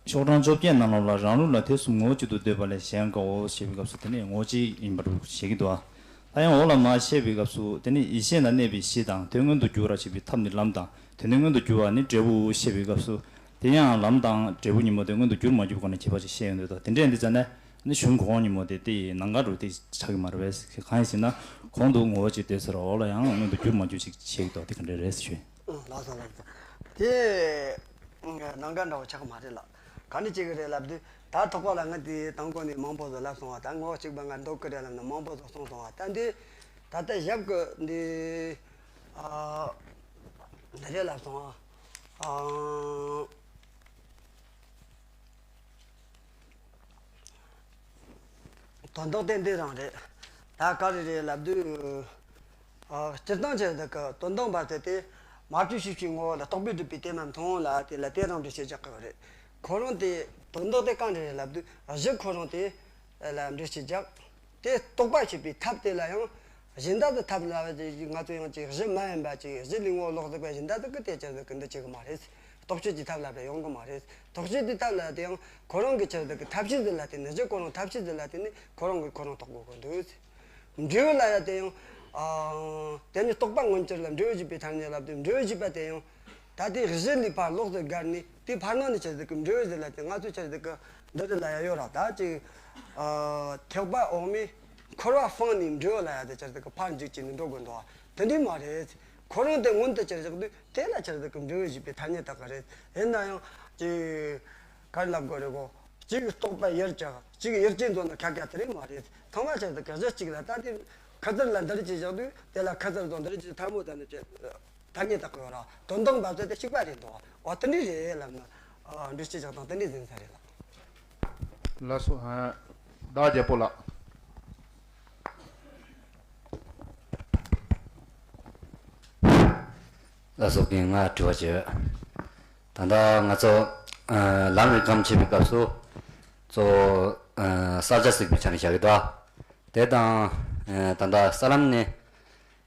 ཤོག་གྲངས་བཅོ་བརྒྱད་ནང་ལོགས་ལ། རང་ལུགས་ལ་དེ་གསུམ་ངོ་བོ་གཅིག་ཏུ་འདོད་པ་ལས་གཞན་དགའ་བོ་ཞེས་པའི་སྐབས་སུ། དེ་ནི་ངོ་བོ་གཅིག་ཡིན་པར་བཤད་ཀྱི་འདུག། ཨ། ད་ཡང་འོག་ལ་མར་བཤད་པའི་སྐབས་སུ། དེ་ནི་ཡེ་ཤེས་ལ་གནས་པའི་གཞི་དང་། དོན་མངོན་དུ་འགྱུར་བར་བྱེད་པའི་ཐབས་ནི་ལམ་དང་། དོན་ནི་མངོན་དུ་འགྱུར་བ་ནི་འབྲས་བུའོ་ཞེས་པའི་སྐབས་སུ། དེ་ཡང་ལམ་དང་འབྲས་བུ་གཉིས་པོ་དེ་མངོན་དུ་འགྱུར་མ་གྱུར་པའི་སྒོ་ནས་ཁྱད་པར་ཅིག་བཤད་ཡོང་དུས། ད་དེ་འདྲ་ཡིན་དུས་ཙ་ན། ནི་གཞུང་གོང་གཉིས་པོ་དེ་དེ་ནང་ཀ་རུ་དེ་ཆགས་ཀྱི་མ་རེད་པས། གང་ཡིན་ཟེར་ན། གོང་དུ་ངོ་བོ་གཅིག་སྟེ་ཟེར་བ། འོག་ལ་ཡང་མངོན་དུ་འགྱུར་མ་གྱུར་ཅིག་བཤད་ཀྱི་འདུག། དེ་ག་འདྲ་རེད་ཟེར་ཞུ། ཨང་། ལགས་སོ། ལགས་སོ། དེ་ནང་ཀ་འདྲ་བོ་ཆགས་ཀྱི་མ་རེད་ལགས། ག་འདྲ་བྱེད་ཀྱི་རེད་ལབ་དུས། ད་ཐོག་པ་ལ་ང་དེ་དང་པོ་ནས་མང་པོ་ཟིག་ལབ་སོང་བ། ད་ངོ་བོ་གཅིག་པ་ང་འདོད་ཀྱི་རེད་ལབ་ནས་མང་པོ་ཟིག་གསུངས་སོང་བ། ད་འདི་ད་ལྟ་ཞབས་ཀྱི་འདི། ཨ། འདི་རེད་ལབ་སོང་བ། ཨ། དོན་དག་དེ་འདི་རང་རེད། ད་ག་རེ་རེད་ལབ་དུས། ཨ། སྤྱིར་བཏང་ཆ་ཟིག་གི་དོན་དམ་པ་དེ་དེ་མ་བཅོས་ཤེས་བྱའི་ངོ་བོ་ལ་རྟོག་པས་སྒྲིབ་པའི་དེ་མ་མཐོང་ལ། དེ་ལ་དེ་རང་འགྲེལ་བཤད་རྒྱག་གི་རེད། ཁོ་རང་དེ་དོན་དག་དེ་ག་འདྲ་རེད་ལབ་དུས། གཞི་ཁོ་རང་དེ་ལ་འགྲེལ་བཤད་རྒྱག། དེ་རྟོགས་པར་བྱེད་པའི་ཐབས་དེ་ལ་ཡང་གཞན་དག་གི་ཐབས་ལ། ང་ཚོ་ཡང་ཅིག་གཞི་མ་ཡིན་པ་ཅིག། གཞི་ལས་ངོ་བོ་ལོག་ཟིག་པའི་གཞན་དག་གི་དེ་ཆ་ཟིག་གི་འདི་བྱེད་གི་མ་རེད། རྟོག་དཔྱོད་ཀྱི་ཐབས་ལ་རེ་ཡོང་གི་མ་རེད། རྟོག་དཔྱོད་ཀྱི་ཐབས་ལ་དེ་ཡང་ཁོ་རང་གི་ཆ་ཟིག་གི་ཐབས་ཤེས་ཟིག་ལ་བརྟེན་ནས། གཞི་ཁོ་རང་ཐབས་ཤེས་ཟིག་ལ་བརྟེན་ནས་ཁོ་རང་གིས་ཁོ་རང་རྟོགས་དགོས་གི་འདུག། འབྲས་བུ་ལ་ཡང་དེ་ཡང་། ཨ། དེ་ནི་རྟོགས་པ་མངོན་གྱུར་ལ་འབྲས་བུ་བཞི་པའི་ཐ་སྙད་ལབ་དུས། འབྲས་བུ་བཞི་པ་དེ་ཡང་ད་དེ་གཞི་ལས་ཕར་ལོག་ཏུ་བརྒལ་ནས། དེ་ཕར་ནང་ནས་ཆ་ཟིག་གི་འབྲས་བུ་ཟིག་ལ་བརྟེན། ང་ཚོ་ཆ་ཟིག་གི་འདི་རེད་ལ་ཡ་ཡོད་ར། ད་ཅིག། ཨ། ཐེག་པ་འོག་མའི་འཁོར་བ་སྤངས་ནས་འབྲས་བུ་ལ་ཡ་དེ་ཆ་ཟིག་གི་ཕར་འཇུག་བྱས་ནས་འགྲོ་དགོས་འདུག། དེ་འདྲ་མ་རེད། ཁོ་རང་དེ་མངོན་དུ་གྱུར་བཞག་དུས། དེ་ལ་ཆ་ཟིག་གི་འབྲས་བུ་བཞི་པའི་ཐ་སྙད་བཏགས་གི་རེད། ཡིན་ན་ཡང་ཅིག་ག་རེ་ལབ་དགོས་རེད་གོ། གཅིག་རྟོགས་པ་ཡུལ་གྱི། གཅིག་ཡུལ་ཅན་བཟོ་ན་ཁ་ཁ་དེ་རེད་མ་རེད། ཚང་མ་ཆ་ཟིག་གི་གཞི་གཅིག་ལ། ད་དེ་ཁ་ཟུར་ལ་འདི་རེད་ཅེས་བཞག་དུས། དེ་ལ་ཁ་ཟུར་བཟོ་འདི་རེད་ཅེས་ཐལ་མོ་ད་ནི་ཅེས་ཐ་སྙད་བཏགས་གི་ཡོད་ར། དོན་དམ་པ་ཚོ་དེ་གཅིག་པ་རེད་འདུག། འོ། དེ་འདྲ་རེད་ལབ་ན། ཨ། འགྲེལ་བཤད་རྒྱག་སྟངས་དེ་འདྲ་ཟིན་ས་རེད་ལགས། ལགས་སོ། ཨ། བདག་རྒྱལ་པོ་ལགས། ལགས་སོ། རྒན་ང་དྲི་བ་བྱེད། ད་ལྟ་ང་ཚོ། ཨ། ལམ་རིགས་ཁམས་ཕྱེ་བའི་སྐབས་སུ་གཙོ་བོ། ཨ། གསལ་བྱ་གཟིགས་པའི་ཆ་ནས་བཞག་གི་འདུག། དེ་དང་། ཨ། ད་ལྟ་ས་ལམ་ནས།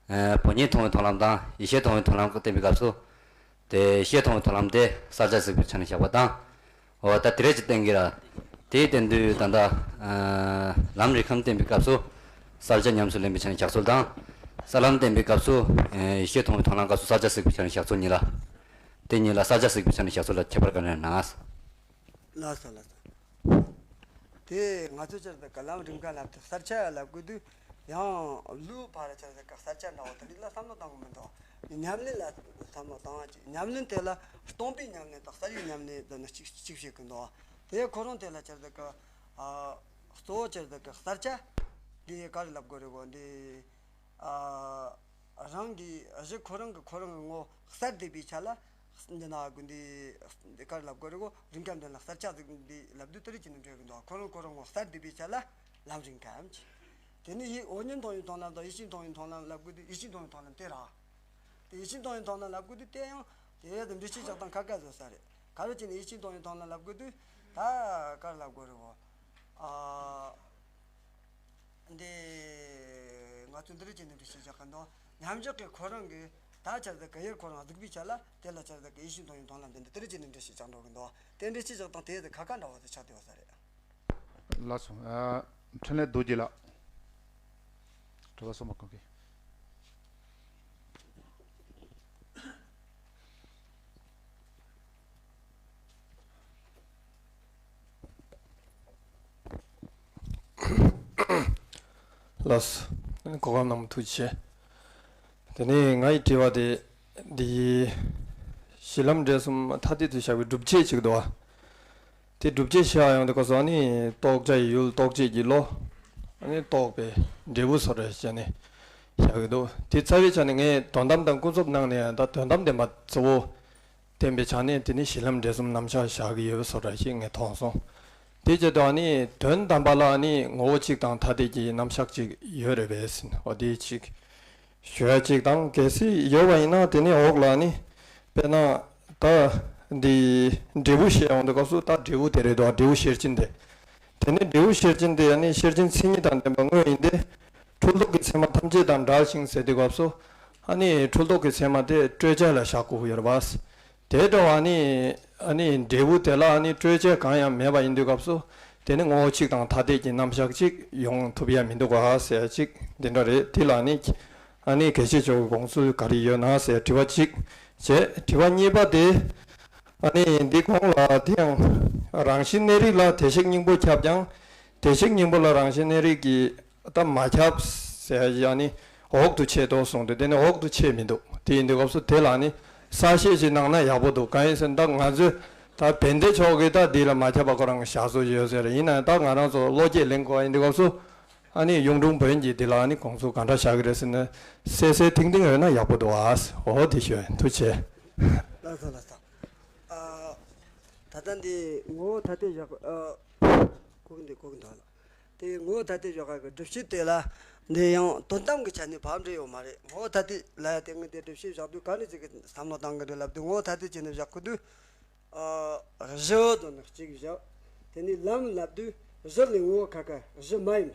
ཨ། བོ་ཉིད་མཐོང་བའི་མཐོང་ལམ་དང་ཡེ་ཤེས་མཐོང་བའི་མཐོང་ལམ་བསྟན་པའི་སྐབས་སུ། དེ་ཡེ་ཤེས་མཐོང་བའི་མཐོང་ལམ་དེ་གསལ་བྱ་གཟིགས་པའི་ཆ་ནས་བཞག་པ་དང་། འོ། ད་དེ་རེད་ཅེས་བསྟན་གྱི་ར། དེའི་སྟེང་དུ་ད་ལྟ། ཨ། ལམ་རིགས་ཁམས་བསྟན་པའི་སྐབས་སུ་གསལ་བྱ་ཉམས་སུ་ལེན་པའི་ཆ་ནས་བཞག་ཚུལ་དང་། ས་ལམ་བསྟན་པའི་སྐབས་སུ། ཨ། ཡེ་ཤེས་མཐོང་བའི་མཐོང་ལམ་སྐབས་སུ་གསལ་བྱ་གཟིགས་པའི་ཆ་ནས་བཞག་ཚུལ་གཉིས་ལ། དེ་གཉིས་ལ་གསལ་བྱ་གཟིགས་པའི་ཆ་ནས་བཞག་ཚུལ་ལ་ཁྱད་པར་ག་རེ་ཡོད་ན། ལགས་སོ། ལགས་སོ། དེ་ང་ཚོ་ཆ་ཟིག་གི་ལམ་རིམ་ཁ་ལབ་དུས། གསལ་བྱ་ལབ་དགོས་དུས། ཡང་བློའི་བར་ཆ་ཟིག་གི་གསལ་བྱ་འདྲ་བོ་དེ་འདྲ་ལ་བསམ་བློ་བཏང་གི་མི་འདུག། ཉམས་ལེན་ལ་བསམ་བློ་བཏང་བ་ཅིག། ཉམས་ལེན་དེ་ལ་སྟོང་པའི་ཉམས་ལེན་དང་གསལ་བྱའི་ཉམས་ལེན་དུ་ནི་གཅིག་གཅིག་བྱེད་ཀྱི་འདུག། དེ་ཁོ་རང་དེ་ལ་ཆ་ཟིག་གི། ཨ། གཙོ་བོ་ཆེར་དག་གི་གསལ་ཆ་འདི་ག་རེ་ལབ་དགོས་རེད་གོ། འདི་ཨ་རང་གི་གཞི་ཁོ་རང་གི་ཁོ་རང་གི་ངོ་བོ་གསལ་བསྡད་པའི་ཆ་ལ། འདི་ན་གི་འདི་འདི་ག་རེ་ལབ་དགོས་རེད་གོ། རིག་ཁམས་འདི་ལ་གསལ་ཆ་ཟིག་འདི་ལབ་དུས་དེ་རིགས་ཀྱི་ནི་འགྲོ་གི་འདུག་ཁོ་རང་ཁོ་རང་ངོ་བོ་གསལ་བསྡད་པའི་ཆ་ལ་ལམ་རིག་ཁམས་ཀྱི། དེ་ནི་ཡིད་འོ་ཉིད་མཐོང་བའི་མཐོང་ལམ་དང་ཡིད་ཤེས་མཐོང་བའི་མཐོང་ལམ་ལབ་དགོས་དུས་ཡིད་ཤེས་མཐོང་བའི་མཐོང་ལམ་དེ་རེད། དེ་ཡིད་ཤེས་མཐོང་བའི་མཐོང་ལམ་ལབ་དགོས་དུས་དེ་ཡང་དེ་ཡང་དེ་འགྲེལ་བཤད་རྒྱག་སྟངས་ཁ་ཁ་བཟོ་ས་རེད། ག་རེ་བྱས་ནས་ཡིད་ཤེས་མཐོང་བའི་མཐོང་ལམ་ལབ་དགོས་དུས་ད་ག་རེ་ལབ་དགོས་རེད་བོ། ཨ། འདི་ང་ཚོས་འདི་རིགས་བྱས་ནས་འགྲེལ་བཤད་རྒྱག་གི་འདུག་མཉམ་བཞག་གི་ཁོ་རང་གི་ད་ཆ་ཟིག་གི་ཡུལ་ཁོ་རང་གཟིགས་པའི་ཆ་ལ་དེ་ལ་ཆ་ཟིག་གི་ཡིད་ཤེས་མཐོང་བའི་མཐོང་ལམ་དེ་འདི་དེ་རིགས་བྱས་ནས་འགྲེལ་བཤད་རྒྱག་འགྲོ་གི་འདུག་དེ་འགྲེལ་བཤད་རྒྱག་སྟངས་དེ་ཡང་དེ་ཁ་ཁ་འདྲ་བོ་དེ་ཆགས་བསྡད་ཡོད་ས་རེད། ལགས་སོ། ཨ། འཕྲིན་ལས་རྡོ་རྗེ་ལགས། དྲི་བ་གསུམ་པ་གང་གི། ལགས་སོ། གོ་སྐབས་གནང་བ་ཐུགས་རྗེ་ཆེ། དེ་ནས་ང་ཡི་དྲི་བ་དེ་འདི་གཞི་ལམ་འབྲས་གསུམ་ཐ་དད་དུ་བཞག་པའི་སྒྲུབ་བྱེད་ཅིག་འདུག་བ། དེ་སྒྲུབ་བྱེད་བྱ་ཡང་དེ་ག་སོགས་ནི་རྟོགས་བྱ་ཡི་ཡུལ་རྟོགས་བྱེད་ཀྱི་བློ། ཨ་ནི་རྟོགས་པའི་འབྲས་བུ་སོགས་རེ་བྱས་ནས་བཞག་གི་འདུག་དེ་རྩ་བའི་ཆ་ནས་ངས་དོན་དམ་དང་ཀུན་རྫོབ་ནང་ནས་ད་དོན་དམ་བདེན་པ་གཙོ་བོ་བསྟན་པའི་ཆ་ནས་དེ་ནི་གཞི་ལམ་འབྲས་གསུམ་རྣམ་གཞག་བཞག་གི་ཡོད་པ་སོགས་རེ་ཞིག་ངས་མཐོང་སོང་། དེ་བྱས་དུས་ཨ་ནི་དོན་དམ་པ་ལ་ཨ་ནི་ངོ་བོ་གཅིག་དང་ཐ་དད་ཀྱི་རྣམ་གཞག་ཅིག་ཡོད་རེད་པས་ཟིན། འོ་དེ་གཅིག་ཞུ་ཡ་གཅིག་དང་། གལ་སྲིད་ཡོད་པ་ཡིན་ན་དེ་ནི་འོག་ལ་ནི་དཔེར་ན་ད་འདི་འབྲས་བུ་བཤད་ཡོང་དུས་སྐབས་སུ་ད་འབྲས་བུ་དེ་རེད་དོ། འབྲས་བུ་ཤེར་ཕྱིན་དེ། དེ་ནི་འབྲས་བུ་ཤེར་ཕྱིན་དེ་ཡང་ནི་ཤེར་ཕྱིན་མཚན་ཉིད་དང་ལྡན་པ་དངོས་ཡིན་ཏེ། འཁྲུལ་རྟོག་གི་མཚན་མ་ཐམས་ཅད་དང་བྲལ་ཞིང་ཟེར་དུས་སྐབས་སུ་ཨ་ནི་འཁྲུལ་རྟོག་གི་མཚན་མ་དེ་སྤྲོས་བཅས་ལ་བཞག་དགོས་ཡོད་རེད་པ། དེ་འདྲ་བ་ནི་ཨ་ནི་འབྲས་བུ་དེ་ལ་ཨ་ནི་སྤྲོས་བཅས་གང་ཡང་མེད་པ་ཡིན་དུས་སྐབས་སུ་དེ་ནི་ངོ་བོ་གཅིག་དང་ཐ་དད་ཀྱི་རྣམ་གཞག་ཅིག་ཡོང་ཐུབ་ཡ་མི་འདུག་ག་ཟེར་ཅིག་འདི་འདྲ་རེད། དེ་ལ་ནི་ཨ་ནི་དགེ་བཤེས་མཆོག་གི་དགོངས་ཚུལ་ག་རེ་ཡོད་ན་ཟེར་དྲི་བ་གཅིག་བྱས། དྲི་བ་གཉིས་པ་དེ་ཨ་ནི་འདི་གོང་ལ་དེ་ཡང་རང་བཞིན་གནས་རིགས་ལ་བདེ་གཤེགས་སྙིང་པོ་ཁྱབ་ཀྱང་བདེ་གཤེགས་སྙིང་པོ་ལ་རང་བཞིན་གནས་རིགས་ཀྱི་ད་མ་ཁྱབ་ཟེར་ཡ་ནི་འོག་ཏུ་ཕྱེ་དོ་གསུངས་ཏེ། དེ་ནི་འོག་ཏུ་ཕྱེ་མི་འདུག་དེ་ཡིན་དུས་སྐབས་སུ་དེ་ལ་ནི་གསལ་བཤད་ཅིག་གནང་ན་ཡག་པོ་འདུག་གང་ཡིན་ཟེར་ན་ད་ང་ཚོས་ད་བན་དེ་ཕྱོགས་ཀྱིས་ད་འདི་ལ་མ་ཁྱབ་པ་ཁོ་རང་གི་བཞག་སྲོལ་ཡོད་ཟེར། ཡིན་ན་ཡང་ད་ང་རང་ཚོ་བློ་སྐྱེད་ལེན་དགོས་ཡིན་དུས་སྐབས་སུ་ཨ་ནི་གཡུང་དྲུང་བོན་གྱིས་འདི་ལ་ཨ་ནི་དགོངས་ཚུལ་ག་འདྲ་བཞག་གི་རེད་ཟེར་ན་གསལ་གསལ་ཐིང་ཐིང་ཡོད་ན་ཡག་པོ་འདུག་ཨ། འོ་དེ་ཞུ། ཐུགས་རྗེ་ཆེ། ལགས་སོ་ལགས་སོ། ཨ། ད་ལྟ་འདི་ངོ་བོ་ཐ་དད་བཞག་ཨ། གོ་གི་འདུག་གོ་གི་འདུག་ལགས། དེ་ངོ་བོ་ཐ་དད་བཞག་ག་གི་སྒྲུབ་བྱེད་དེ་ལ་འདི་ཡང་དོན་དམ་གྱི་ཆ་ནས་བབ་འབྲེལ་ཡོད་མ་རེད། ངོ་བོ་ཐ་དད་ལ་ཡ་དེ་ངས་དེ་སྒྲུབ་བྱེད་བཞག་དུས་ག་རེ་ཟིག་གི་བསམ་བློ་བཏང་གི་འདུག་ལབ་དུས་ངོ་བོ་ཐ་དད་བྱས་ནས་བཞག་གི་འདུག་ཨ། གཞི་བོ་དོན་གཅིག་བཞག་དེ་ནས་ལམ་ལབ་དུས་གཞི་ལས་ངོ་བོ་ཁ་ཁ་གཞི་མ་ཡིན་པ།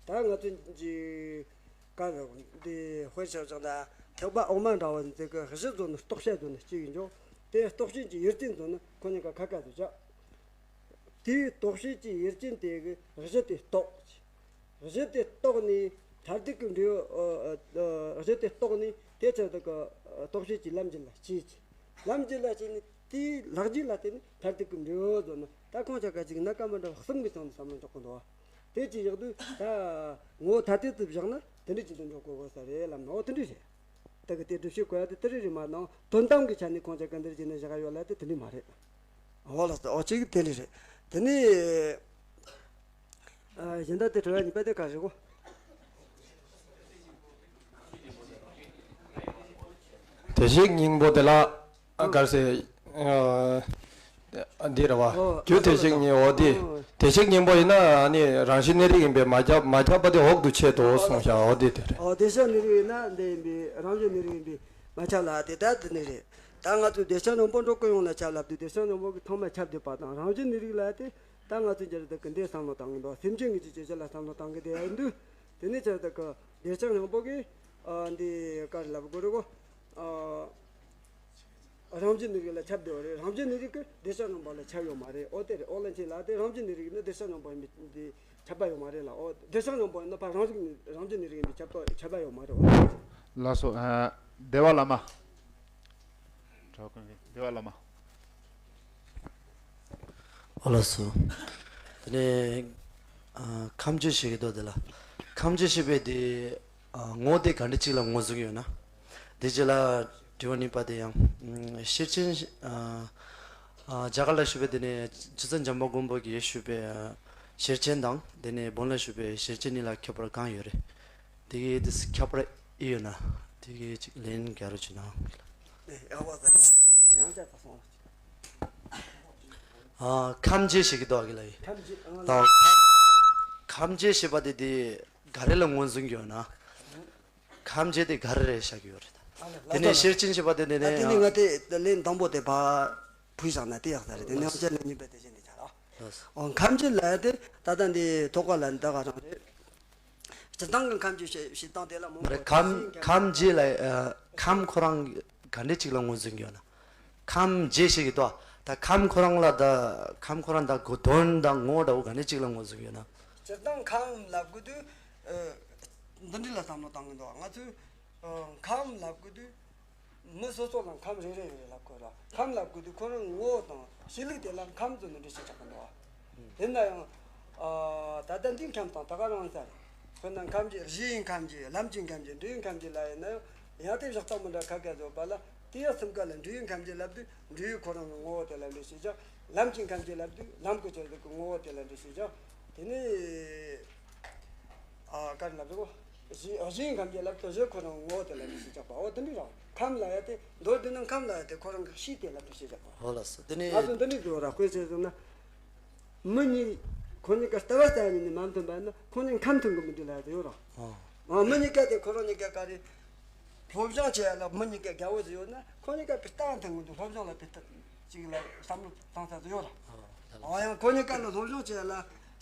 ད་ང་ཚོ་གི་ག་ལ་འདི་དཔེར་བཞག་ཅིག་ན་ཐེག་པ་འོག་མ་འདྲ་བ་འདི་གི་གཞི་བཟོ་ནི་རྟོགས་བྱེད་བཟོ་ནི་གཅིག་ཡིན་ཀྱང་དེ་རྟོགས་བྱེད་ཀྱི་ཡུལ་ཅན་བཟོ་ནི་ཁོ་གཉིས་ཀ་ཁ་ཁ་བཟོ་བྱ། དེའི་རྟོགས་བྱེད་ཀྱི་ཡུལ་ཅན་དེ་གི་གཞི་དེ་རྟོགས། གཞི་དེ་རྟོགས་ནས་མཐར་ཐུག་གི་འབྲས་བུ། ཨ། ཨ། གཞི་དེ་རྟོགས་ནས་དེ་ཆ་དུ་གི་རྟོགས་བྱེད་ཀྱི་ལམ་རྒྱུད་ལ་སྐྱེས་ཀྱི། ལམ་རྒྱུད་ལ་སྐྱེས་ནས་དེའི་ལྷག་རྒྱུད་ལ་བརྟེན་ནས་མཐར་ཐུག་གི་འབྲས་བུ་བཟོ་ན། ད་ཁོང་ཆ་ག་ཅིག་སྣ་ཁ་མི་འདྲ་བ་གསུམ་གྱི་སྟེང་དུ་བསམ་བློ་འཇོག་གི་འདུག་བ། དེ་ཅི་ཡག་དུས་ད་ངོ་བོ་ཐ་དད་དུ་བཞག་ན་དེ་འདྲ་ཅིག་ཏུ་འཇོག་དགོས་དགོས་ས་རེད་ལབ་ན། འོ་དེ་འདྲ་རེད། ད་གི་དེ་སྒྲུབ་བྱེད་གོ་ཡ་དེ་དེ་རེད་རེད་མ་གཏོགས་དོན་དམ་གྱི་ཆ་ནས་ཁོང་ཆ་ག་འདིར་བྱས་ནས་བཞག་ཡོད་ལ་དེ་དེ་འདྲ་མ་རེད། འོ་ལགས་སོ། འོ་གཅིག་དེ་འདྲ་རེད། དེ་ནས། ཨ། གཞན་དག་དེ་དྲི་བ་གཉིས་པ་དེ་ག་རེ་གོ། བདེ་གཤེགས་སྙིང་པོ་དེ་ལ་ཨ་ག་རེ་ཟེར། ཨ། འདི་རེད་བ། ཨོ། རྒྱུ་བདེ་གཤེགས་སྙིང་པོ་དེ། ཨོ། བདེ་གཤེགས་སྙིང་པོ་ཡིན་ན་ཨ་ནི་རང་བཞིན་གནས་རིགས་ཡིན་པས་མ་ཁྱབ། མ་ཁྱབ་པ་དེ་འོག་ཏུ་ཕྱེ་དོ་གསུངས་ཤག་འོ་དེ་དེ་རེད། ཨོ། བདེ་གཤེགས་གནས་རིགས་ཡིན་ན་འདི་ཡིན་པས་རང་བཞིན་གནས་རིགས་ཡིན་པས་མ་ཁྱབ་ལ་དེ་ལྟར་དེ་ནི་རེད། ད་ང་ཚོས་བདེ་གཤེགས་སྙིང་པོ་འགྲོ་ཀུན་ཡོངས་ལ་ཁྱབ་ལབ་དུས་བདེ་གཤེགས་སྙིང་པོ་གི་ཐོག་མར་ཁྱབ་བསྡད་པ་དང་། རང་བཞིན་གནས་རིགས་ལ་དེ། ད་ང་ཚོས་འདིར་དག་གི་འདི་བསམ་བློ་བཏང་གི་འདུག་སེམས་ཅན་གྱི་ཅིག་ཅེས་བྱ་ལ་བསམ་བློ་བཏང་གི་དེ་ཡིན་དུས། དེ་ནས་ཆར་དག་གི་བདེ་གཤེགས་སྙིང་པོ་གིས། ཨ། འདི་ག་རེ་ལབ་དགོས་རེད་གོ། ཨ། རང་བཞིན་གནས་རིགས་ལ་ཁྱབ་བསྡད་པ་རེད། རང་བཞིན་གནས་རིགས་ཀྱིས་བདེ་གཤེགས་སྙིང་པོ་ལ་ཁྱབ་ཡོད་མ་རེད། ཨོ་དེ་རེད། ཨོ་ལན་ཆེ་ལ་དེ་རང་བཞིན་གནས་རིགས་ནི་བདེ་གཤེགས་སྙིང་པོ་ཡིན་པའི་འདི་ཁྱབ་པ་ཡོད་མ་རེད་ལ། ཨོ་བདེ་གཤེགས་སྙིང་པོ་ཡིན་ན་ཕར་རང་བཞིན་རང་བཞིན་གནས་རིགས་ཡིན་པའི་ཁྱབ་པ་ཁྱབ་པ་ཡོད་མ་རེད། ཨོ་ལགས་སོ། ཨ། བདེ་བ་བླ་མ། གྲྭ་པ་ཀུན་གྱི་བདེ་བ་བླ་མ། ཨོ་ལགས་སོ། དེ་ནས་ཨ་ཁམས་བརྗོད་བྱེད་ཀྱི་མདོ་དེ་ལ། ཁམས་བརྗོད་བྱེད་པའི་དེ་ཨ་ངོ་བོ་དེ་ག་འདྲ་ཅིག་ལ་ངོས་བཟུང་ཡོད་ན། དེ་རྗེས་ལ་དྲི་བ་གཉིས་པ་དེ་ཡང་ཤེར་ཕྱིན། ཨ་ཨ་རྒྱ་གར་ལ་བཞུགས་པའི་དེ་ནས་རྗེ་བཙུན་འཇམ་དཔལ་མགོན་པོ་གིས་ཞུས་པའི་ ཤེར་ཕྱིན་དང་དེ་ནས་བོན་ལ་ཞུགས་པའི་ཤེར་ཕྱིན་གཉིས་ལ་ཁྱད་པར་གང་ཡོད་རེད། དེ་གི་དེ་ཁྱད་པར་ཨེ་ཡོད་ན། དེ་གི་ཅིག་ལན་རྒྱག་རོགས་བྱེད་གནང་། ཨ། ཁམས་འབྱེད་ཞེས་ཀྱི་འདུག་གི་ལ་ཡི། ཁམས་འབྱེད། ཨ། ད་ཁམས་འབྱེད་ཞེས་པ་དེ་དེ་ག་རེ་ལ་ངོས་འཛིན་གྱི་ཡོད་ན། ཁམས་འབྱེད་དེ་ག་རེ་རེད་བཤད་ཀྱི་ཡོད་རེད། ཨ་ལ་ལ། དེ་ལ་ནས་ཤེར་ཕྱིན་ཞེས་པ་དེ་དེ་ནས། ཨ། དེ་ནས་ང་དེ་ལན་དང་པོ་དེ་ཕར་ཕུལ་བཞག་ན་དེ་ཡག་ས་རེད། དེ་ནས་ལགས་སོ། ཅན་ནས་གཉིས་པ་དེ་བཞིན་དེ་ཆ་ལ། ལགས་སོ། ཨོ། ཁམས་འབྱེད་ལ་ཡ་དེ་ད་ལྟ་འདི་ཐོག་ཁ་ལ་འདི་ག་རང་རེད། སྤྱིར་བཏང་གི་ཁམས་ཀྱི་བཤད་བཤད་སྟངས་དེ་ལ་མང་མ་རེད། པོ་ཁམས་ཁམས་འབྱེད་ལ་ཨ། ཁམས་ཁོ་རང་ག་འདྲ་ཅིག་ལ་ངོས་འཛིན་གྱི་ཡོད་ན། ཁམས་འབྱེད་ཞེས་ཀྱི་འདུག་ད་ཁམས་ཁོ་རང་ལ་ད་ཁམས་ཁོ་རང་ད་གོ་དོན་དང་ངོ་བོ་འདྲ་བོ་ག་འདྲ་ཅིག་ལ་ངོས་འཛིན་གྱི་ཡོད་ན། སྤྱིར་བཏང་ཁམས་ལབ་དགོས་དུས། ཨ། འདི་འདྲ་ལ་བསམ་བློ་བཏང་གི་འདུག་ང་ཚོས། ཨ། ཁམས་ལབ་དགོས་དུས། མི་སོ་སོ་ལ་ཁམས་རེ་རེ་རེ་རེ་ལབ་དགོས་ར། ཁམས་ལབ་དགོས་དུས་ཁོ་རང་ངོ་བོ་དང་གཤིས་ལུགས་དེ་ལ་ཁམས་ཚོ་འདི་འདྲ་ཞིག་ཆགས་ཀྱི་འདུག་བ། ཡིན་ན་ཡང་། ཨ། ད་ལྟ་འདི་ཁམས་དང་ད་ག་རང་ས་རེད། དཔེར་ན་ཁམས་ཀྱི་གཞི་ཡི་ཁམས་ཀྱི། ལམ་གྱི་ཁམས་ཀྱི། འབྲས་བུའི་ཁམས་ཀྱི་ལ་ཡིན་ན་ཡང་། ཡང་དེ་བཞག་སྟངས་མི་འདྲ་ཁ་ཁ་བཟོ་བ་ལ། དེ་ཡང་སེམས་ཁ་ལ་འབྲས་བུའི་ཁམས་ཀྱི་ལབ་དུས་འབྲས་བུ་ཁོ་རང་གི་ངོ་བོ་དེ་ལ་འདྲ་ཞིག་ཆགས། ལམ་གྱི་ཁམས་ཀྱི་ལབ་དུས་ལམ་གྱི་ཆ་ཟིག་གི་ངོ་བོ་དེ་ལ་འདྲ་ཞིག་ཆགས། དེ་ནས། ཨ། ག་རེ་ལབ་རེད་གོ། གཞི་གཞི་ཡི་ཁམས་ཀྱི་ལབ་དུས་གཞི་ཁོ་རང་ངོ་བོ་དེ་ལ་འདྲ་ཞིག་ཆགས་པ། འོ་དེ་འདྲ་རང་ཁམས་ལ་ཡ་དེ་མདོར་བསྡུས་ན་ཁམས་ལ་ཡ་དེ་ཁོ་རང་གི་གཤིས་དེ་ལ་འདྲ་ཞིག་ཆགས་པ། འོ་ལགས་སོ། དེ་ནས་ང་ཚོ་འདི་འདྲ་བཟོ་ར། དཔེ་ཆ་བཟུང་ན། མི་གཉིས་ཁོ་གཉིས་ཀ་ལྟ་བ་རྩ་བ་ཉིད་ནས་མ་མཐུན་པ་ན་ཁོ་གཉིས་ཁམས་མཐུན་གི་མི་འདུག་ལབ་ཡ་དེ་ཡོད་ར། ཨ། མི་གཉིས་ཀ་དེ་ཁོ་རང་གཉིས་ཀ་ག་རེ། སློབ་སྦྱོང་བྱེད་ཡ་ལ་མི་གཉིས་ཀ་རྒྱལ་བོ་ཟིག་ཡོད་ན་ཁོ་གཉིས་ཀ་དཔེ་ལྟ་མཐུན་གི་འདུག་སློབ་སྦྱོང་ལ་དཔེ་ལྟ་ཅིག་ལ་བསམ་བློ་བཏང་ས་ཟིག་ཡོད་ར། ཨ། ཡང་ཁོ་གཉིས་ཀ་ལ་སློབ་སྦྱོང་བྱེད་ཡ་ལ་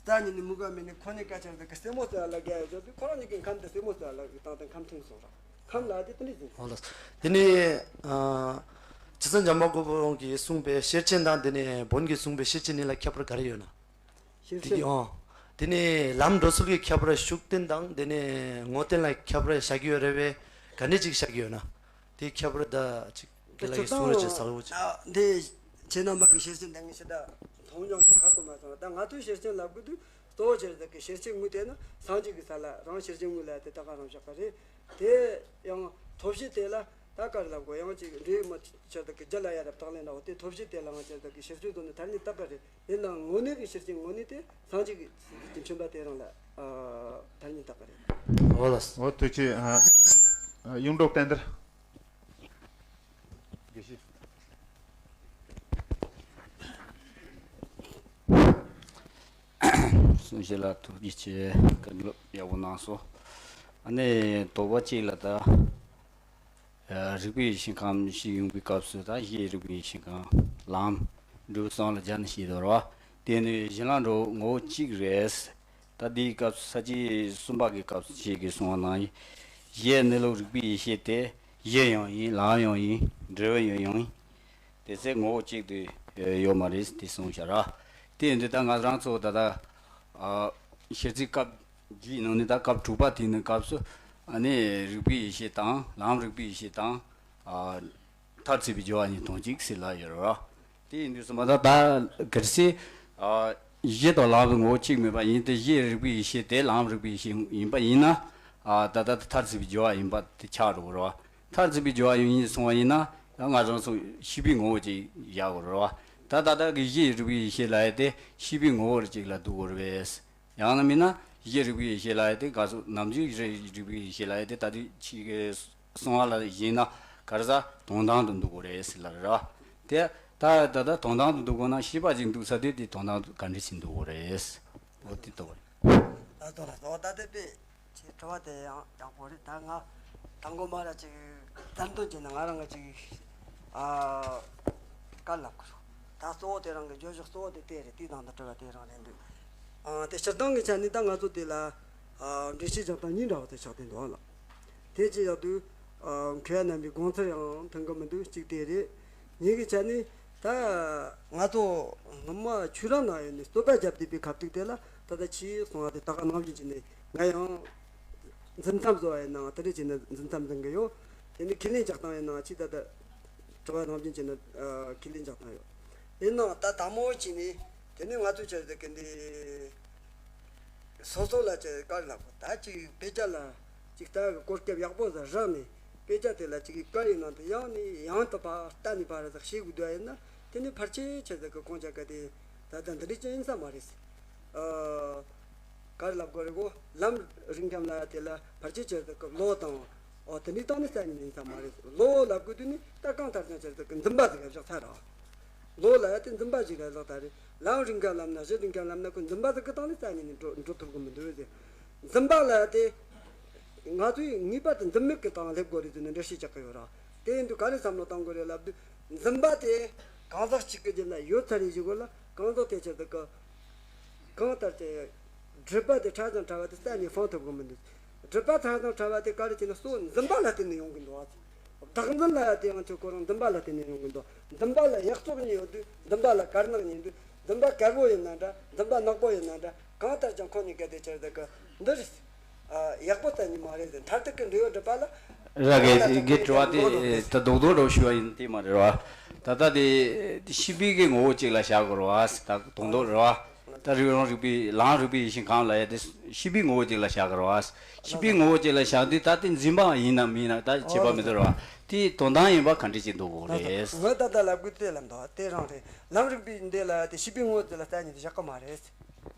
རྩ་ཉིད་ནས་མི་དགོས་མིན་ནི་ཁོ་གཉིས་ཀ་ཆ་ཟིག་གི་སེན་མོ་ཟེར་ཡ་ལ་རྒྱལ་ཡོད་ཟེར་དུས་ཁོ་རང་གཉིས་ཀའི་ཁམས་དེ་སེན་མོ་ཟེར་ཡ་ལ་བཏང་སྟེ་ཁམས་མཐུན་སོང་ར། ཁམས་ལ་དེ་དེ་འདྲ་ཟིག་ཨོ་ལགས། དེ་ནས། ཨ། རྗེ་བཙུན་འཇམ་དཔལ་དབང་པོ་གིས་གསུངས་པའི་ཤེར་ཕྱིན་དང་དེ་ནས་བོན་གྱིས་གསུངས་པའི་ཤེར་ཕྱིན་གཉིས་ལ་ཁྱད་པར་ག་རེ་ཡོད་ན། ཤེར་ཕྱིན། དེ་གི་ཨོ། དེ་ནས་ལམ་འགྲོ་ཚུལ་གྱི་ཁྱད་པར་ཤུགས་བསྟན་དང་དེ་ནས་ངོ་བསྟན་ལ་ཁྱད་པར་བཞག་གི་ཡོད་རེད་པས། ག་འདྲ་ཅིག་བཞག་གི་ཡོད་ན། དེའི་ཁྱད་པར་ད་ཅིག་དེ་ལ་ཡི་གསུང་རོགས་བྱེད་ཟེར་བ་ཅིག་ཨ། འདི་ཁྱེད་རྣམ་པ་གི་ཤེར་ཕྱིན་དང་ངས་ཤི་ད་མཐོང་སྙོམས་ཀྱི་ཧ་གོ་མ་སོང་། ད་ང་ཚོའི་ཤེར་ཕྱིན་ལབ་དགོས་དུས་གཙོ་བོ་ཆེར་ཟིག་གི་ཤེར་ཕྱིན་དངོས་དེ་ནི་སངས་རྒྱས་ཀྱི་ས་ལ་རང་ཤེར་ཕྱིན་དངོས་ལ་དེ་ད་ག་རང་བཞག་པ་རེད། དེ་ཡང་ཐོབ་བྱེད་དེ་ལ་ད་ག་རེ་ལབ་དགོས། ཡང་ཅིག་འབྲས་བུ་མི་ཆེ་ཟིག་གི་རྒྱུ་ལ་ཡ་རབ་རྟགས་ལས་འདྲ་བོ་དེ་ཐོབ་བྱེད་དེ་ལའང་ཆེ་ཟིག་གི་ཤེར་ཕྱིན་དོན་ནི་ཐར་ཉིད་རྟགས་པ་རེད། ཡིན་ནའང་དངོས་གནས་ཀྱི་ཤེར་ཕྱིན་དངོས་གནས་དེ་སངས་རྒྱས་ཀྱི་མཚན་པ་དེ་རང་ལ་ཨ་ཐར་ཉིད་རྟགས་པ་རེད། འོ་ལགས། འོ་ཐུགས་རྗེ་ཆེ། ཨ། ཨ། ཡོངས་གྲགས་བསྟན་དར། དགེ་བཤེས། གསུང་བཤད་ལ་ཐུགས་རྗེ་ཆེ། བཀའ་སློབ་ཡག་པོ་གནང་སོང་། ཨ་ནི་དོགས་པ་གཅིག་ལ་ད། ཨ། རིག་པའི་ཡེ་ཤེས་ཁམས་བཞི་ཡོང་བའི་སྐབས་སུ་ད་གཞི་རིག་པའི་ཡེ་ཤེས་ཁམས་ལམ་འབྲས་བུ་གསུམ་ལ་སྦྱར་ནས་བཤད་དོ་ར། དེ་ནི་གཞི་ལམ་འགྲོ་ངོ་བོ་གཅིག་རེད། ད་འདིའི་སྐབས་སུ་ས་བཅད་གསུམ་པ་གི་སྐབས་སུ་ཁྱེད་ཀྱིས་གསུངས་པ་ནང་བཞིན། གཞི་གནས་ལུགས་རིག་པའི་ཡེ་ཤེས་དེ་གཞི་ཡང་ཡིན། ལམ་ཡང་ཡིན། འབྲས་བུ་ཡང་ཡིན། དེ་ཚེ་ངོ་བོ་གཅིག་ཏུ་ཡོད་མ་རེད་དེ་གསུངས་བཞག་ར། དེ་ཡིན་དུས་ད་ང་རང་ཚོ་ད་ལྟ། ཨ། ཤེར་ཕྱིན་སྐབས་བཞིའི་ནང་ནས་ད་སྐབས་དྲུག་པ་དེ་ནི་སྐབས་སུ་ཨ་ནི་རིག་པའི་ཡེ་ཤེས་དང་ལམ་རིག་པའི་ཡེ་ཤེས་དང་། ཨ། མཐར་ཐུག་པའི་སྦྱོར་བ་གཉིས་དོན་གཅིག་ཟེར་ལབ་ཡོད་རེད་བ། དེ་ཡིན་དུས་སུ་མ་ད་ད་གལ་སྲིད། ཨ། གཞི་དང་ལམ་དུ་ངོ་བོ་གཅིག་མེད་པ་ཡིན་ཏེ་གཞི་རིག་པའི་ཡེ་ཤེས་དེ་ལམ་རིག་པའི་ཡེ་ཤེས་ཡིན་པ་ཡིན་ན། ཨ། ད་ལྟ་མཐར་ཐུག་པའི་སྦྱོར་བ་ཡིན་པ་དེ་ཆགས་འགྲོ་གི་རེད་བ། མཐར་ཐུག་པའི་སྦྱོར་བ་ཡིན་ཡིན་སོང་བ་ཡིན་ན་ཡང་ང་རང་ཚོ་ཤེས་པའི་ངོ་བོ་ཅིག་བཞག་དགོས་རེད་བ། ད་ད་ལྟ་གི་གཞི་རིག་པའི་ཡེ་ཤེས་ལབ་ཡ་དེ་ཤེས་པའི་ངོ་བོ་ཅིག་ལ་འདུ་དགོས་རེད་པས། ཡང་ན་མིན་ན་གཞི་རིག་པའི་ཡེ་ཤེས་ལབ་ཡ་དེ་ག་ཚོད་ནམ་རྒྱུན་རིག་པའི་ཡེ་ཤེས་ལབ་ཡ་དེ་ད་དུས་ཕྱི་གི་གསང་བ་ལ་བཞེངས་ན་ག་རེ་ཟ་དོན་དམ་དུ་འདུ་དགོས་རེད་ཟེར་ལབ་རེད་བ། དེ་ད་ད་ད་དོན་དམ་དུ་འདུ་དགོས་ན་ཤེས་པ་ཅིག་འདུག་ས་དེ་དེ་དོན་དམ་དུ་ག་འདྲ་ཞིག་འདུ་དགོས་རེད། འོ་དེ་ལྟ་བུ་རེད། ད་དོན་ལ་དོ་ད་དེ་པས། ཁྱེད་དྲི་བ་དེ་ཡང་ཡག་པོ་རེད། ད་ང་དང་པོ་མ་ར་ཅིག་བསམ་དོན་བྱས་ན་ང་རང་གི་ཅིག་ཨ་བཀའ་ལབ་དགོས་རེད། ད་གཙོ་བོ་དེ་རང་གི་བརྗོད་གཞི་གཙོ་བོ་དེ་དེ་རེད། དེའི་ནང་དུ་དྲི་བ་དེ་རང་རེད་འདུག་ཨ་དེ་སྤྱིར་བཏང་གི་ཆ་ནས་ད་ང་ཚོ་དེ་ལ་ཨ་འགྲེལ་བཤད་རྒྱག་སྟངས་གཉིས་འདྲ་བ་དེ་ཆགས་བསྡད་འདུག་ཨ་ལ། དེ་ཅི་ཡག་དུས་ཨ་མཁས་པ་རྣམ་པའི་དགོངས་ཚུལ་ཡང་མཐུན་གི་མི་འདུག་གཅིག་དེ་རེད། ངེད་ཀྱི་ཆ་ནས་ད་ང་ཚོ་སྔོན་མ་ཆོས་ར་ནང་ཡོད་ནས་རྩོད་པ་བརྒྱབ་བསྡད་པའི་ཁ་ཐུག་དེ་ལ་ད་ལྟ་ཁྱེད་གསུང་བ་དེ་ད་ག་ནང་བཞིན་བྱས་ནས་ང་ཡང་འཛིན་མཚམས་བཟོ་བ་ཡིན་ནའང་དེ་འདྲ་བྱས་ནས་འཛིན་མཚམས་འཛིན་གི་ཡོད། དེ་ནས་ཁས་ལེན་རྒྱག་སྟངས་ཡིན་ནའང་ཁྱེད་ད་ལྟ་དྲི་བ་ནང་བཞིན་བྱས་ནས་ཨ་ཁས་ལེན་རྒྱག་སྟངས་ཡོད། ཡིན་ནའང་ད་དང་པོ་བྱས་ནས་དེ་ནས་ང་ཚོ་ཆ་ཟེར་གི་འདི། སོ་སོ་ལ་ཅིག་བཀའ་ལབ་དགོས། ད་ཅིག་དཔེ་ཆ་ལ་ཅིག་ལྟ་གི་གོ་སྐབས་ཡག་པོ་ཟིག་རག་ནས་དཔེ་ཆ་དེ་ལ་ཅིག་བཀའ་ཡི་ནང་དུ་ཡང་ནས་ཡང་དུ་ཕར་ལྟ་ནས་ཕར་ཟིག་ཤེས་དགོས་འདུག་ཡིན་ན་དེ་ནི་ཕལ་ཆེར་ཆ་ཟིག་གི་ཁོང་ཅག་གི་དེ་ད་ལྟ་འདི་འདྲ་ཅིག་ཡིན་ས་མ་རེད། ཨ། ག་རེ་ལབ་དགོས་རེད་གོ། ལམ་རིག་མཁན་ལབ་ཡ་དེ་ལ་ཕལ་ཆེར་ཆེར་དུ་གི་བློ་དང་། ཨོ་དེ་འདྲའི་སྟེང་ནས་རྩ་ཉིད་ཡིན་ས་མ་རེད། བློ་ལབ་དགོས་དུས་ནི་ད་གང་ལྟར་ཀྱང་ཆེར་དུ་གི་འཛིན་པ་ཟིག་ག་བཞག་ཚར་ར། བློ་ལབ་ཡ་དེ་འཛིན་པ་ཞིག་ལ་བཞག་ཚར་རེད། ལམ་རིག་མཁན་ལབ་ན་གཞི་རིག་མཁན་ལབ་ན་ཁོ་འཛིན་པ་ཟིག་གི་སྟེང་ནས་རྩ་ཉིད་ནས་འགྲོ་འགྲོ་ཐུབ་གི་མི་འདུག་ཟེར། འཛིན་པ་ལབ་ཡ་དེ། ང་ཚོས་ངེས་པར་དུ་འཛིན་མེད་ཀྱི་སྟེང་སླེབས་དགོས་རེད་ཟེར་ནས་འགྲེལ་བཤད་རྒྱག་གི་ཡོད་ར། དེ་ཡིན་དུས་ག་རེ་བསམ་བློ་གཏོང་དགོས་རེད་ལབ་དུས། འཛིན་པ་དེ་གང་ཟག་གཅིག་གི་རྒྱུད་ལ་ཡོད་ཚར་རེད་ཞུ་དགོས་ལ། གང་ཟག་དེ་ཆེད་དུ་གི་གང་ལྟར་གྱི་སྒྲིབ་པ་དེ་ཕྲ་ཞིང་ཕྲ་བ་དེ་རྩ་ནས་སྤང་ཐུབ་གི་མི་འདུག་སྒྲིབ་པ་ཕྲ་ཞིང་ཕྲ་བ་དེ་ག་རེ་བྱས་ན་གཙོ་བོ་འཛིན་པ་ལ་བརྟེན་ནས་ཡོང་གི་འདུག་ཨ། བདག་འཛིན་ལབ་ཡ་དེ་ཡང་ཁྱོད་ཁོ་རང་འཛིན་པ་ལ་བརྟེན་ནས་ཡོང་གི་འདུག་འཛིན་པ་ལ་ཡག་བཙོག་གཉིས་ཡོད་དུས་འཛིན་པ་ལ་དཀར་ནག་གཉིས་འདུག་འཛིན་པ་དཀར་པོ་ཡིན་ན་འདྲ། འཛིན་པ་ནག་པོ་ཡིན་ན་འདྲ། གང་ལྟར་ཀྱང་ཁོ་གཉིས་ཀ་དེ་ཆེད་དུ་གི་འདི་རེད། ཨ། ཡག་པོ་རྩ་ནས་མ་རེད་ཟེར། མཐར་ཐུག་གི་འབྲས་བུ་སྒྲུབ་པ་ལ། ར་གི་གི་དྲི་བ་དེ་ད་རྡོག་རྡོག་རོ་ཞུ་བ་ཡིན་དེ་མ་རེད་བ། ད་ལྟ་དེ་ཤེས་པའི་གི་ངོ་བོ་གཅིག་ལ་བཞག་དགོས་རེད་བ། ད་རྡོག་རྡོག་རེད་བ། ད་རིགས་རང་རིག་པའི་ལམ་རིག་པའི་ཡེ་ཤེས་གང་ལ་ཡ་དེ་ཤེས་པའི་ངོ་བོ་གཅིག་ལ་བཞག་དགོས་རེད་བ། ཤེས་པའི་ངོ་བོ་གཅིག་ལ་བཞག་དུས་ད་དེ་འཛིན་པ་ཡིན་ནམ་མིན་ན་ད་ཁྱད་པར་མི་འདུག་རེད་བ། དེ་དོན་དམ་ཡིན་པ་ག་འདྲ་ཅིག་འདུག་གོ་རེད། ངོས་ད་ལྟ་ལབ་དགོས་དེ་ལབ་འདུག་དེ་རང་རེད། ལམ་རིག་པའི་འདི་ལ་དེ་ཤེས་པའི་ངོ་བོ་དེ་ལ་རྩ་ནས་དེ་བཞག་གི་མ་རེད།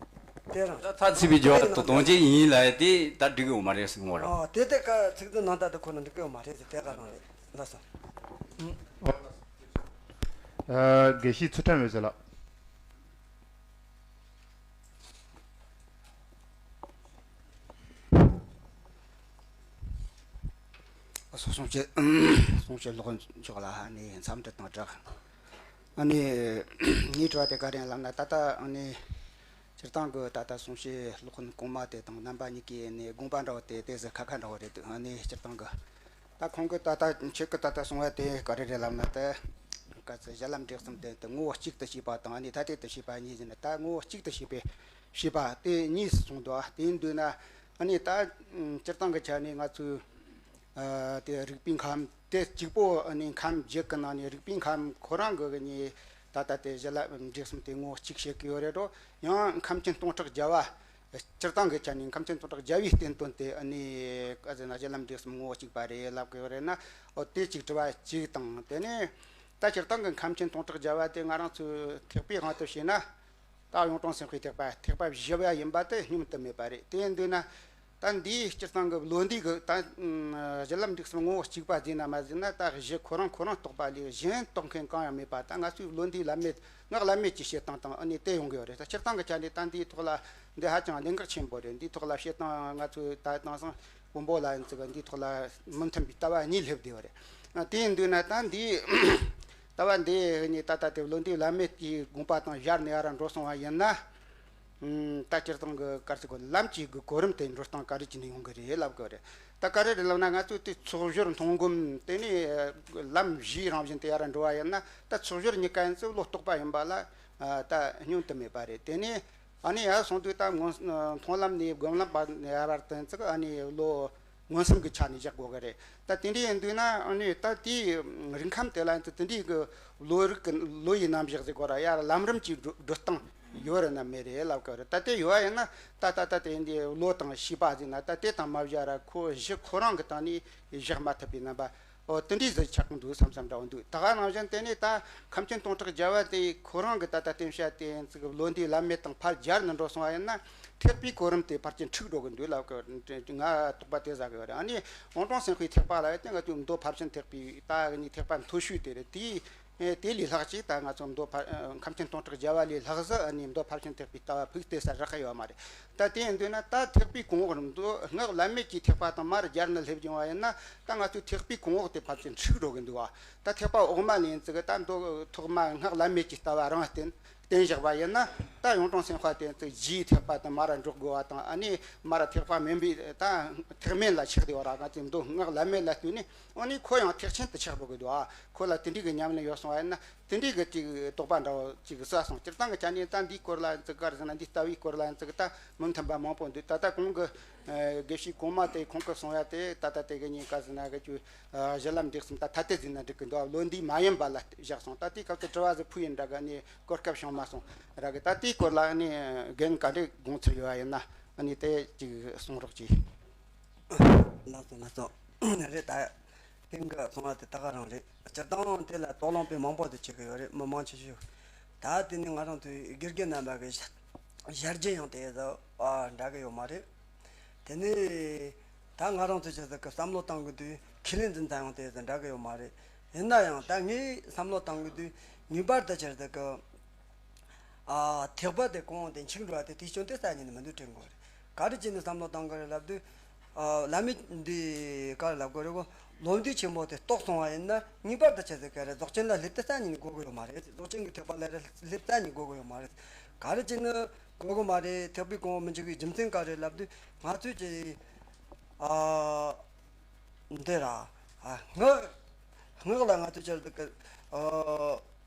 དེ་རང་ད་ཐ་ཚིག་པའི་སྦྱོར་བ་དང་དོན་གཅིག་ཡིན་ལ་དེ་ད་འགྲིག་ཡོད་མ་རེད་ཟེར་ངོ་རང་། ཨ། དེ་དེ་ཀ་ཚིག་དོན་ནང་ལྟར་དུ་ཁོ་ན་འགྲིག་གི་ཡོད་མ་རེད་ཟེར། དེ་ག་རང་རེད། ལགས་སོ། ཨ། དགེ་བཤེས་ཚུལ་ཁྲིམས་འོད་ཟེར་ལགས། སོ་སོང་ཆེ་སོང་ཆེ་ལོག་ཆོག་ལ་ནི་འཚམས་འདྲི་དང་སྦྲགས། ཨ་ནི་ངའི་དྲི་བ་དེ་ག་རེ་ལབ་ན། ད་ལྟ་ཨ་ནི་སྤྱིར་བཏང་གི་ད་ལྟ་སོང་ཆེ་སློབ་དཔོན་གོང་མ་དེ་དང་རྣམ་པ་གཉིས་ཀྱི་ནི་དགོངས་པ་འདྲ་བོ་དེ་དེ་ཟེར་ཁ་ཁ་འདྲ་བོ་རེད་འདུག་ཨ་ནི་སྤྱིར་བཏང་གི་ད་ཁོང་གི་ད་ལྟ་ཁྱེད་ཀྱི་ད་ལྟ་གསུང་བ་དེ་ག་རེ་རེད་ལབ་ན། ད་ག་ཚོད་གཞི་ལམ་འབྲས་གསུམ་དེ་དེ་ངོ་བོ་གཅིག་ཏུ་བྱས་པ་དང་ཨ་ནི་ཐ་དད་དུ་བྱས་པ་གཉིས་ཟེར་ན། ད་ངོ་བོ་གཅིག་ཏུ་བྱས་པའི་བྱས་པ་དེ་གཉིས་སུ་སོང་འདུག་དེ་ཡིན་དུས་ན་ཨ་ནི་ད་སྤྱིར་བཏང་གི་ཆ་ནས་ང་ཚོས། ཨ། དེ་རིག་པའི་ཁམས་དེ་གཅིག་པོ་ཨ་ནི་ཁམས་བརྒྱད་ཀྱི་ནང་ནས་རིག་པའི་ཁམས་ཁོ་རང་གི་གཉིས་ད་ལྟ་དེ་གཞི་ལམ་འབྲས་གསུམ་དེ་ངོ་བོ་གཅིག་བྱེད་ཀྱི་ཡོད་རེད་དོ། ཡང་ཁམས་ཆེན་སྟོང་ཕྲག་བརྒྱ་པ། སྤྱིར་བཏང་གི་ཆ་ནས་ཁམས་ཆེན་སྟོང་ཕྲག་བརྒྱ་པའི་བསྟན་དོན་དེ་ཨ་ནི་ག་ཟེར་ན་གཞི་ལམ་འབྲས་གསུམ་ངོ་བོ་གཅིག་པ་རེད་ལབ་ཀྱི་ཡོད་རེད་ན། འོ་དེ་གཅིག་དྲི་བ་གཅིག་དང་། དེ་ནས་ད་སྤྱིར་བཏང་གི་ཁམས་ཆེན་སྟོང་ཕྲག་བརྒྱ་པ་དེ་ང་རང་ཚོའི་ཐེག་པའི་དབང་དུ་བྱས་ན། ད་གཡུང་དྲུང་སེམས་དཔའི་ཐེག་པ་ཐེག་པ་བཞི་པ་ཡིན་པ་དེ་སྙོམས་དུ་མེད་པ་རེད། དེ་ཡིན་དུས་ན་ད་འདིའི་སྤྱིར་བཏང་གི་བློ་འདས་ཀྱི་ད་གཞི་ལམ་འབྲས་གསུམ་ངོ་བོ་གཅིག་པ་ཟེར་ན་མ་ཟེར་ན། ད་གཞི་ཁོ་རང་ཁོ་རང་རྟོགས་པ་ལས་གཞན་རྟོགས་མཁན་གང་ཡང་མེད་པ། ད་ང་ཚོའི་བློ་འདས་བླ་མེད་སྔགས་བླ་མེད་ཀྱི་བཤད་སྟངས་དང་ཨ་ནི་དེ་ཡོང་གི་ཡོད་རེད། ད་སྤྱིར་བཏང་གི་ཆ་ནས་ད་འདིའི་ཐོག་ལ་འདི་ཧ་ཅང་གནད་འགག་ཆེན་པོ་རེད། འདིའི་ཐོག་ལ་བཤད་སྟངས་ང་ཚོས་ད་དེང་སང་དཔོན་པོ་ལ་ཡིན་ཙི་གི་འདིའི་ཐོག་ལ་མི་མཐུན་པའི་ལྟ་བ་གཉིས་སླེབས་བསྡད་ཡོད་རེད། དེ་ཡིན་དུས་ན་ད་འདིའི་ལྟ་བ་འདི་ནི་ད་ལྟ་དེ་བློ་འདས་བླ་མེད་ཀྱི་དགོངས་པ་དང་སྦྱར་ནས་ཡར་འགྲོ་སོང་བ་ཡིན་ན། ཨུམ། ད་སྤྱིར་བཏང་གི་ག་རེ་ཟེར་དགོས། ལམ་གྱི་གི་གོ་རིམ་དེ་འགྲོ་སྟངས་ག་རེ་བྱས་ནས་ཡོང་གི་རེད་ལབ་དགོས་རེད། ད་ག་རེ་རེད་ལབ་ན། ང་ཚོས་དེ་ཚོགས་སྦྱོར་མཐོང་སྒོམ་དེ་ནས་ལམ་བཞིའི་རང་བཞིན་དེ་ཡར་འགྲོ་བ་ཡིན་ན། ད་ཚོགས་སྦྱོར་གཉིས་ཀ་ཡིན་ཙང་བློ་རྟོགས་པ་ཡིན་པ་ལ་ད་སྙོམས་དུ་མེད་པ་རེད། དེ་ནས་ཨ་ནི་ཡར་སོང་དུས་ད་སྔོན་མཐོང་ལམ་ནས་སྒོམ་ལམ་བར་ནས་ཡར་བར་དུ་ཡིན་ཙང་ཨ་ནི་བློ། མངོན་སུམ་གྱི་ཆ་ནས་བཞག་དགོས་ཀྱི་རེད། ད་དེ་འདྲ་ཡིན་དུས་ན་ཨ་ནི་ད་དེའི་རིགས་ཁམས་དེ་ལ་ཡིན་ཚེ་དེ་འདྲའི་གི་བློ་རིག་གི་བློ་ཡི་རྣམ་གཞག་ཟེར་དགོས་ར། ཡར་ལམ་རིམ་གྱི་འགྲོ་འགྲོ་སྟངས་ཡོད་རེད་ན་མེད་རེད་ལབ་ཀྱི་རེད། ད་དེ་ཡོད་པ་ཡིན་ན་ད་ད་ད་དེ་འདི་བློ་དང་ཤེས་པ་ཟེར་ན་ད་དེ་དང་མ་བཞག་ར། ཁོ་གཞི་ཁོ་རང་གི་སྟེང་ནས་བཞག་མ་ཐུབ་པའི་རྣམ་པ། ཨོ་དེ་འདྲའི་ཟིག་ཆགས་ཀྱི་འདུག་བསམ་བསམ་འདྲ་བོ་འདུག་ད་ག་ནང་བཞིན་དེ་ནས་ད་ཁམས་ཆེན་སྟོང་ཕྲག་བརྒྱ་པ་དེ་ཁོ་རང་གི་ད་ལྟ་བསྟན་བྱ་དེ་ཚིག་བློ་འདས་བླ་མེད་དང་ཕར་སྦྱར་ནས་འགྲོ་སོང་བ་ཡིན་ན། ཐེག་པའི་གོ་རིམ་དེ་ཕལ་ཆེར་འཁྲུག་འགྲོ་གི་འདུག་ལབ་ཀྱི་ང་དོགས་པ་དེ་ཟ་གི་ཡོད་རེད། ཨ་ནི་གཡུང་དྲུང་སེམས་དཔའི་ཐེག་པ་ལ་ཡོད་དེ་ང་ཚོའི་མདོ་ཕལ་ཆེན་ཐེག་པའི་ད་གི་ནི་ཐེག་པ་མཐོ་ཤོས་དེ་རེད། དེའི་དེ་ལས་ལྷག་ཅིག་ད་ང་ཚོ་མདོ་ཕ་ཁམས་ཆེན་སྟོང་ཕྲག་བརྒྱ་པ་ལས་ལྷག་ཟིག་ཨ་ནི་མདོ་ཕལ་ཆེན་ཐེག་པའི་ལྟ་བ་ཕུགས་གཏད་ས་རག་གི་ཡོད་མ་རེད། ད་དེ་ཡིན་དུས་ན་ད་ཐེག་པའི་གོང་འོག་རིམ་དུ་སྔགས་བླ་མེད་ཀྱི་ཐེག་པ་དང་མར་སྦྱར་ནས་སླེབས་ཀྱི་ཡོང་བ་ཡིན་ན། ད་ང་ཚོའི་ཐེག་པའི་གོང་འོག་དེ་ཕལ་ཆེར་འཁྲུག་འགྲོ་གི་འདུག་བ། ད་ཐེག་པ་འོག་མ་ལ་ཡིན་ཙིག་ད་མདོ་ཐོག་མ་སྔགས་བླ་མེད་ཀྱི་ལྟ་བ་རང་བསྟན་བསྟན་བཞག་པ་ཡིན་ན། ད་གཡུང་དྲུང་སེམས་དཔའ་དེ་ཚོ་རྗེའི་ཐེག་པ་དང་མར་འགྲོ་དགོས་པ་དང་། ཨ་ནི་མར་ཐེག་པ་དམན་པའི་ད་ཐེག་དམན་ལ་ཆགས་བསྡད་པ་ར། ང་ཚོས་མདོ་སྔགས་བླ་མེད་ལ་ལྟོས་ནས། ཨ་ནི་ཁོ་ཡང་ཐེག་ཆེན་དུ་ཆགས་འགྲོ་གི་འདུག་ཨ། ཁོ་ལ་དེ་འདྲའི་གི་ཉམས་ལེན་ཡོད་སོང་བ་ཡིན་ན། དེ་འདྲའི་གི་ཅིག་དོགས་པ་འདྲ་བོ་ཅིག་ཟ་སོང་། སྤྱིར་བཏང་གི་ཆ་ནས་ད་འདིའི་སྐོར་ལ་ཡིན་ཙིག་ག་རེ་ཟེར་ན། འདིའི་ལྟ་བའི་སྐོར་ལ་ཡིན་ཙིག་ད་མི་མཐུན་པ་མང་པོ་འདུག་ད་ལྟ་གོང་གི་ཨ་དགེ་བཤེས་གོང་མ་དེ་ཁོང་གིས་གསུང་ཡ་དེ་ད་ལྟ་དེ་གི་ཉིན་ག་ཟེར་ན་གི་ཅུ་ཨ་གཞི་ལམ་འབྲས་གསུམ་ད་ཐ་དད་ཟེར་ན་འགྲིག་གི་འདུག་བློ་འདས་མ་ཡིན་པ་ལ་བཞག་སོང་། ད་དེའི་སྐབས་སུ་དྲི་བ་ཟིག་ཕུལ་ཡིན་འདྲ་གི་ཨ་ནི་གོ་སྐབས་བྱུང་མ་སོང་ར་གི། ད་དེའི་སྐོར་ལ་ཨ་ནི་རྒན་ག་འདྲའི་དགོངས་ཚུལ་ཡོད་པ་ཡིན་ན་ཨ་ནི་དེ་ཅིག་གསུང་རོགས་གྱིས། ལགས་སོ་ལགས་སོ། རེད། ད་རྒན་གྱིས་གསུང་བ་དེ་ད་ག་རང་རེད། སྤྱིར་བཏང་དེ་ལ་དོགས་སློང་དཔེ་མང་པོ་དེ་བྱེད་ཀྱི་ཡོད་རེད། མི་མང་ཆེ་ཤོས། ད་དེ་ནི་ང་རང་ཚོའི་དགེ་རྒན་རྣམ་པ་གི་ གཞལ་བྱ་ཡང་དེ་ཙམ་འདྲ་གི་ཡོད་མ་རེད། དེ་ནས་ད་ང་རང་ཚོ་ཆི་ཟིག་གི་བསམ་བློ་བཏང་གི་དུས་ཁས་ལེན་འཛིན་སྟངས་ཡང་དེ་ཙམ་འདྲ་གི་ཡོད་མ་རེད། ཡིན་ན་ཡང་ད་ངས་བསམ་བློ་བཏང་གི་དུས་ངེས་པར་དུ་ཆི་ཟིག་གི་ཨ་ཐེག་པ་དེ་གོང་དེ་འཆིང་འགྲོ་བ་དེ་དེའི་སྐྱོན་དེ་རྩ་ཉིད་ནས་མི་འདུག་དྲན་དགོས་རེད། ག་རེ་བྱས་ནས་བསམ་བློ་བཏང་གི་རེད་ལབ་དུས། ཨ་བླ་མས་འདི་ག་རེ་ལབ་དགོས་རེད་གོ། ལོ་ཟླའི་ཆེན་པོ་དེ་རྟོགས་སོང་བ་ཡིན་ན་ངེས་པར་དུ་ཆི་ཟིག་གི་རེད། རྫོགས་ཆེན་ལ་སླེབས་དེ་རྩ་ཉིད་ནས་དགོས་གི་ཡོད་མ་རེད། རྫོགས་ཆེན་གྱི་ཐེག་པ་ལ་རེད་སླེབས་རྩ་ཉིད་དགོས་གི་ཡོད་མ་རེད། ག་རེ་བྱས་ནས་དགོས་གི་མ་རེད། ཐེག་པའི་གོང་འོག་མི་འཆིང་བའི་རྒྱུ་མཚན་ག་རེ་ལབ་དུས་ང་ཚོས་ཀྱི་ཨ་འདི་ར་ཨ་སྔགས་སྔགས་ལ་ང་ཚོས་ཆི་ཟིག་གི་ཨ་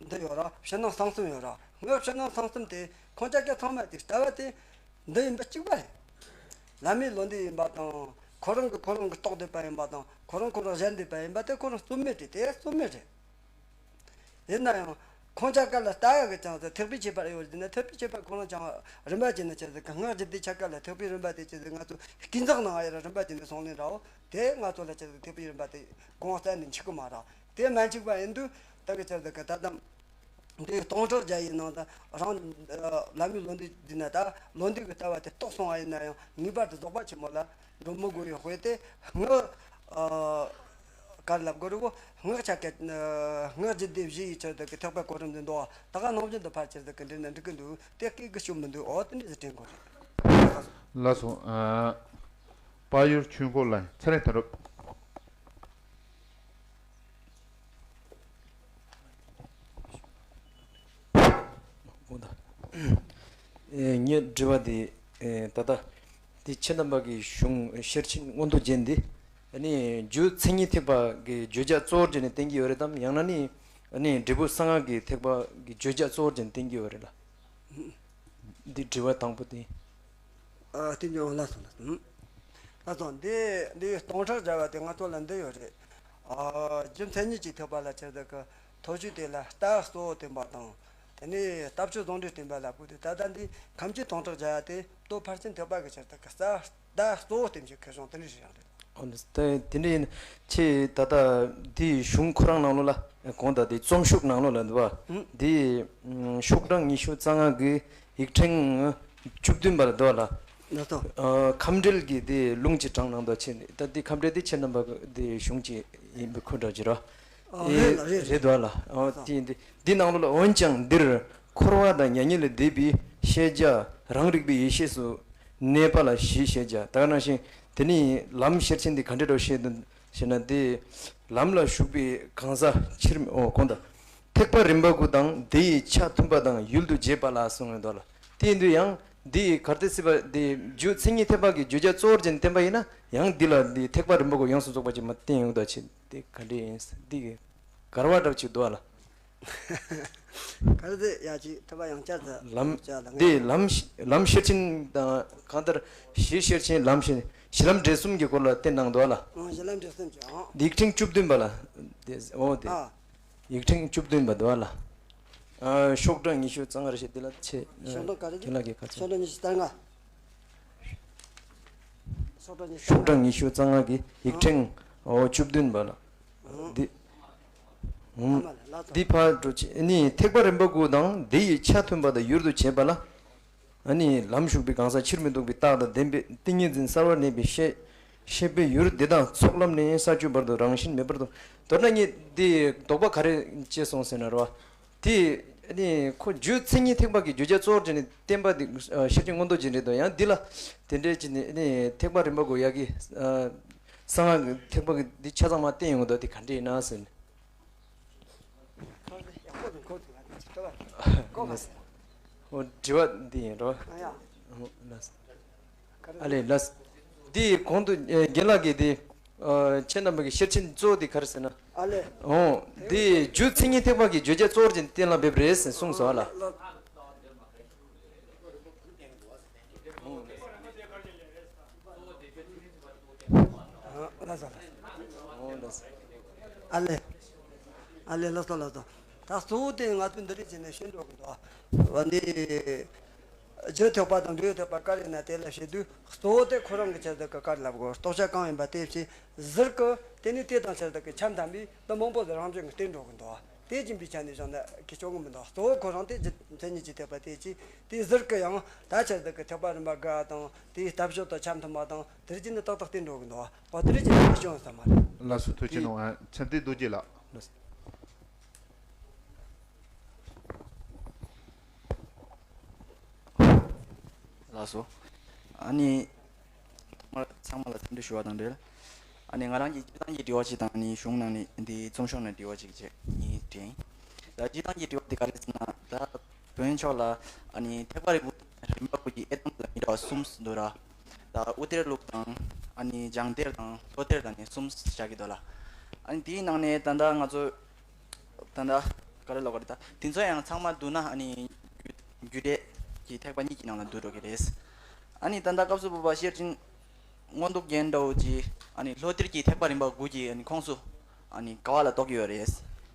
འདི་ཡོད་ར། ཕྱི་ནང་གསང་གསུམ་ཡོད་ར། སྔགས་ཕྱི་ནང་གསང་གསུམ་དེ་ཁོང་ཅག་གི་ཚང་མ་དེ་ལྟ་བ་དེ། འདི་ཡིན་པ་གཅིག་པ་རེད། བླ་མའི་ལོ་འདི་ཡིན་པ་དང་ཁོ་རང་གི་ཁོ་རང་གི་རྟོགས་བསྡད་པ་ཡིན་པ་དང་ཁོ་རང་ཁོ་རང་གཞལ་བསྡད་པ་ཡིན་པ་དེ་ཁོ་རང་རྩོད་མེད་རེད། དེ་རྩོད་མེད་རེད། ཡིན་ན་ཡང་ཁོང་ཅག་ག་ལ་ལྟ་ཡག་གི་ཅང་ཟེར་ཐེག་པའི་ཁྱད་པར་ཡོད་རེད་ན། ཐེག་པའི་ཁྱད་པར་ཁོ་རང་ཅང་རིམ་པ་བྱས་ནས་ཆི་ཟིག་གི་སྔགས་ཀྱི་སྡེ་ཆ་ག་ལ་ཐེག་པའི་རིམ་པ་དེ་ཆི་ཟིག་ང་ཚོ་སྐས་འཛེག་ནང་ཡ་ར་རིམ་པ་བྱས་ནས་སོང་ལེན་རའོ། དེ་ང་ཚོ་ལ་ཆི་ཟིག་ཐེག་པའི་རིམ་པ་དེ་གོང་གསལ་ནས་འཆིག་གི་མ་ར། དེ་མ་འཆིག་པ་ཡིན་དུས་ད་གི་ཆི་ཟིག་གི་ད་དམ། འདི་སྟོང་ཕྲག་བརྒྱ་ཡི་ནང་དུ་རང་བླ་མའི་ལོ་འདི་འདི་ན་ད་ལོ་འདི་གི་ལྟ་བ་དེ་རྟོགས་སོང་བ་ཡིན་ན་ཡང་ངེས་པར་དུ་རྫོགས་པ་ཆེན་མོ་ལ་འགྲོ་མི་དགོས་ཡོད་དཔེ་དེ་སྔགས་ཨ་ག་རེ་ལབ་དགོས་རེད་གོ། སྔགས་ཆ་ག་སྔགས་ཀྱི་སྡེ་བཞི་ཡི་ཆེད་དུ་གི་ཐེག་པ་གོ་རིམ་འདི་འདུག་ད་ག་ནང་བཞིན་དུ་ཕར་ཆེད་དུ་གི་འདྲི་ན་འགྲིག་གི་འདུག་དེ་སྐད་གི་ཤུགས་མི་འདུག་ཨོ་དེ་འདྲ་ཟེར་དྲན་དགོས་རེད། ལགས་སོ། ཨ་དཔལ་ཡུལ་ཆོས་འཁོར་ལ་ཚེ་རིང་དོན་གྲུབ། དགོངས་དག་ཨེ་ངའི་དྲི་བ་འདི་ཨེ་ད་ལྟ་འདི་ཁྱེད་རྣམ་པ་གི་གཞུང་ཤེར་ཕྱིན་མངོན་རྟོགས་རྒྱན་འདི་ཨ་ནི་རྒྱུ་མཚན་ཉིད་ཐེག་པ་གི་བརྗོད་བྱ་གཙོ་བོར་བྱས་ནས་བསྟན་གྱི་ཡོད་རེད་དམ། ཡང་ན་ནི་ཨ་ནི་འབྲས་བུ་གསང་སྔགས་ཀྱི་ཐེག་པ་གི་བརྗོད་བྱ་གཙོ་བོར་བྱས་ནས་བསྟན་གྱི་ཡོད་རེད་ལ། འདི་དྲི་བ་དང་པོ་དེ། ཨ་དེ་ཉོ་ལ་སོང་ལ་སོང་། ལ་སོང་འདི་འདི་སྟོང་ཕྲག་བརྒྱ་པ་དེ་ང་ཚོ་ལ་འདི་ཡོད་རེད། ཨ་རྒྱུ་མཚན་ཉིད་ཀྱི་ཐེག་པ་ལ་ཆེར་དུ་གི་ཐོ་ཅུ་དེ་ལ་རྟགས་གཙོ་བོ་བསྟན་པ་དང་། དེ་ནས་ལྟ་སྤྱོད་ཟུང་འབྲེལ་བསྟན་པ་ལ་བཀོད་དེ་ད་ལྟ་འདི་ཁམས་ཀྱི་སྟོང་ཕྲག་བརྒྱ་པ་དེ་ལྟོ་ཕར་ཕྱིན་ཐེག་པ་གི་ཆེར་དུ་གི་རྟགས་གཙོ་བོ་བསྟན་ཆོས་ཁེ་བཟང་དེ་འདྲ་ཞིག་ཡང་རེད། ཨོ་ད་དེ་འདྲ་ཡིན་ན་ཁྱེད་ད་ལྟ་འདི་གཞུང་ཁོ་རང་ནང་ལོགས་ལ་གོང་དང་དེ་རྩོམ་ཤོག་ནང་ལོགས་ལ་འདུག་བ། ཨུ། འདི་ཤོག་གྲངས་ཉི་ཤུ་རྩ་ལྔ་གི་ཡིག་ཕྲེང་བཅུ་བདུན་པ་ལ་འདུག་བ་ལ། ལགས་སོ། ཨ་ཁམས་འགྲེལ་གྱི་དེ་ལུང་གཅིག་དྲངས་གནང་དང་ཕྱིན་ད་འདི་ཁམས་འགྲེལ་དེ་ཁྱེད་རྣམ་པ་གི་དེ་གཞུང་གཅིག་ཡིན་པའི་ཁུལ་འདྲ་ཅིག་ར། ཨ་ཨེ་རེད་ལ་རེད་རེད་རེད། འདུག་བ་ལ། ཨ་ལགས་སོ། དེ་ཡིན་དེ་འདི་ནང་ལོགས་ལ་འོན་ཀྱང་འདིར་འཁོར་བ་དང་མྱ་ངན་ལས་འདས་པའི་ཤེས་བྱ་རང་རིག་པའི་ཡེ་ཤེས་སུ་གནས་པ་ལ་གཞི་ཤེས་བྱ། ད་ག་ནང་བཞིན་དེ་ནི་ལམ་ཤེར་ཕྱིན་འདི་ག་འདྲ་འདྲ་བཤད་དོན་ཞེ་ན། དེ་ལམ་ལ་ཞུགས་པའི་གང་ཟག་ཕྱིར་མི་འོ་གོང་དུ་ཐེག་པ་རིམ་པ་དགུ་དང་དེ་ཡི་ཆ་མཐུན་པ་དང་ཡུལ་དུ་བྱེད་པ་ལ་གསུངས་ཡོད་དོ་ལ། དེ་ཡིན་དུས་ཡང་འདི་གར་ཏེ་སྲིད་པ་འདི་རྒྱུ་མཚན་ཉིད་ཐེག་པ་གི་བརྗོད་བྱ་གཙོ་བོར་བྱས་ནས་བསྟན་པ་ཡིན་ན་ཡང་འདི་ལ་འདི་ཐེག་པ་རིམ་པ་དགུ་ཡོངས་སུ་རྫོགས་པ་ཅིག་མ་བསྟན་ཡོང་དོ་ཆེ་འདི་ག་འདྲ་ཡིན་འདི་གི་གར་བ་འདྲ་ཅིག་འདུག་ལ། ག་རེ་ཟེར་ཡ་ཅིག་ཐུབ་པ་ཡང་བསྐྱར་དུ་ལམ་བྱ་ལ་འདི་ལམ་ལམ་ཤེར་ཕྱིན་དང་གང་ལྟར་གཞི་ཤེར་ཕྱིན་ལམ་ཤེར་གཞི་ལམ་འབྲས་གསུམ་གྱི་སྐོར་ལ་བསྟན་གནང་འདུག་ལ། ཨང་གཞི་ལམ་འབྲས་གསུམ་གྱི་ཨང་། འདི་ཡིག་ཕྲེང་བཅུ་བདུན་པ་ལ། འདི་འོ་འདི་ཨ་ཡིག་ཕྲེང་བཅུ་བདུན་པ་འདུག་ལ། ཨ་ཤོག་གྲངས་ཉི་ཤུ་རྩ་ལྔ་རེ་ཞིག་འདི་ལ་ཆེ་ཤོག་གྲངས་ག་རེ་ཁྱེད་ལ་གི་ག་ཚོད། ཤོག་གྲངས་ཉི་ཤུ་རྩ་ལྔ། ཤོག་གྲངས་ཉི་ཤུ་རྩ་ལྔ། ཤོག་གྲངས་ཉི་ཤུ་རྩ་ལྔ་གི་ཡིག་ཕྲེང་འོ་བཅུ་བདུན་པ་ལ། འདི། ཨ་མ་ལགས་ལགས་སོ། འདི་ཕར་འགྲོ་ཆེ་ནི་ཐེག་པ་རིམ་པ་དགུ་དང་དེ་ཡི་ཆ་མཐུན་པ་དང་ཡུལ་དུ་བྱེད་པ་ལ། ཨ་ནི་ལམ་ཞུགས་པའི་གང་ཟག་ཕྱིར་མི་ལྡོག་པའི་རྟགས་དང་ལྡན་པའི་ཏིང་ངེ་འཛིན་གསལ་བར་གནས་པའི་ཤེས་ཤེས་པའི་ཡུལ་འདི་དང་ཚོགས་ལམ་ནས་ས་བཅུ་བར་དུ་རང་བཞིན་མེད་པར་དུ། མདོར་ན་ངས་འདི་དོགས་པ་ག་རེ་སྐྱེས་སོང་ཟེར་ན་རོ། དེ་ནི་ཁོ་རྒྱུ་མཚན་ཉིད་ཐེག་པ་གི་བརྗོད་བྱ་གཙོ་བོར་བྱས་ནས་བསྟན་པ་འདི་ཤེར་ཕྱིན་མངོན་རྟོགས་རྒྱན་འདྲེན་དང་ཡང་འདི་ལ་དེ་འདྲའི་ཅི་ནི་ནི་ཐེག་པ་རིམ་པ་དགུ་ཡ་གི་གསང་སྔགས་ཐེག་པ་གི་འདི་ཆ་ཚང་མ་བསྟན་ཡོང་གི་འདུག་དེ་ག་འདྲ་ཡིན་ན་ཟེར་ནས། ཨོ་དྲི་བ་འདི་ཡིན་རོ། ཨ་ལས་ལགས། འདི་གོང་དུ་རྒན་ལགས་ཀྱིས་འདི། ཁྱེད་རྣམ་པ་གི་ཤེར་ཕྱིན་གཙོ་བོ་དེ་ག་རེ་ཟེར་ན། ཨ་ལས། འོ། འདི་རྒྱུ་མཚན་ཉིད་ཐེག་པ་གི་བརྗོད་བྱ་གཙོ་བོར་གྱི་གཏན་ལ་འབེབས་རེད་ཟེར་གསུངས་སོ་ཨ་ལ། ཨ་ལས། ཨ་ལས་ལགས་སོ་ལགས་སོ། ད་གཙོ་བོ་དེ་ང་ཚོས་འདི་རིགས་བྱས་ནས་ཤེས་འགྲོ་གི་འདུག་བ་འདི། རྒྱུ་ཐེག་པ་དང་འབྲས་བུ་ཐེག་པ་ག་རེ་ཡིན་ན་དེ་ལ་བྱེད་དུས་གཙོ་བོ་དེ་ཁོ་རང་གི་ཆེད་དུ་གི་ག་རེ་ལབ་དགོས་རྟོགས་བྱ་གང་ཡིན་པ་དེ་བྱས་ཟུར་གི་དེ་ནི་དེ་དང་ཆེད་དུ་གི་ཆ་མཐུན་པའི་འདི་མང་པོ་ཟིག་རང་བྱུང་གི་བསྟན་འགྲོ་གི་འདུག་བ། དེ་སྦྱིན་པའི་ཆ་ནས་བཞག་ན་གི་སྐྱོ་གི་མི་འདུག་གཙོ་བོ་ཁོ་རང་དེ་རྗེ་མཚན་ཉིད་ཀྱི་ཐེག་པ་དེ་ཅི་དེ་ཟུར་གི་ཡང་ད་ཆ་ཟིག་གི་ཐེག་པ་རིམ་པ་དགའ་བ་དང་དེའི་ལྟ་བཤོལ་དང་ཆ་མཐུན་པ་དང་དེ་རྗེས་ནི་ཏག་ཏག་བསྟན་འགྲོ་གི་འདུག་ཨོ་དེ་རིགས་ཀྱི་ནང་ནས་བྱུང་ཟེར་མ་རེད། ལགས་སོ། ཐུགས་རྗེ་གནང་། ཨ། མཚན་ལྡན་རྡོ་རྗེ་ལགས། ལགས་སོ། ལགས་སོ། ཨ་ནི། ཚང་མ་ཚང་མ་ལ་འཚམས་འདྲི་ཞུ་བ་དང་འབྲེལ། ཨ་ནི་ང་རང་གི་སྤྱིར་བཏང་གི་དྲི་བ་ཅིག་དང་ཨ་ནི་གཞུང་ནང་ནས་འདི་རྩོམ་ཤོག་ནས་དྲི་བ་ཅིག་བྱས་ངས་དྲིས་ཡིན། ད་སྤྱིར་བཏང་གི་དྲི་བ་འདི་ག་རེ་ཟེར་ན་ད་བོན་ཕྱོགས་ལ་ཨ་ནི་ཐེག་པ་རིམ་པ་རིམ་པ་དགུ་གི་ཨེ་ཏམ་ལ་མི་འདྲ་བ་གསུམ་འདུག་ར། ད་དབུ་གཏེར་ལུགས་དང་ཨ་ནི་སྦྱང་གཏེར་དང་ལྷོ་གཏེར་དང་ནི་གསུམ་བཞག་གི་འདུག་ལ། ཨ་ནི་དེའི་ནང་ནས་ད་ལྟ་ང་ཚོ་ད་ལྟ་ག་རེ་ལབ་དགོས་རེད། ད་དེ་ཚོ་ཡང་ཚང་མ་བསྡུ་ན་ཨ་ནི་རྒྱུ་རྒྱུ་འབྲས་ཀྱི་ཐེག་པ་གཉིས་ཀྱི་ནང་ལ་འདུ་འགྲོ་གི་རེད། ཨ་ནི་ད་ལྟ་སྐབས་སུ་བབ་པ་ཤེར་ཕྱིན་མངོན་རྟོགས་རྒྱན་འདྲ་བོ་ཅིག་ཨ་ནི་ལྷོ་གཏེར་གྱི་ཐེག་པ་རིམ་པ་དགུ་གི་ཨ་ནི་ཁོངས་སུ་ཨ་ནི་ག་བ་ལ་གཏོགས་ཀྱི་ཡོད་རེད།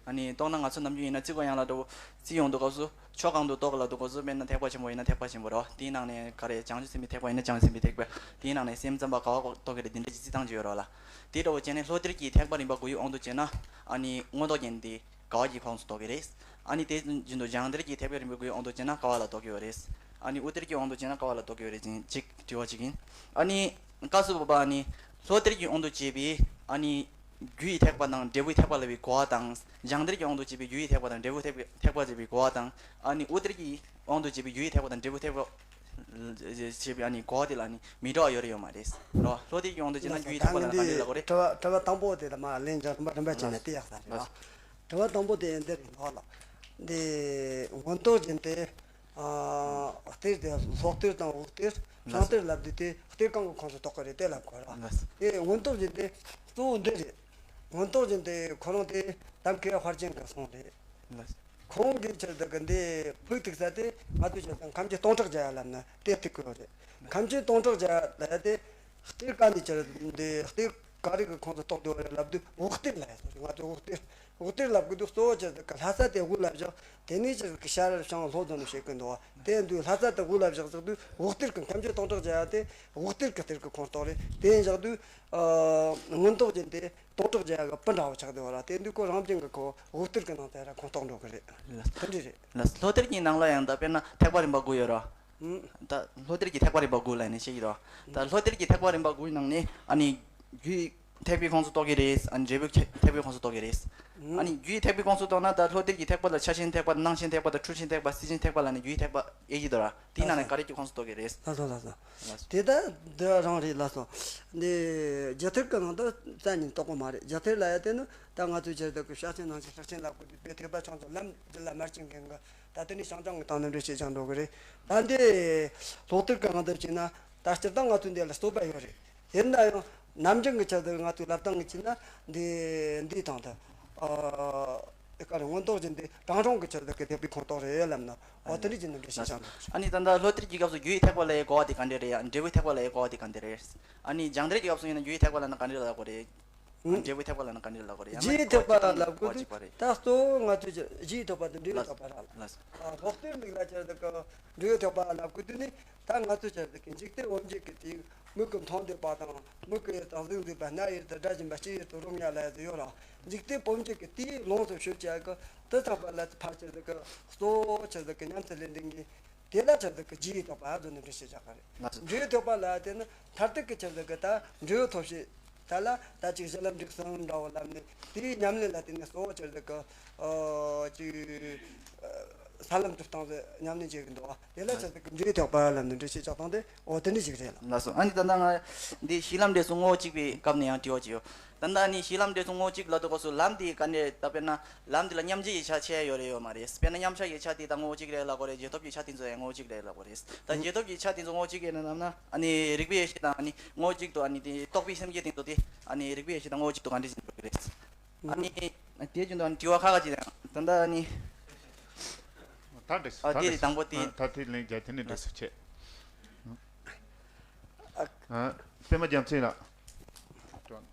ཨ་ནི་མདོར་ན་ང་ཚོ་ནམ་རྒྱུན་ཡིན་ན་རྩིས་སྐོར་ཡང་ལ་འདྲ་བོ་རྩིས་ཡོང་དུས་སྐབས་སུ་ཕྱོགས་གང་དུ་གཏོགས་ལ་འདུག་སྐབས་སུ་དཔེར་ན་ཐེག་པ་ཆེན་པོ་ཡིན་ན་ཐེག་པ་ཆེན་པོ་རེད། དེའི་ནང་ནས་ག་རེ་བྱང་ཆུབ་སེམས་དཔའི་ཐེག་པ་ཡིན་ན་བྱང་ཆུབ་སེམས་དཔའི་ཐེག་པ། དེའི་ནང་ནས་སེམས་ཙམ་པ་ག་བ་གཏོགས་ཀྱི་རེད། འདི་འདྲ་ཅིག་རྩིས་སྟངས་ཅིག་ཡོད་རེད་བ་ལ། དེ་འདྲ་བོ་བྱས་ནས་ལྷོ་གཏེར་གྱི་ཐེག་པ་རིམ་པ་དགུའི་དབང་དུ་བྱས་ན་ཨ་ནི་མངོན་རྟོགས་རྒྱན་འདི་ག་བ་གི་ཁོངས་སུ་གཏོགས་ཀྱི་རེད། ཨ་ནི་དེ་བཞིན་དུ་སྦྱང་གཏེར་གྱི་ཐེག་པ་རིམ་པ་དགུའི་དབང་དུ་བྱས་ན་ག་བ་ལ་གཏོགས་ཀྱི་ཡོད་རེད། ཨ་ནི་དབུ་གཏེར་གྱི་དབང་དུ་བྱས་ན་ག་བ་ལ་གཏོགས་ཀྱི་ཡོད་རེད་ཅེས་ཅིག་དྲི་བ་ཅིག་ཡིན། ཨ་ནི་སྐབས་སུ་བབ་པ་ཨ་ནི་ལྷོ་གཏེར་གྱི་དབང་དུ་བྱས་པའི་ཨ་ནི་རྒྱུ་ཡི་ཐེག་པ་དང་འབྲས་བུའི་ཐེག་པ་ལབ་པའི་གོ་བ་དང་། སྦྱང་གཏེར་གྱི་དབང་དུ་བྱས་པའི་རྒྱུ་ཡི་ཐེག་པ་དང་འབྲས་བུའི་ཐེག་པ་ཐེག་པ་ཅེས་པའི་གོ་བ་དང་། ཨ་ནི་དབུ་གཏེར་གྱི་དབང་དུ་བྱས་པའི་རྒྱུ་ཡི་ཐེག་པ་དང་འབྲས་བུའི་ཐེག་པ་ཅེས་པའི་ཨ་ནི་གོ་བ་དེ་ལ་ཨ་ནི་མི་འདྲ་བ་ཡོད་རེད་ཡོད་མ་རེད་རོ། ལྷོ་གཏེར་གྱི་དབང་དུ་བྱས་ན་རྒྱུ་ཡི་ཐེག་པ་ལ་ག་འདྲ་ལབ་དགོས་རེད། དྲི་བ་དྲི་བ་དང་པོ་དེ་ལ་མ་ལན་རྒྱག་རིམ་པ་རིམ་པ་བྱས་ནས་དེ་ཡག་ས་རེད་རོ། དྲི་བ་དང་པོ་དེ་འདི་རེད་འདུག་ལ། འདི་མངོན་རྟོགས་རྒྱན་དེ། ཨ། གཏེར་དེ་ལྷོ་གཏེར་དང་དབུ་གཏེར་བྱང་གཏེར་ལབ་དུས་དེ་གཏེར་གང་གི་ཁོངས་སུ་གཏོགས་ཀྱི་རེད་དེ་ལབ་དགོས་ར། དེ་མངོན་རྟོགས་རྒྱན་དེ་གཙོ་བོ་འདི་རེད། མངོན་རྟོགས་རྒྱན་དེ་ཁོ་རང་དེ་གདམས་ཁས་དཔལ་ཆེན་གྱི་གསུང་རེད། ཁོང་གིས་ཆེར་དུ་གི་འདི་ཕུག་ཐུག་ས་དེ་ང་ཚོས་ཆེར་དུ་ཁམས་ཆེན་སྟོང་ཕྲག་བརྒྱ་ཡ་ལབ་ན་དེ་ཐུག་གི་ཡོད་རེད། ཁམས་ཆེན་སྟོང་ཕྲག་བརྒྱ་ཡ་ལབ་ཡ་དེ་གཏེར་ག་ནས་ཆེར་འདི་གཏེར་ག་རེ་གི་ཁོངས་སུ་གཏོགས་འདུག་རེད་ལབ་དུས་དབུ་གཏེར་ལབ་ཡ་སོགས་ང་ཚོས་དབུ་གཏེར། དབུ་གཏེར་ལབ་དགོས་དུས་གཙོ་བོ་ཆེར་དུ་གི་ལྷ་ས་དེ་དབུ་ལ་བཞག་དེ་ནས་ཆེར་གི་ཤར་བྱང་ལྷོ་ཙམ་བཤད་གི་འདུག་བ། དེ་འདུག་ལྷ་ས་དེ་དབུ་ལ་བཞག་བཞག་དུས་དབུ་གཏེར་གི་ཁམས་ཆེན་སྟོང་ཕྲག་བརྒྱ་ཡ་དེ་དབུ་གཏེར་གི་གཏེར་གི་ཁོངས་གཏོགས་རེད། དེ་ཡིན་བཞག་དུས་ཨ་མངོན་རྟོགས་རྒྱན་དེ་སྟོང་ཕྲག་བརྒྱ་ཡ་གི་སྤུ་འདྲ་བོ་ཆགས་བསྡད་པ་ར། དེ་འདུག་ཁོ་རང་བཞིན་གི་ཁོ་དབུ་གཏེར་གི་ནང་དེ་ར་ཁོངས་གཏོགས་འགྲོ་གི་རེད། དེ་འདྲ་རེད། ལགས། ལྷོ་གཏེར་གྱི་ནང་ལ་ཡང་ད་དཔེར་ན་ཐེག་པ་རིམ་པ་དགུ་ཡོད་ར། ད་ལྷོ་གཏེར་གྱི་ཐེག་པ་རིམ་པ་དགུ་ལ་ནི་བཤད་ཀྱི་རོ། ད་ལྷོ་གཏེར་གྱི་ཐེག་པ་རིམ་པ་དགུའི་ནང་ནས་ཨ་ནི་རྒྱུའི་ཐེག་པའི་ཁོངས་སུ་གཏོགས་ཀྱི་རེད། ཨ་ནི་འབྲས་བུའི་ཐེག་པའི་ཁོངས་སུ་གཏོགས་ཀྱི་རེད། ཨ་ནི་རྒྱུའི་ཐེག་པའི་ཁོངས་སུ་གཏོགས་ན་ད་ལྷོ་གཏེར་གྱི་ཐེག་པ་ལ་ཕྱག་ཆེན་ཐེག་པ་སྣང་ཆེན་ཐེག་པ་དང་འཁྲུལ་ཆེན་ཐེག་པ་རྩིས་ཆེན་ཐེག་པ་ལ་ནི་རྒྱུའི་ཐེག་པ་དབྱེ་ཀྱི་འདུག་ར། དེའི་ནང་ནས་ག་རེ་གྱི་ཁོངས་སུ་གཏོགས་ཀྱི་རེད། ལགས་སོ་ལགས་སོ། ལགས་སོ། དེ་ད་འདི་རང་རེད་ལགས་སོ། འདི་རྒྱ་ཐེར་གྱི་ནང་དུ་རྩ་ནས་གཏོགས་ཀྱི་མ་རེད། རྒྱ་ཐེར་ལབ་ཡ་དེ་ནི་ད་ང་ཚོས་ཆེར་དུ་གི་ཕྱག་ཆེན་སྣང་ཆེན་ཕྱག་ཆེན་ལབ་དགོས་དུས་དཔེ་ཐེག་པ་ཆུང་ཙམ་ལམ་རྒྱུད་ལ་མར་ཕྱིན་མཁན་གྱི། ད་དེ་ནས་བྱང་ལྗང་གི་སྟེང་ནས་འགྲེལ་བཤད་རྒྱག་འགྲོ་གི་རེད། ད་འདི་ལྷོ་གཏེར་གྱི་ནང་དུ་བྱས་ན་ད་སྤྱིར་བཏང་ང་ཚོ་འདི་ལ་རྩོད་པ་ཡོད་རེད། ཡིན་ན་ཡང་ནམ་རྒྱུན་གྱི་ཆེད་དུ་ང་ཚོའི་ལབ་སྟངས་ཀྱི་བྱས་ན་འདི་འདིའི་སྟེང་དུ་ཨ་ཨེ་ག་རེ་མངོན་རྟོགས་ཀྱི་འདི་རང་རང་གི་ཆེད་དུ་གི་ཐེག་པའི་ཁོངས་གཏོགས་རེད་ལབ་ན་འོ་དེ་འདྲ་བྱས་ནས་འགྲེལ་བཤད་རྒྱག་འགྲོ་གི་རེད། ཨ་ནི་ད་ལྟ་ལྷོ་གཏེར་གྱི་སྐབས་སུ་རྒྱུ་ཡི་ཐེག་པ་ལ་ཡི་གོ་བ་དེ་ག་འདྲ་རེད། ཡང་འབྲས་བུའི་ཐེག་པ་ལ་ཡི་གོ་བ་དེ་ག་འདྲ་རེད། ཨ་ནི་སྦྱང་གཏེར་གྱི་སྐབས་སུ་ཡིན་ན་རྒྱུ་ཡི་ཐེག་པ་ལ་ན་ག་འདྲ་ལབ་དགོས་རེད། ཨང་། འབྲས་བུའི་ཐེག་པ་ལ་ན་ག་འདྲ་ལབ་དགོས་རེད། ཡང་ན་རྒྱུའི་ཐེག་པ་ལབ་དགོས་རེད། ད་གཙོ་བོ་ང་ཚོས་རྒྱུའི་ཐེག་པ་དང་འབྲས་བུའི་ཐེག་པ་རག་ལ། ལགས། ལྷོ་གཏེར་མིག་ལ་ཆེར་དུ་གི་འབྲས་བུའི་ཐེག་པ་ལབ་དགོས་དུས་ནི་ད་ང་ཚོས་ཆེར་དུ་གི་འཇིག་རྟེན་དབང་བྱེད་ཀྱི་དེའི་མིག་གི་མཐོང་བསྡད་པ་དང་མིག་གི་དང་གཟུགས་འཛིན་པ་རྣ་ཡི་རིགས་དང་སྒྲ་འབྱིན་པ་ལྕེ་ཡི་རིགས་དང་རོ་མྱ་ལ་ཡི་རིགས་ཡོད་ར། འཇིག་རྟེན་དབང་བྱེད་ཀྱི་དེའི་ལོངས་སུ་སྤྱོད་བྱ་གི་དེ་ཚང་པ་ལ་ཕར་ཆེར་དུ་གི་གཙོ་བོ་ཆེར་དུ་གི་ཉམས་སུ་ལེན་དེ་གི་དེ་ལ་ཆེར་དུ་གི་རྒྱུ་ཡི་ཐེག་པ་ཨ་ཟོ་ནས་འགྲེལ་བཤད་རྒྱག་གི་རེད། ལགས་སོ། རྒྱུ་ཡི་ཐེག་པ་ལ་དེ་ནི་མཐར་ཐུག་གི་ཆེར་དུ་གི་ད་འབྲས་བུ་ཐོབ་བྱེད་ད་ལ་ད་ཅིག་གཞི་ལམ་འབྲས་གསུམ་འདྲ་བོ་ལབ་ནས་དེའི་ཉམས་ལེན་ལ་བརྟེན་ནས་གཙོ་བོ་ཆེར་དུ་གི་ཨ་ཅིག་ས་ལམ་གྲུབ་སྟངས་སུ་ཉམས་ལེན་བྱེད་ཀྱི་འདུག་དེ་ལ་ཆེར་དུ་གི་འབྲས་བུའི་ཐེག་པ་ལབ་ནས་འགྲེལ་བཤད་རྒྱག་སྟངས་དེ་འོ་དེ་འདྲ་ཞིག་རེད་ལ། ལགས་སོ། ཨ་ནི་ད་ལྟ་ང་འདི་གཞི་ལམ་འབྲས་གསུམ་ངོ་བོ་གཅིག་པའི་སྐབས་ནས་ཡང་དྲི་བ་ཅིག་ཡོད། ད་ལྟ་ནི་གཞི་ལམ་འབྲས་གསུམ་ངོ་བོ་གཅིག་ལབ་དུས་སྐབས་སུ་ལམ་དེ་ག་འདྲས། ད་དཔེར་ན་ལམ་དེ་ལ་མཉམ་བརྗེ་ཡི་ཆ་ཆེ་ཡོད་རེད་ཡོད་མ་རེད། དཔེར་ན་མཉམ་བཞག་ཡི་ཆ་དེ་ད་ངོ་བོ་གཅིག་རེད་ལབ་དགོས་རེད། རྗེས་ཐོབ་ཀྱི་ཆ་དེ་ཚོ་ཡང་ངོ་བོ་གཅིག་རེད་ལབ་དགོས་རེད། ད་རྗེས་ཐོབ་ཀྱི་ཆ་དེ་ཚོ་ངོ་བོ་གཅིག་རེད་ན་ལབ་ན་ཨ་ནི་རིག་པའི་ཡེ་ཤེས་དང་ཨ་ནི་ངོ་བོ་གཅིག་ཏུ་ཨ་ནི་དེ་རྟོག་པའི་སེམས་བསྐྱེད་དེ་ཚོ་དེ་ཨ་ནི་རིག་པའི་ཡེ་ཤེས་དང་ངོ་བོ་གཅིག་ཏུ་ག་འདྲས་ཟིན་དགོས་ཀྱི་རེད། ཨ་ནི་དེ་བཞིན་དུ་ཨ་ནི་དྲི་བ་ཁག་ཁག་ཅིག་དང་ད་ལྟ་ཨ་ནི་ད་འགྲིག་སོང་། ཨ་ད་དེ་འགྲིག་དེ་དང་པོ་སོང་། དེ་ཨ་ད་དེ་ལན་རྒྱག་དེ་ནས་འགྲིག་སོང་། ཆེ། ཨ་པད་མ་རྒྱལ་མཚན་ལགས།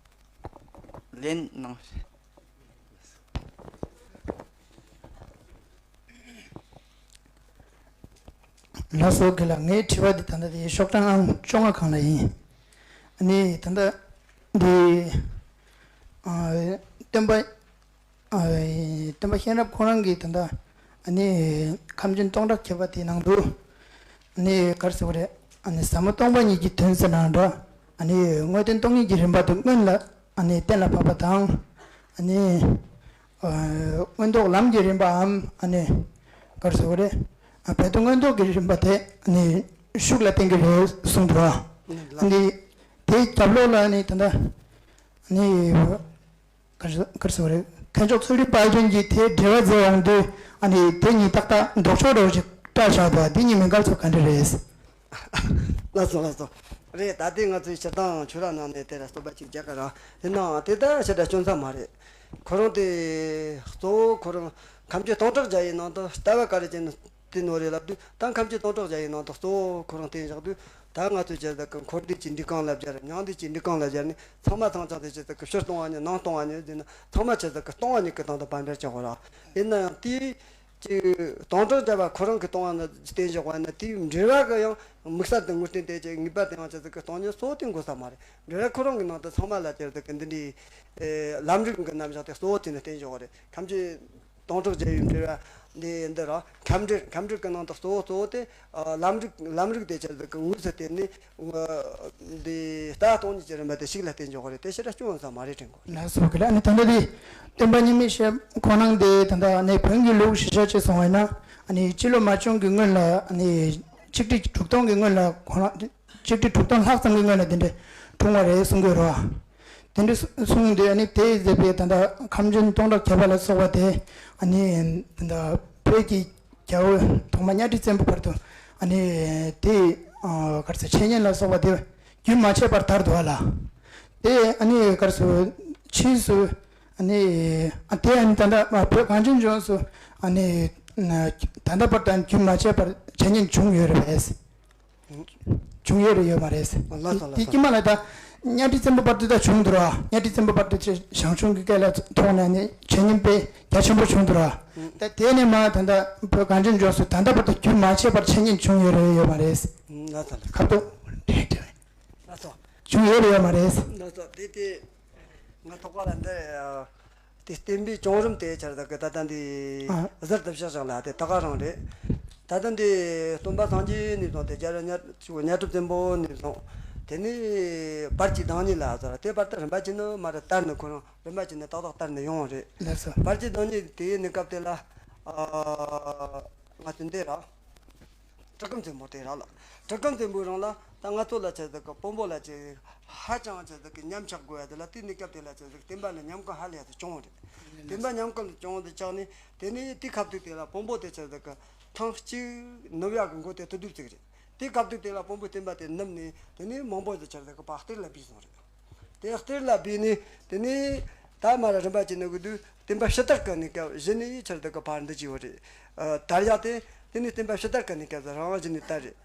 ལན་གནང་། ལགས་སོ། དགེ་ལགས། ངའི་དྲི་བ་འདི་ད་ལྟ་དེ་ཤོག་གྲངས་ཨང་བཅོ་ལྔ་སྒང་ལ་ཡིན། ཨ་ནི་ད་ལྟ་འདི་ཨ་སྟོན་པ་ ཨ། སྟོན་པ་གཤེན་རབ་ཁོང་རང་གིས་ད་ལྟ་ཨ་ནི་ཁམས་ཆེན་སྟོང་ཕྲག་ཁྱབ་པ་དེའི་ནང་དུ་ཨ་ནི་ག་རེ་ཟེར་དགོས་རེད། ཨ་ནི་ཟབ་མོ་སྟོང་པ་ཉིད་ཀྱི་དོན་ཟེར་ན་འདྲ། ཨ་ནི་དངོས་བསྟན་སྟོང་ཉིད་ཀྱི་རིམ་པ་དེ་སྔོན་ལ་ཨ་ནི་གཏན་ལ་ཕབ་པ་དང་། ཨ་ནི་ཨ་མངོན་རྟོགས་ལམ་གྱི་རིམ་པའམ་ཨ་ནི་ག་རེ་ཟེར་དགོས་རེད། ཨ་བོད་དུ་མངོན་རྟོགས་ཀྱི་རིམ་པ་དེ་ཨ་ནི་ཤུགས་ལ་བརྟེན་གྱི་རེད་གསུངས་འདུག་ཨ་ནི་དེའི་རྒྱབ་ལོགས་ལ་ཨ་ནི་ད་ལྟ་ཨ་ནི། ག་རེ་ག་རེ་ཟེར་བ་རེད། མཁས་མཆོག་ཚུལ་ཁྲིམས་དཔལ་ལྡན་གྱིས་དེའི་འགྲེལ་པ་མཛད་འོང་དུས་ཨ་ནི་དེ་གཉིས་ཏག་ཏག་ལྡོག་ཕྱོགས་འདྲ་བོ་ཞིག་བཀྲལ་བཞག་འདུག་དེ་གཉིས་མི་འགལ་ཚུལ་ག་འདྲ་རེད། ལགས་སོ་ལགས་སོ། རེད། ད་ལྟའི་ང་ཚོའི་སྤྱིར་བཏང་ཆོས་ར་ནང་ནས་དེ་ལ་རྩོད་པ་ཅིག་རྒྱག་གི་ར། དེ་ནའང་དེ་ལྟར་ཞེ་དྲག་སྐྱོན་ཚ་མ་རེད། ཁོ་རང་དེ་གཙོ་བོ་ཁོ་རང་ཁམས་ཆེན་སྟོང་ཕྲག་བརྒྱ་ཡི་ནང་དུ་ལྟ་བ་ག་རེ་ཅན་དེ་ནོ་རེད་ལབ་དུས། ད་ཁམས་ཆེན་སྟོང་ཕྲག་བརྒྱ་ཡི་ནང་དུ་གཙོ་བོ་ཁོ་རང་བསྟན་བཞག་དུས། ད་ང་ཚོས་ཆེ་ཟིག་གི་འཁོར་འདས་ཀྱི་འགྲིག་གང་ལ་སྦྱར། མྱང་འདས་ཀྱི་འགྲིག་གང་ལ་སྦྱར་ནས་ཚང་མ་ཚང་ཚང་དེ་ཆེ་ཟིག་གི་ཕྱི་སྟོང་བ་ཉིད་ནང་སྟོང་བ་ཉིད་ཟེར་ན། ཚང་མ་ཆེ་ཟིག་གི་སྟོང་བ་ཉིད་ཀྱི་སྟེང་དུ་བབ་པར་བྱ་དགོས་ར། ཡིན་ན་ཡང་དེའི་ཀྱི་སྟོང་ཕྲག་བརྒྱ་པ་ཁོ་རང་གི་སྟོང་བ་ནི་བསྟན་བཞག་པ་ན། དེའི་འགྲེལ་བ་གི་ཡང་དམིགས་བསལ་དུ་ངོས་བསྟན་དེ་ཅིག་ངེས་པར་དུ་ཡང་ཆེ་ཟིག་གི་སྟོང་ཉིད་གཙོ་བོ་དེ་དགོས་ས་མ་རེད། འགྲེལ་བ་ཁོ་རང་གི་ནང་དུ་ཚང་མ་ལ་ཆེ་ཟིག་གི་འདི་འདྲའི་ཨེ་ལམ་རིམ་གི་རྣམ་གཞག་དེ་གཙོ་བོ་དེ་ནི་བསྟན་བཞག་པ་རེད། ཁམས་ཆེན་སྟོང་ཕྲག་བརྒྱ་ཡི་འགྲེལ་བ་འདི་འདི་ར། ཁམས་འགྲེལ། ཁམས་འགྲེལ་གྱི་ནང་དུ་གཙོ་བོ་གཙོ་བོ་དེ་ཨ་ལམ་རིམ། ལམ་རིམ་དེ་ཆེ་ཟིག་གི་དངོས་སུ་བསྟན་ནས། ཨ་འདི་ལྟ་སྟོང་ཉིད་ཀྱི་རིམ་པ་དེ་ཞིག་ལ་བསྟན་འཇོག་གི་རེད། དེ་ཕྱིར་སྐྱོན་ཟ་མ་རེད་དྲན་གོ། ལགས་སོ། གི་ལ་ནི་ད་ལྟ་དེ་སྟོན་པ་ཉི་མའི་ཞལ་ཁོང་རང་དེ་ད་ལྟ་ནི་བོན་གྱི་ལུགས་གཞིར་བཞག་བྱས་སོང་བ་ཡིན་ན། ཨ་ནི་སྤྱི་ལོ་མ་བྱུང་གི་སྔོན་ལ། ཨ་ནི་ཆིག་ཁྲི་དྲུག་སྟོང་གི་སྔོན་ལ་ཁོང་རང་། ཆིག་ཁྲི་དྲུག་སྟོང་ལྷག་ཙམ་གྱི་སྔོན་ལ་དེ་འདྲ་འཁྲུངས་པ་རེད་གསུང་གི་ཡོད་རེད་བ། དེ་འདྲ་གསུང་དུས། ཨ་ནི་དེས་མཛད་པའི་ད་ལྟ་ཁམས་ཆེན་སྟོང་ཕྲག་ཁྱབ་པ་ལ་སོགས་པ་དེ། ཨ་ནི་ད་ལྟ་བོད་ཀྱི་རྒྱལ་པོ་ཐོག་མ་གཉའ་ཁྲི་བཙན་པོ་བར་དུ། ཨ་ནི་དེ་ཨ་ག་རེ་ཟེར། འཆད་ཉན་ལ་སོགས་པ་དེ་རྒྱུན་མ་ཆད་པར་དར་འདུག་བ་ལ། དེ་ཨ་ནི་ག་རེ་ཟེར། ཕྱིས་སུ་ཨ་ནི་ཨ་དེ་ཨ་ནི་ད་ལྟ་བོད་གངས་ཅན་ལྗོངས་སུ་ཨ་ནི་ད་ལྟ་བར་དུ་རྒྱུན་མ་ཆད་པར་འཆད་ཉན་བྱུང་ཡོད་རེད་པས། བྱུང་ཡོད་རེད། ཡོད་མ་རེད། ལགས་སོ། ལགས་སོ། དེ་དཀྱིལ་མ་ལ་ད་གཉའ་ཁྲི་བཙན་པོ་བར་དུ་ད་བྱུང་འདུག་ར། གཉའ་ཁྲི་བཙན་པོ་བར་དུ་ཆེ་ཞང་ཞུང་གི་སྐད་ལ་ཐོག་ནས་ནི་འཆད་ཉན་དཔེ་རྒྱ་ཆེན་པོ་བྱུང་འདུག་ར། ད་དེ་ནས་མ་ད་ལྟ་བོད་གངས་ཅན་ལྗོངས་སུ་ད་ལྟ་བར་དུ་རྒྱུན་མ་ཆད་པར་འཆད་ཉན་བྱུང་ཡོད་རེད། ཡོད་མ་རེད། ལགས་སོ། ལགས་སོ། ཁ་ཐུག་རེད། རེད། ལགས་སོ། བྱུང་ཡོད་རེད། ཡོད་མ་རེད། ལགས་སོ། དེ་དེ་ང་ཐོག་པ་ལ་འདི། དེ་བསྟན་པའི་བྱུང་རིམ་དེ་ཆར་དག་གི་ད་ལྟ་འདི་ཨ་ཟུར་དུ་བཞག་བཞག་ལ་དེ་ད་ག་རང་རེད། ད་ལྟ་འདི་སྟོན་པ་སངས་རྒྱས་ནས་བཟུང་སྟེ་རྒྱལ་བ་གཉའ་གཉའ་ཁྲི་བཙན་པོ་ནས་བཟུང་། དེ་ནས་བར་གྱི་བདག་ཉིད་ལ་ཟེར། དེ་བར་དུ་རིམ་པ་བྱས་ནས་མར་དར་ནས་ཁོ་རང་རིམ་པ་བྱས་ནས་ཏག་ཏག་དར་ནས་ཡོང་བ་རེད། ལགས་སོ། བར་གྱི་བདག་ཉིད་དེའི་གནས་སྐབས་དེ་ལ་ཨ་ང་ཚོ་འདི་ར། གྲི་གུམ་བཙན་པོ་དེ་ར་ལ། གྲི་གུམ་བཙན་པོའི་རིང་ལ་ད་ང་ཚོ་ལ་ཆེ་ཟིག་གི་དཔོན་པོ་ལ་ཆེ་ཟིག་ཧ་ཅང་ཆེ་ཟིག་གི་ཉམས་ཆག་དགོས་ཡ་དེ་ལ། དེ་གནས་སྐབས་དེ་ལ་ཆེ་ཟིག་བསྟན་པ་ལ་ཉམས་མགོ་ཧ་ལས་ཡ་དེ་བྱུང་བ་རེད། བསྟན་པ་ཉམས་མགོ་བྱུང་བ་དེ་ཆགས་ནས། དེ་ནས་དེ་སྐབས་དུས་དེ་ལ་དཔོན་པོ་དེ་ཆེ་ཟིག་གི་ཐེངས་གཅིག་ནུབ་ཡག་གི་མགོ་དེ་དུ་དུས་ཙིག་རེད། དེ་སྐབས་དུས་དེ་ལ་དཔོན་པོའི་བསྟན་པ་དེ་ནུབ་ནས། དེ་ནས་མང་པོ་ཟིག་ཆེ་ཟིག་གི་ཕར་གཏེར་ལ་སྦས་སོང་རེད། དེ་གཏེར་ལ་སྦས་ནས། དེ་ནས་ད་མར་རིམ་པ་བྱས་ནས་གི་དུས་བསྟན་པ་ཕྱི་དར་གི་གནས་སྐབས་གཞི་ནས་ཆེ་ཟིག་གི་ཕར་འདི་བྱས་པ་རེད། ཨ་དར་ཡག་དེ། དེ་ནས་བསྟན་པ་ཕྱི་དར་གི་གནས་སྐབས་སུ་རང་གཞི་ནས་དར་རེད།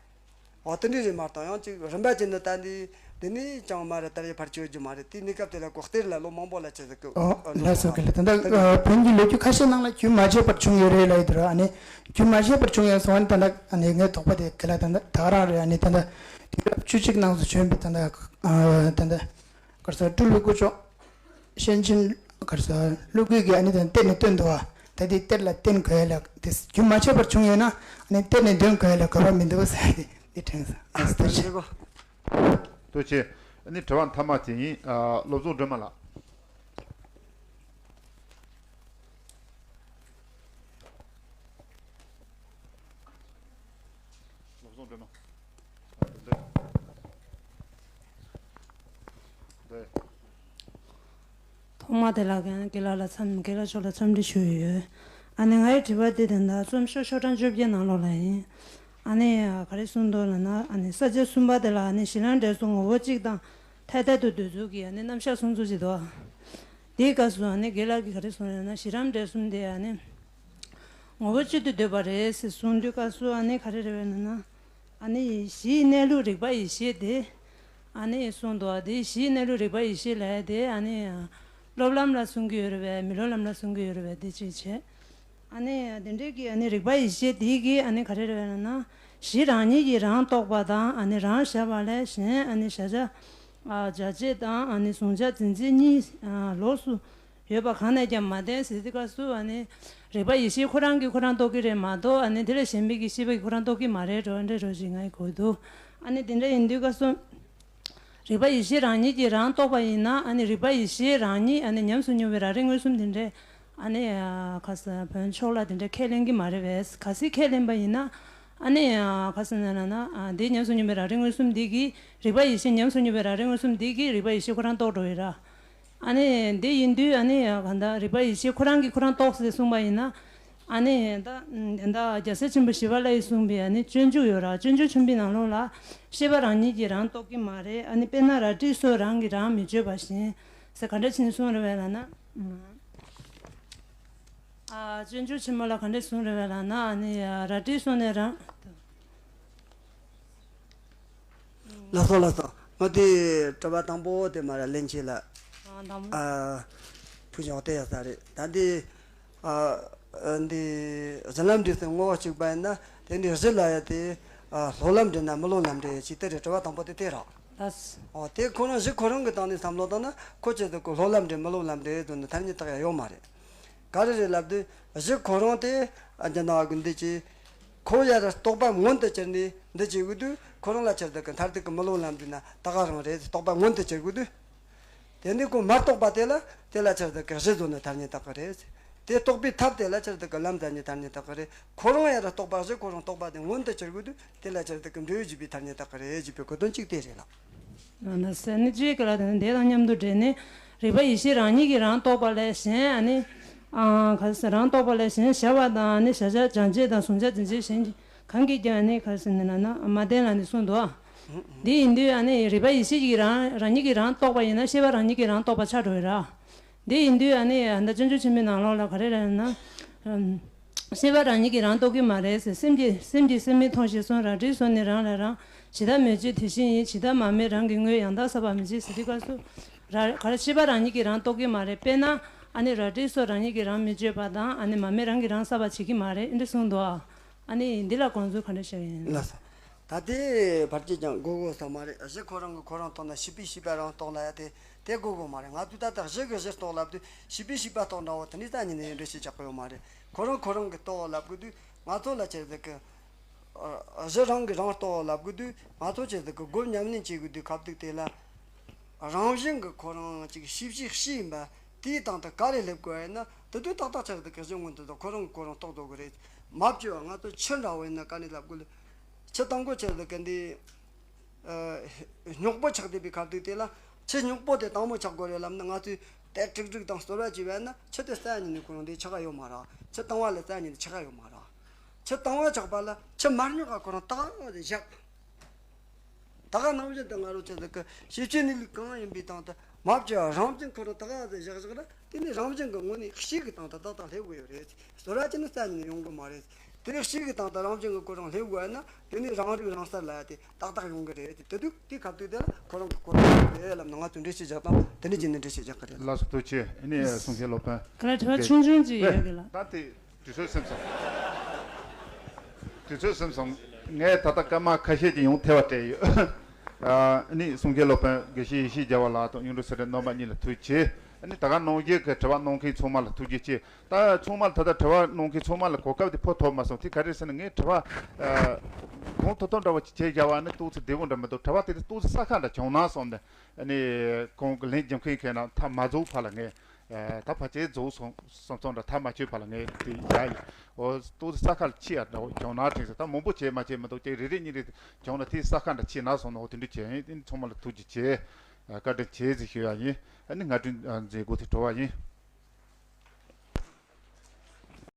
འོ་དེ་འདྲ་རེད་མ་གཏོགས། ཡང་ཅིག་རིམ་པ་བྱས་ནས་ད་འདི་དེ་ནས་ཅང་མར་དར་ཡག་ཕར་ཆེ་བ་རྒྱུ་མ་རེད། དེ་གནས་སྐབས་དེ་ལ་གོ་གཏེར་ལ་ལོ་མང་པོ་ལ་ཆེ་ཟིག་གི། ཨོ་ཨ་ལགས་སོ། གི་ལ་ད་ལྟ་བོན་གྱི་ལོ་རྒྱུས་ཁ་ཤས་ནང་ལ་རྒྱུན་མ་ཆད་པར་བྱུང་ཡོད་རེད་ལབ་ཡོད་དུས་ར། ཨ་ནི་རྒྱུན་མ་ཆད་པར་བྱུང་ཡོད་སོང་བ་ནི་ད་ལྟ་ཨ་ནི་ངའི་དོགས་པ་དེ་གི་ལ་ད་ལྟ་ད་ག་རང་རེད། ཨ་ནི་ད་ལྟ་དུས་རབས་བཅུ་གཅིག་ནང་དུ་བྱོན་པའི་ད་ལྟ་ཨ་ད་ལྟ་ག་རེ་ཟེར། སྤྲུལ་པའི་སྐུ་ཕྱོགས་གཤེན་ཆེན་ག་རེ་ཟེར། ཀླུ་སྒྲུབ་ཀྱིས་ཨ་ནི་ད་གཏེར་ནས་བཏོན་འདུག་བ། ད་དེ་གཏེར་ལ་བརྟེན་དགོས་ལ། དེ་རྒྱུན་མ་ཆད་པར་བྱུང་ཡོད་ན་ཨ་ནི་གཏེར་ནས་འདོན་དགོས་ལ་དགོས་པ་མི་འདུག་ཟེར་ཏེ་དྲན་སོང་། ཨ་ཐུགས་རྗེ་ཆེ། ཐུགས་རྗེ་ཆེ། ཨ་ནི་དྲི་བ་མཐའ་མ་དེ་ཡིན། ཨ་བློ་བཟང་སྒྲོལ་མ་ལགས། བློ་བཟང་སྒྲོལ་མ། ཐོག་མ་དེ་ལ་རྒན་དགེ་ལགས་ལ་འཚམས། དགེ་ལགས་མཆོག་ལ་འཚམས་འདྲི་ཞུ་ཡི་ཡོད། ཨ་ནི་ངའི་དྲི་བ་དེ་ད་ལྟ་རྩོམ་ཤོག་ཤོག་གྲངས་བཅོ་བརྒྱད་ནང་ལོགས་ལ་ཡིན། ཨ་ནི་ག་རེ་གསུངས་འདུག་ལབ་ན། ཨ་ནི་ས་བཅད་གསུམ་པ་དེ་ལ་ཨ་ནི་གཞི་ལམ་འབྲས་གསུམ་ངོ་བོ་གཅིག་དང་ཐ་དད་དུ་འདོད་ཚུལ་གྱི་ཨ་ནི་རྣམ་གཞག་གསུང་ཚུལ་ཅིག་འདུག། དེའི་སྐབས་སུ་ཨ་ནི་དགེ་ལགས་ཀྱིས་ག་རེ་གསུངས་རེད་ན། གཞི་ལམ་འབྲས་གསུམ་དེ་ཨ་ནི་ངོ་བོ་གཅིག་ཏུ་འདོད་པ་རེད་ཟེར་གསུངས་དུས་སྐབས་སུ་ཨ་ནི་ག་རེ་རེད་པས་ན། ཨ་ནི་གཞིའི་གནས་ལུགས་རིག་པ་ཡེ་ཤེས་དེ་ཨ་ནི་གསུངས་འདུག། དེ་གཞིའི་གནས་ལུགས་རིག་པ་ཡེ་ཤེས་ལབ་ཡ་དེ་ཨ་ནི་སློབ་ལམ་ལ་གསུང་གི་ཡོད་རེད་པས། མི་སློབ་ལམ་ལ་གསུང་གི་ཡོད་རེད་པས། དེ་གཅིག་བྱས། ཨ་ནི་དེ་འདྲའི་གི་ཨ་ནི་རིག་པ་ཡེ་ཤེས་དེ་གི་ཨ་ནི་ག་རེ་རེད་པས་ན། གཞི་རང་ཉིད་ཀྱིས་རང་རྟོགས་པ་དང་། ཨ་ནི་རང་བཞག་པ་ལས་གཞན་ཨ་ནི་བཞག་བྱ། ཨ་བྱ་བྱེད་དང་ཨ་ནི་གཟུང་བྱ་འཛིན་བྱེད་གཉིས་ཨ་ལོགས་སུ་ ཡོད་པ་གང་ནས་ཀྱང་མ་བསྟན་ཟེར་དུས་སྐབས་སུ་ཨ་ནི་རིག་པ་ཡེ་ཤེས་ཁོ་རང་གིས་ཁོ་རང་རྟོགས་ཀྱི་རེད་མ་གཏོགས་ཨ་ནི་དེ་ལས་གཞན་པའི་གི་ཤེས་པ་གིས་ཁོ་རང་རྟོགས་ཀྱི་མ་རེད་འགྲོ་འདྲ་འགྲོ་ཞིག་ངས་གོ་འདུག་ཨ་ནི་དེ་འདྲ་ཡིན་དུས་སྐབས་སུ། རིག་པ་ཡེ་ཤེས་རང་ཉིད་ཀྱིས་རང་རྟོགས་པ་ཡིན་ན་ཨ་ནི་རིག་པ་ཡེ་ཤེས་རང་ཉིད་ཨ་ནི་ཉམས་སུ་མྱོང་བའི་རང་རིག་མངོན་སུམ་དེ་འདྲས་ཨ་ནི་ཁ་ས་བོན་ཕྱོགས་ལ་དེ་འདྲས་ཁས་ལེན་གྱི་མ་རེད་པས། གལ་སྲིད་ཁས་ལེན་པ་ཡིན་ན་ཨ་ནི་ཁ་ས་ན་ན་ན་འདི་ཉམས་སུ་མྱོང་བའི་རང་རིག་མངོན་སུམ་འདི་གིས་རིག་པ་ཡེ་ཤེས་ཉམས་སུ་མྱོང་བའི་རང་རིག་མངོན་སུམ་འདི་གིས་རིག་པ་ཡེ་ཤེས་ཁོ་རང་རྟོགས་འགྲོ་ཡི་ར། ཨ་ནི་འདི་ཡིན་དུས་ཨ་ནི་གང་ལྟར་རིག་པ་ཡེ་ཤེས་ཁོ་རང་གིས་ཁོ་རང་རྟོགས་ཟེར་གསུངས་པ་ཡིན་ན། ཨ་ནི་ད་ད་རྒྱལ་སྲས་ཆེན་པོ་ཞི་བ་ལྷས་གསུངས་པའི་ཨ་ནི་སྤྱོད་འཇུག་ཡོད་ར། སྤྱོད་འཇུག་ཆེན་པོའི་ནང་ལོགས་ལ་ཤེས་པ་རང་ཉིད་ཀྱིས་རང་རྟོགས་ཀྱི་མ་རེད། ཨ་ནི་དཔེར་ན་རལ་གྲིའི་སོ་རང་གིས་རང་མི་བརྗོད་པ་བཞིན་ཟེར་ག་འདྲ་བྱས་ནས་གསུངས་རེད་བས་ལབ་ན། ཨ་སྤྱོད་འཇུག་ཆེན་མོ་ལ་ག་འདྲ་གསུངས་རེད་བས་ལབ་ན་ཨ་ནི་རལ་གྲིའི་སོ་ནས་རང་། ལགས་སོ་ལགས་སོ། ང་དེ་དྲི་བ་དང་པོ་དེ་མར་ལེན་བྱེད་ལ། ཨ་དང་པོ། ཨ་ཕུལ་བྱུང་དེ་ཡག་ས་རེད། ད་འདི་ཨ་འདི་གཞི་ལམ་འབྲས་སུ་ངོ་བོ་གཅིག་པ་ཡིན་ན་དེ་འདི་གཞི་ལ་ཡ་དེ་ཨ་སློབ་ལམ་འབྲས་ན་རྨི་ལམ་འབྲས་ཅིག་དེ་རེད། དྲི་བ་དང་པོ་དེ་དེ་རེད། ལགས། ཨོ་དེ་ཁོ་རང་གཞི་ཁོ་རང་གི་སྟེང་ནས་བསམ་བློ་བཏང་ན་ཁོ་ཆེད་དུ་ཁོ་སློབ་ལམ་འབྲས་རྨི་ལམ་འབྲས་དུ་ནི་ཐ་སྙད་བཏགས་ཡ་ཡོད་མ་རེད། ག་རེ་རེད་ལབ་དུས་གཞི་ཁོ་རང་དེ་ཨ་རྒྱ་ནག་གི་འདི་ཅི། ཁོ་ཡར་རྟོག་པ་མངོན་དུ་གྱུར་ནས་འདི་བྱེད་དགོས་དུས་ཁོ་རང་ལ་ཆེར་དུ་གི་མཐར་ཐུག་གི་རྨི་ལམ་འབྲས་ན་ད་ག་རང་རེད། རྟོག་པ་མངོན་དུ་གྱུར་དགོས་དུས། དེ་ནས་ཁོ་མ་རྟོགས་པ་དེ་ལ་དེ་ལ་ཆེར་དུ་གི་གཞི་བཟོ་ནས་ཐ་སྙད་བཏགས་གི་རེད། དེ་རྟོགས་པའི་ཐབས་དེ་ལ་ཆེར་དུ་གི་ལམ་ཟེར་ནས་ཐ་སྙད་བཏགས་གི་རེད། ཁོ་རང་ཡར་རྟོག་པ་གཞི་ཁོ་རང་རྟོགས་པ་དེ་མངོན་དུ་གྱུར་དགོས་དུས་དེ་ལ་ཆེར་དུ་གི་འབྲས་བུ་བརྗོད་པའི་ཐ་སྙད་བཏགས་གི་རེད་ཅེས་པའི་གོ་དོན་གཅིག་དེ་རེད་ལགས། ན་ཟེར་ནི་ཅིག་གི་ལ་དེ་ནི་དེ་དང་མཉམ་དུ་འབྲེལ་ནས་རིག་པ་ཡེ་ཤེས་རང་ཉིད་ཀྱིས་རང་རྟོགས་པ་ལས་གཞན་ཨ་ནི། ཨ་ག་ཟེར་རང་རྟོགས་པ་ལས་གཞན་གཞལ་བ་དང་ཨ་ནི་གཞལ་བྱ་སྦྱང་བྱེད་དང་གཟུང་བྱ་འཛིན་བྱེད་གཞན་གང་གིས་ཀྱང་ཨ་ནི་ག་ཟེར་ནི་ན་ན་མ་བསྟན་ལ་ནི་གསུངས་འདུག་ཨ། འདི་ཡིན་དུས་ཨ་ནི་རིག་པ་ཡེ་ཤེས་ཀྱིས་རང་རང་ཉིད་ཀྱིས་རང་རྟོགས་པ་ཡིན་ན་ཤེས་པ་རང་ཉིད་ཀྱིས་རང་རྟོགས་པ་ཆགས་འགྲོ་ཡི་ར། འདི་ཡིན་དུས་ཨ་ནི་ཨ་ད་སྤྱོད་འཇུག་ཆེན་མོའི་ནང་ལོགས་ལ་ག་རེ་རེད་ན། ཤེས་པ་རང་ཉིད་ཀྱིས་རང་རྟོགས་ཀྱི་མ་རེད་ཟེར། སེམས་ཀྱིས་སེམས་ཀྱིས་སེམས་མི་མཐོང་ཞེས་གསུངས། རལ་གྲིའི་སོ་ནི་རང་ལས་རང་། ཇི་ལྟར་མེ་ལྕེ་དེ་བཞིན་ཡིན། ཇི་ལྟར་མར་མེ་རང་གི་ངོས་ཡང་དག་བསལ་བར་མི་བྱེད་ཟེར་དུས་སྐབས་སུ། ར་ག་རེ་ཤེས་པ་རང་ཉིད་ཀྱིས་རང་རྟོགས་ཀྱི་མ་རེད། དཔེར་ན་ཨ་ནི་རལ་གྲིའི་སོ་རང་ཉིད་ཀྱིས་རང་མི་བརྗོད་པ་དང་ཨ་ནི་མར་མེ་རང་གིས་རང་བསལ་བར་བྱེད་ཀྱི་མ་རེད་འདི་གསུངས་འདུག་ཨ། ཨ་ནི་འདི་ལ་དགོངས་ཚུལ་ག་འདྲ་བཤད་ཡིན། ལགས་སོ། ད་ལྟའི་བར་གྱི་ཀྱང་དགོས་དགོས་ས་མ་རེད། གཞི་ཁོ་རང་གིས་ཁོ་རང་རྟོགས་ན་ཤེས་པས་ཤེས་པ་རང་རྟོགས་ལ་ཡ་དེ་དེ་དགོས་དགོས་མ་རེད། ང་ཚོས་ད་ལྟ་གཞི་གི་གཞི་རྟོགས་ལབ་དུས་ཤེས་པས་ཤེས་པ་རྟོགས་འདྲ་བོ་དེ་འདྲའི་རྩ་ཉིད་ནས་འགྲེལ་བཤད་རྒྱག་གི་ཡོད་མ་རེད། ཁོ་རང་ཁོ་རང་གིས་རྟོགས་ལབ་དགོས་དུས་ང་ཚོ་ལ་ཆེ་ཟིག་གི་གཞི་རང་གིས་རང་རྟོགས་ལབ་དགོས་དུས་ང་ཚོ་ཆེ་ཟིག་གི་སྒོམ་ཉམས་ལེན་བྱེད་དགོས་དུས་ཁ་ཐུག་དེ་ལ་རང་བཞིན་གྱིས་ཁོ་རང་ཅིག་ཤེས་བྱའི་གཤིས་ཡིན་པ་དེའི་སྟེང་དུ་ག་རེ་སླེབས་དགོས་ཡིན་ན་དེ་དུས་ཏག་ཏག་ཆེ་ཟིག་གི་གཞི་མངོན་དུ་དང་ཁོ་རང་གིས་ཁོ་རང་རྟོགས་རྡོ་གི་རེད། མ་བཅོས་པ་ང་ཚོ་ཆུ་འདྲ་བོ་ཡིན་ན་ག་ནས་ལབ་དགོས་ལ། ཆུ་དང་པོ་ཆེ་ཟིག་གི་འདི། ཨ་སྨྱུག་པོ་ཆགས་བསྡད་པའི་ཁ་ཐུག་དེ་ལ་ཆུ་སྨྱུག་པོ་དེ་དྭངས་མོ་ཆགས་དགོས་རེད་ལབ་ན་ང་ཚོས་དེ་དཀྲུག་དཀྲུག་དང་གསོལ་བ་བྱས་པ་ན་ཆུ་དེ་རྩ་ཉིད་ནས་ཁོ་རང་དེ་ཆགས་ཡོད་མ་རེད། ཆུ་དྭངས་པ་ལ་རྩ་ཉིད་ནས་ཆགས་ཡོད་མ་རེད། ཆུ་དྭངས་པ་ཆགས་པ་ལ་ཆུ་མ་སྨྱུག་ག་ཁོ་རང་ཏག་ཏག་བཞག་ད་ག་ནང་བཞིན་དུ་ང་རང་ཆུ་ཟིག་གི་ཤེས་བྱའི་གནས་ལུགས་གང་ཡིན་པའི་སྟེང་དུ་མ་བཅོས་རང་བཞིན་ཁོ་རང་ཏག་ཏག་བཞག་བཞག་ན། དེ་ནི་རང་བཞིན་གྱི་ངོས་ནས་གཤིས་ཀྱི་སྟེང་དུ་ཏག་ཏག་སླེབས་དགོས་ཡོད་རེད། གསོལ་བ་བྱས་ན་རྩ་ནས་ཡོང་གི་མ་རེད། དེ་ནི་གཤིས་ཀྱི་སྟེང་དུ་རང་བཞིན་གྱི་ཁོ་རང་སླེབས་དགོས་ན་དེ་ནི་རང་རིག་རང་གསལ་ལ་དེ་ཏག་ཏག་ཡོང་གི་རེད། དེ་དུས་དེ་སྐབས་དུས་དེ་ལ་ཁོ་རང་གི་ཁོ་རང་རེད་ལབ་ན་ང་ཚོས་འགྲེལ་བཤད་རྒྱག་སྟངས་དེ་འདྲ་བྱས་ནས་འགྲེལ་བཤད་རྒྱག་གི་རེད། ལགས་སོ། ཐུགས་རྗེ་ཆེ། ཨ་ནི་གསུང་མཁན་སློབ་དཔོན། ག་ལ་དྲི་བ་ཆུང་ཆུང་ཅིག་ཡོད་གི་ལགས། ད་དེ་དུས་ཚོད་ཟིན་སོང་། དུས་ཚོད་ཟིན་སོང་། ངས་ད་ལྟ་སྐར་མ་ཁ་ཤས་ཀྱི་ཡོང་ཐེ་བ་སྤྲད་ཡོད། ཨ་ནི་གསུང་མཁན་སློབ་དཔོན་དགེ་བཤེས་ཡེ་ཤེས་རྒྱལ་བ་ལགས་དང་གཡུང་དྲུང་སེ་བྲན་སྣོན་པ་གཉིས་ལ་ཐུགས་རྗེ་ཆེ། ཨ་ནི་ད་ག་ནང་བཞིན་གྱི་དྲི་བ་གནང་མཁན་ཚང་མ་ལ་ཐུགས་རྗེ་ཆེ། ད་ཚང་མ་ལ་ད་ལྟ་དྲི་བ་གནང་མཁན་ཚང་མ་ལ་གོ་སྐབས་དེ་ཕོག་ཐུབ་མ་སོང་། དེ་ག་རེ་ཟེར་ན་ངས་དྲི་བ་ཨ་གོང་མཐོ་མཐོ་འདྲ་བོ་ཅིག་བྱས་བཞག་པ་ནི་ཏོག་ཙམ་བདེ་པོ་འདྲ་མི་འདུག་དྲི་བ་དེ་ཏོག་ཙམ་ས་ཁ་འདྲ་བྱུང་ན་བསམ་ནས། ཨ་ནི་གོང་གི་ལན་རྒྱག་མཁན་ཁྱེད་རང་ཐག་མ་རྫོགས་བར་ལ་ངས་ཨ་ད་ཕལ་ཆེར་རྫོགས་སོང་བསམ་ཙང་འདྲ་ཐག་མ་ཆོད་བར་ལ་ངས་དེ་བཞག་ཡིན། འོ་ཏོག་ཙམ་ས་ཁ་ལ་ཆེ་ཡ་འདྲ་བོ་བྱུང་ན་དྲན་སོང་། ད་མང་པོ་བྱས་མ་བྱས་མི་འདུག་ཅིག་རེ་རེ་གཉིས་རེ་བྱུང་ན་དེ་ས་ཁ་འདྲ་ཆེ་ན་སོང་ན་འོ་དེ་འདྲ་བྱས་ཡིན། དེ་ནི་ཚང་མ་ལ་ཐུགས་རྗེ་ཆེ། ཨ་བཀའ་དྲིན་ཆེ་ཟེར་ཞུ་ཡ་ཡིན། ཨ་ནི་ང་དྲིན་ཨ་མཛད་སྒོ་དེ་གྲོལ་བ་ཡིན།